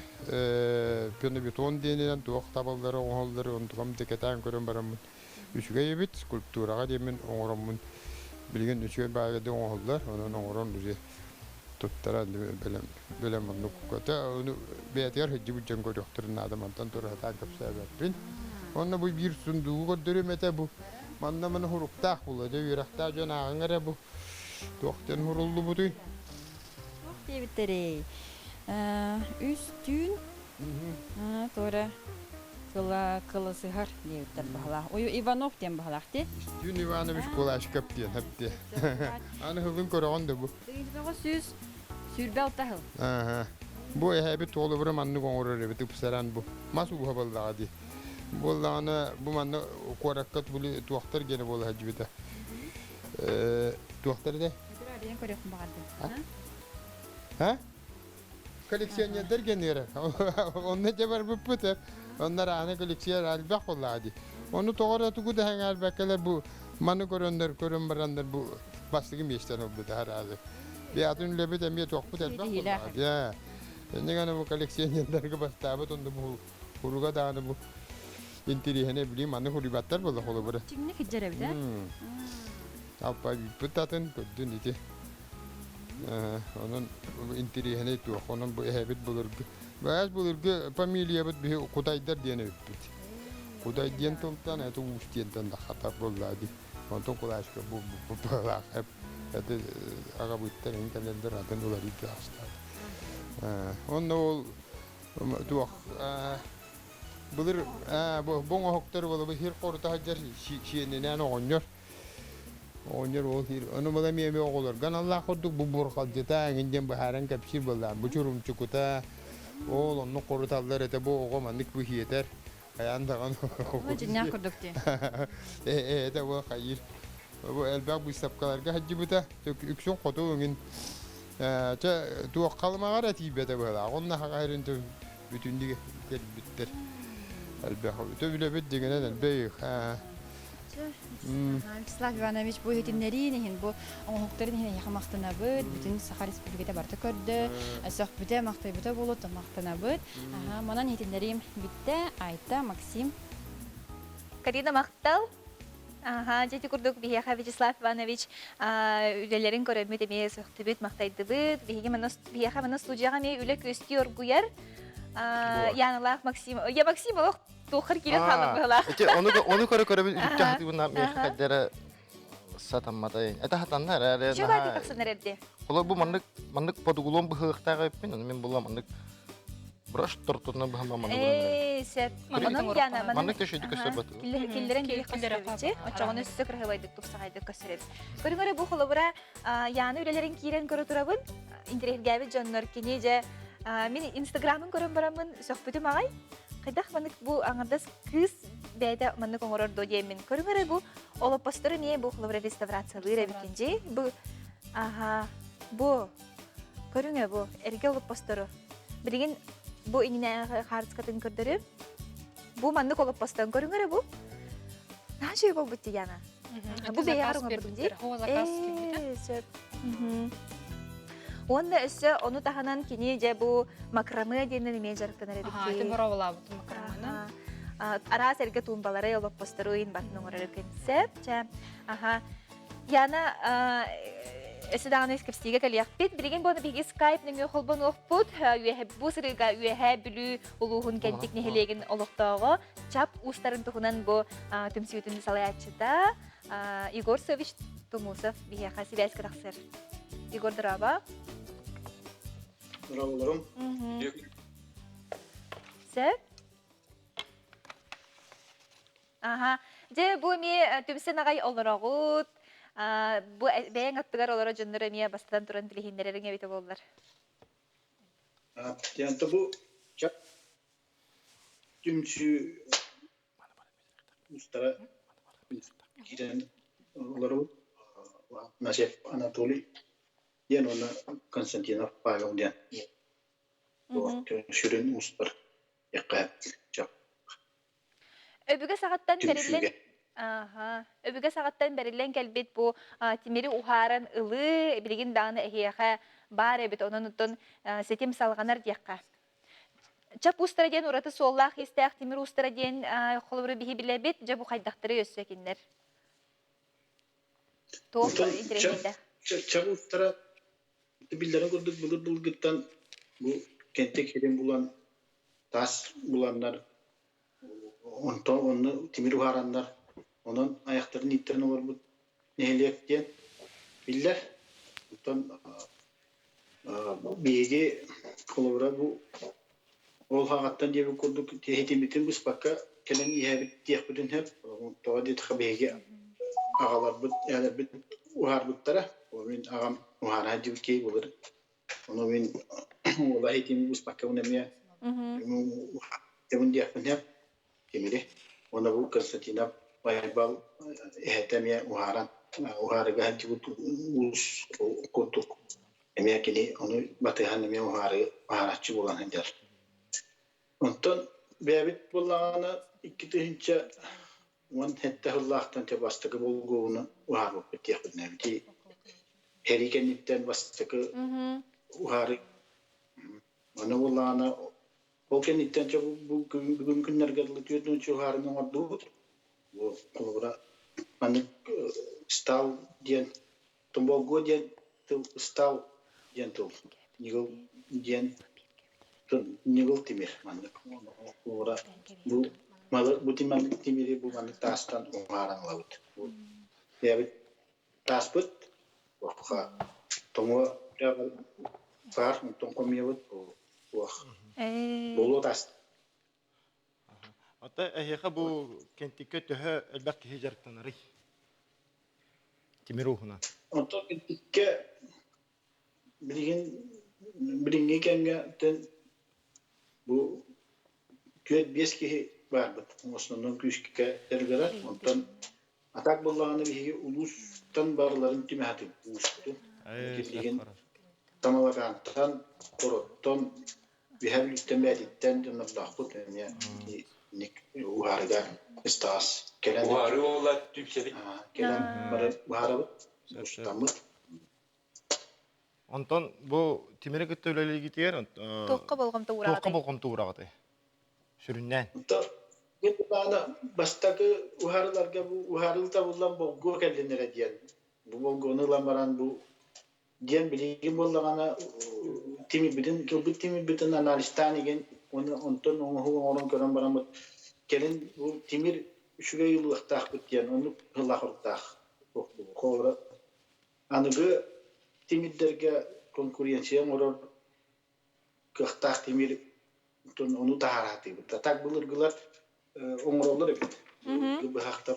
пенобетон диэнинэн туох табаллары оҥоһоллору онтукам да кэтээн көрөн бараммын үчүгэй эбит скульптураҕа диэммин оҥороммун билигин үчүгэй баайга оҥоһуллар онон оҥорон уже туттаран бэлэм бэлэм оннук көтө ону бэйэтигэр сылдьыбыт дьон көрүөхтэрин наада мантан тура сатаан кэпсээбэппин онно бу биир сундуугу көрдөрүөм этэ бу манна маны хуруктаах буолуо дьэ үөрэхтээх дьон ааҕыҥ эрэ бу туох диэн хуруллубутуй Туох диэбиттэрий? Үс түүн туора кыла кылысыһар диэбиттэр баһылаах. Ой, Иванов диэн баһылаах дии. Үстүүн Иванович Кулачков диэн хэпти. Аны хылын көрөҕүн да бу. 926 хыл. Ааха. Бу эһэбит туолубура маннык оҥорор эбит ыпсаран бу. Мас ууһа буоллаҕа дии. Буоллаҕына бу манна куоракка били туохтар гене буола сылдьыбыта. Туохтар этэ? Арыйан көрүөхпүн баҕардым. А? Коллекционердар геннere. Онно дьэ барбыппыт. Онно ааны коллекционер элбэх буоллаҕа дии. Ону тоҕо эрэ тугу да сэҥээрбэккэлэр бу маны көрөннөр, көрөн бараннар бу бастакы миэстэни ылбыта араады. Биатын үлэбит эмиэ туохпут элбэх буоллаҕа дии. Инньэ гына бу коллекционердарга бастаабыт онно бу хуруга даҕаны бу интириэһинэй билии маны хуруйбаттар буолла холобура. Чиҥник кирдьэр эбит ээ. Алпавиппыт атын көрдүн ити. Онон интириэһинэй туох, онон бу эһэбит былыргы. Баас былыргы фамилиябыт биһи Кудайдар диэн эбиппит. Кудай диэн тылтан, это уус диэнтэн да хатар буоллаа дии. Онтон Кулашка бу бу это аҕабыттар ин кэлэллэр атын уларыйда астаат. Онно ол туох былыр бу оҥоһуктар буола бу сир хорута сылдьар сиэнинээн оҕонньор Оҕонньор уол диир, ону бала эмиэ эмиэ оҕолорго аналлаах курдук бу бурҕалдьыта эҥин диэн быһааран кэпсиир буоллаҕым. Бу чурумчукута, ол оннук хоруталлар этэ, бу оҕо маннык бу иһиэтэр, хайаан даҕаны Дьиннээх курдук дии. Ээ, этэ бу хайыыр. Бу элбэх быыстапкаларга сылдьыбыта, үксүн хоту өҥүн чэ туох халымаҕар этиийбэтэ быһалаах. Онно хаҕа бүтүннүү кэлбиттэр. Элбэх. Үлэбит дьиҥинэн элбэх. Вячеслав Иванович бу иһитиннэриин иһин, бу оҥоһуктарын иһин эйиэхэ махтанабыт. Бүтүн Саха Республиката барыта көрдө, сөхпүтэ, махтайбыта буолуо, махтанабыт. Манан иһитиннэриим бүттэ. Айта, Максим. Карина махтал. Аха, дьэ ити курдук биһиэхэ Вячеслав Иванович үлэлэрин көрөммүт эмиэ сөхтүбүт, махтайдыбыт. Биһиги манна биһиэхэ манна студияҕа эмиэ үлэ күөстүү оргуйар. Яналаах Максим. Я Максим олох туоххар киирэн хаалан быһылаах. Ити ону ону көрө көрөбүн үтүктэ хатыыбын миэхэ хайдара. Сатаммата. Это хатанна эрэ. Чугай тахсан эрэрди. Холор бу маннык маннык подугулуон быһыахтаах эппин, ону мин булла маннык браш тортотунан быһама маннык. Ээ, сөп. Онон Яна маннык төшөйдү көстөр бatu. Киллерен кири көстөрөбүт. Очоҕун өссө кырыһыбайдык тупсаҕайдык көстөрөбүт. Көрүҥ эрэ бу холобура Яна үлэлэрин киирэн көрө турабын. Интэриэһиргээбит дьоннор кини дьэ мин инстаграмын көрөн бараммын сөхпүтүм аҕай. Хайдах маннык бу аҥардас кыыс бэйэтэ маннык оҥорор дуо диэммин көрүҥ эрэ бу олоппостору эмиэ бу холобура реставрациялыыр эбиккин дии бу аха бу көрүҥэ бу эргэ олоппостору билигин бу иҥинээҕи хаартыскатын көрдөрүм бу маннык олоппостон көрүҥ эрэ бу наһаа үчүгэй буолбут дии Яна бу бэйэҕэр оҥорбутум дии сөп Уонна өссө ону таһынан кини дьэ бу макраме диэннэн эмиэ дьарыктанар эбит. Ити бороволаабытым макрамена. Араас эргэ туумбалары, олоппостору ыйын батын оҥорор эбиккин. Сөп, чэ. Аха. Яна өссө даҕаны кэпсиигэ кэлиэхпит. Билигин буона биһиги скайп нөҥүө холбонуохпут. Үөһэ бу сырыыга Үөһээ Бүлүү улууһун Кэнтик нэһилиэгин олохтооҕо Чап уустарын туһунан бу түмсүүтүн салайааччыта Егор Савич Тумусов биһиэхэ сибээскэ тахсар. Егор, дорообо. Дорооболорум. Сөп. Аха. Дьэ, бу эмиэ түмсэн аҕай олороҕут. Бу бэйэҥ аттыгар олоро дьоннор эмиэ бастатан туран билиһиннэрэриҥ эбитэ буоллар. Дианта бу түмсүү устара киирэн олоробут. Насев Анатолий диэн уонна Константинов Павел диэн сүрүн устар Өбүгэ саҕаттан бэриллэн Өбүгэ саҕаттан бэриллэн кэлбит бу тимири уһааран ылыы билигин даҕаны эһиэхэ баар эбит онон оттон ситим салҕанар диэххэ. Чап уустара диэн ураты суоллаах-иистээх тимир уустара диэн холобуру биһи билэбит. Дьэ бу хайдахтары өссө кинилэр? Туох интэриэһинэйдэ? Чап уустара биллэрин курдук былыр-былыргыттан бу кэнтик сирин булан таас буланнар онтон онно тимир уһаараннар онон айахтарын ииттэрэн олорбут нэһилиэк диэн биллэр. Оттон биһиги холобура бу ол хаҕаттан диэбит курдук тиһитиммитин быспакка кэлэн иһэбит диэхпитин сөп. Тоҕо диэтэххэ биһиги аҕаларбыт, эһэлэрбит уһаарбыттара. Ол мин аҕам уһаара сылдьыбыт киһи былыр. Ону мин уола иһитими быспакка эмиэ диэхпин сөп. Тимири. Уонна бу Константинов Байбал эһэтэ эмиэ уһааран, уһаарыга сылдьыбыт уус курдук эмиэ кини ону батыһан эмиэ уһаары уһаарааччы буолан сылдьар. Онтон бэйэбит буоллаҕына 2017 сыллаахтан те бастакы болгуобуну уһаарбыппыт диэхпитинэ ити сэрии кэнниттэн бастакы уһаары Аны буоллаҕына Ол кэнниттэн чэ бу бүгүн күннэргэ дылы 40 уһаарын оҥордубут. Бу холобура маннык ыстаал диэн томболгуо диэн тыл ыстаал диэн тыл ньыгыл диэн ньыгыл тимир маннык холобура бу малы бу маннык тимири бу маннык таастан уһааран ылабыт. Бу бэйэбит тааспыт тоҥуо саар онтон хомуйабыт туох буолуо таас Ата эһиэхэ бу кэнтиккэ төһө элбэх киһи дьарыктанарый? Тимир ууһунан. Онтон кэнтиккэ билигин билиҥҥи кэмҥэ бу 4-5 киһи баарбыт. Основном күүскэ дьарыгырар. Онтон А так буоллаҕына биһиги улуустан барыларын түмэһэтин уустун. Билигин Тамалакаантан, Хороттон, Үһэ Бүлүүттэн бээтиттэн дьоннордоохпут эмиэ ник уһаарыга ыстаас кэлэн Уһаарыы уола түмсэбит. Кэлэн бары уһаарабыт, устаммыт. Онтон бу тимири кытта үлэлиигитигэр Туохха болҕомто уураҕытый? Туохха болҕомто уураҕытый? Сүрүннээн. Аны бастакы уһаарыларга бу уһаарыы табыллан болгуо кэллин эрэ диэн бу болгуону ылан баран бу диэн билигин буоллаҕына тимирбитин кылбыт тимирбитин анализтаан игин уонна онтон оҥоһуу оҥорон көрөн бараммыт кэлин бу тимир үчүгэй ылыахтаахпыт диэн оннук сыллаах оруктаах. Холобура, аныгы тимирдэргэ конкуренция оҥорор кыахтаах тимир ону таһаараатыыбыт. А так былыргылар оҥороллор эбит. Былыргы быһахтар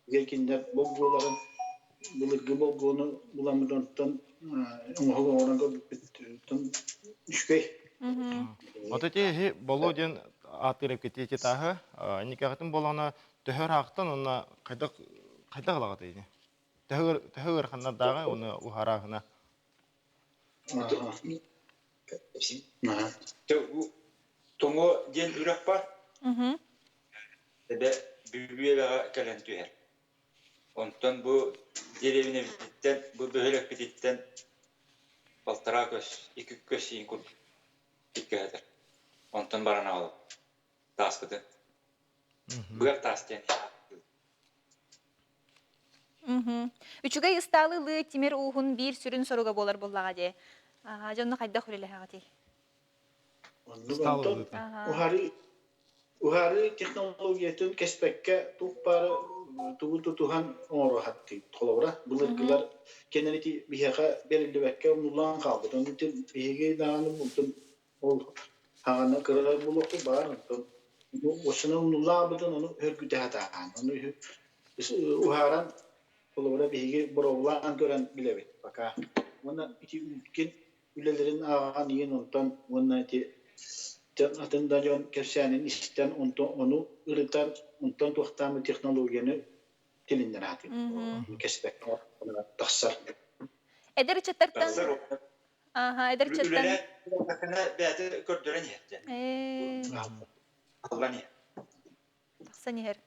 кинилэр болгуоларын былыргы болгуону буламмыт онтон оҥоһук оҥорон көрбүппүт үчүгэй. Ото ити болу диэн ааттыыр эпкити ити тааһы никэҕитин болоно төһө ыраахтан уонна хайдах хайдах ылаҕыт ини? Төһө ыараханнардааҕы уонна уһарааһына? Тоҥо диэн үрэх бар. Эбэ Бүлүү эбэҕэ кэлэн түһэр. Онтон бу дэриэбинэбититтэн, бу бөһүөлэкпититтэн балтараа көс, икки көс иин курдук иккиһэтэр. Онтон баран аҕалып тааспытын. Быар таас диэн Үчүгэй ыстаалы ылыы тимир ууһун биир сүрүн соруга буолар буоллаҕа дии. Дьонно хайдах үлэлэһэҕитий? Оннук онтон уһарыы уһарыы технологиятын кэспэккэ туох баары тугу тутуһан оҥоруохаттыы. Холобура, былыргылар кэнэрити биһиэхэ бэриллибэккэ умнуллан хаалбыт. Онон биһиги даҕаны онтон ол хаҕана кыра буолуохпут баар онтон осына умнуллаабытын ону хөргүтэ сатаан ону уһааран холобура биһиги боруобулаан көрөн билэбит пока уонна ити үүткин үлэлэрин ааҕан иһин онтон уонна ити атын да дьон кэпсээнин истэн онтон ону ырытан онтон туохтаамы технологияны тилиннэр аатын кэспэккэ тахсар Эдэр ыччаттартан Ааха, эдэр ыччаттан бэйэтэ көрдөрөн иһэр Аллан иһэр. Тахсан иһэр.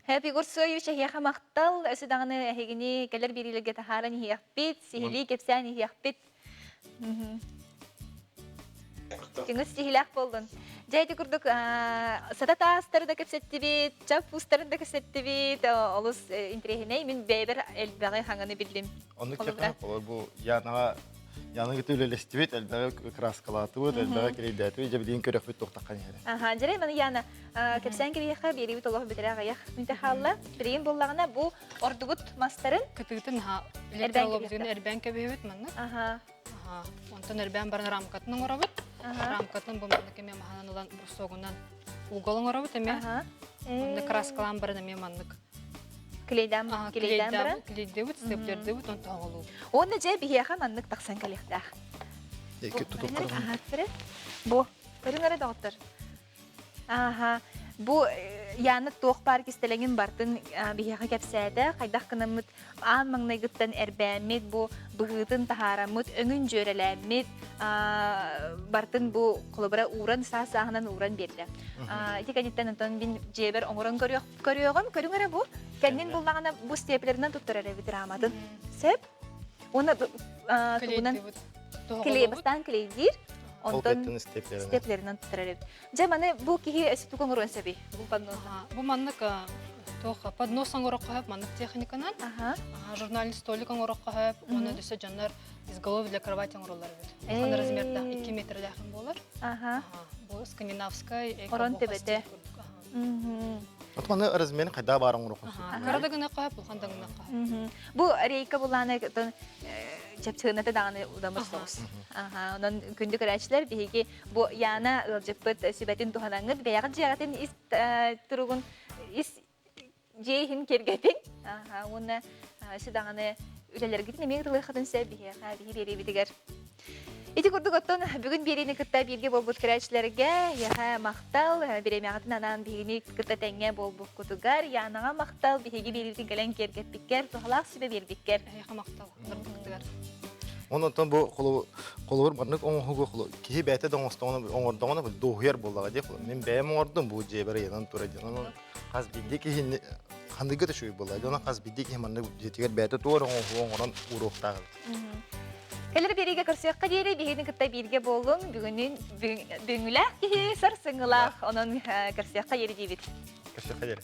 Хэп Егор Соевич эһиэхэ махтал, өссө даҕаны эһигини кэлэр биэриилэргэ таһааран иһиэхпит, сиһилии кэпсээн иһиэхпит. Кыҥыс сиһилээх буоллун. Дьэ ити курдук сата таастары да кэпсэттибит, чап пустарын да кэпсэттибит, олус интэриэһинэй. Мин бэйэбэр элбэҕи хаҥаны биллим. Оннук кэпсээн холор бу Янаҕа Яна кытта үлэлэстибит, элбэҕи краскалаатыбыт, элбэҕи кирэйдээтибит, дьэ билигин көрөхпүт туохтаххан иһэрэ. Аха, дьэрэй маны Яна, кэпсээн кэбиһиэххэ биэриибит олох бүтэрэ аҕыйах мүнтэ хаалла. Билигин буоллаҕына бу ордубут мастарын кытыытын электролобзигын эрбээн кэбиһэбит маннык. Аха. Онтон эрбээн баран рамкатын оҥоробут. Рамкатын бу маннык эмиэ маһынан ылан брусогунан угол оҥоробут эмиэ. Онно краскалаан баран эмиэ маннык Клейдам, клейдам баран. Клейдебит, степлердебит, он тоҕолуу. Уонна дьэ биһиэхэ маннык тахсан кэлиэхтээх. Эки тутук Бу, көрүҥ эрэ доҕоттор. Ааха, бу Яна туох баар кистэлэҥин бартын биһиэхэ кэпсээтэ, хайдах гынаммыт аан маҥнайгыттан эрбээммит, бу быһыытын таһаараммыт, өҥүн дьүөрэлээммит, бартын бу холобура ууран саас-сааһынан ууран биэрдэ. Ити кэнниттэн онтон мин дьиэбэр оҥорон көрүөҕүм, көрүҥ эрэ бу. Кэннин буллаҕына бу степлеринэн туттарар эбит раматын. Сөп? Уонна тугунан клей бастаан клейдиир, онтон степлеринэн туттарар эбит. Дьэ маны бу киһи өссө тугу оҥоруон сөбүй? Бу поднос. Бу маннык туох поднос оҥороххо сөп маннык техниканан. Журнальный столик оҥороххо сөп, уонна өссө дьоннор изголовье для кровати оҥороллор эбит. Улахан размердаах 2 метрлээхин буолар. Бу скандинавскай Орон төбөтө. От маны размерин хайда баар оҥоруохха сөп. Кыра да гыныахха сөп, улахан да гыныахха сөп. Бу рейка булааны чэпчэҕинэтэ даҕаны удамыр соҕус. Аха, онон күндү көрөөччүлэр биһиги бу Яна ыалдьыппыт сүбэтин туһанаҥҥыт бэйэҕит дьиэҕитин ис туругун ис дьиэ иһин киэргэтиҥ. Аха, уонна өссө даҕаны үлэлэргитин эмиэ ытылыаххытын сөп биһиэхэ биһи биэриибитигэр. Ити курдук оттон бүгүн биэриини кытта бииргэ буолбут көрөөччүлэргэ эһиэхэ махтал, бириэмэҕитин анаан биһигини кытта тэҥҥэ буолбуккутугар, Янаҕа махтал, биһиги биэриибитин кэлэн киэргэппиккэр, туһалаах сүбэ биэрбиккэр. Эһиэхэ махтал, ырбыккытыгар. Онон бу холобур маннык оҥоһугу киһи бэйэтэ да оҥордоҕуна дуоһуйар буоллаҕа дии. Мин бэйэм оҥордум бу дьиэбэр ыйанан турар диэн. Онон хас биирдии киһини ханныгы да үчүгэй буолла. Онон хас биирдии киһи маннык дьиэтигэр бэйэтэ туох эрэ оҥоһугу оҥорон ууруохтаах эбит. Кэлэр биэриигэ көрсүөххэ диэри биһигини кытта бииргэ буоллун. Бүгүнүн бүгүҥҥүлээх киһи сарсыҥҥылаах. Онон көрсүөххэ диэри диибит. Көрсүөххэ диэри.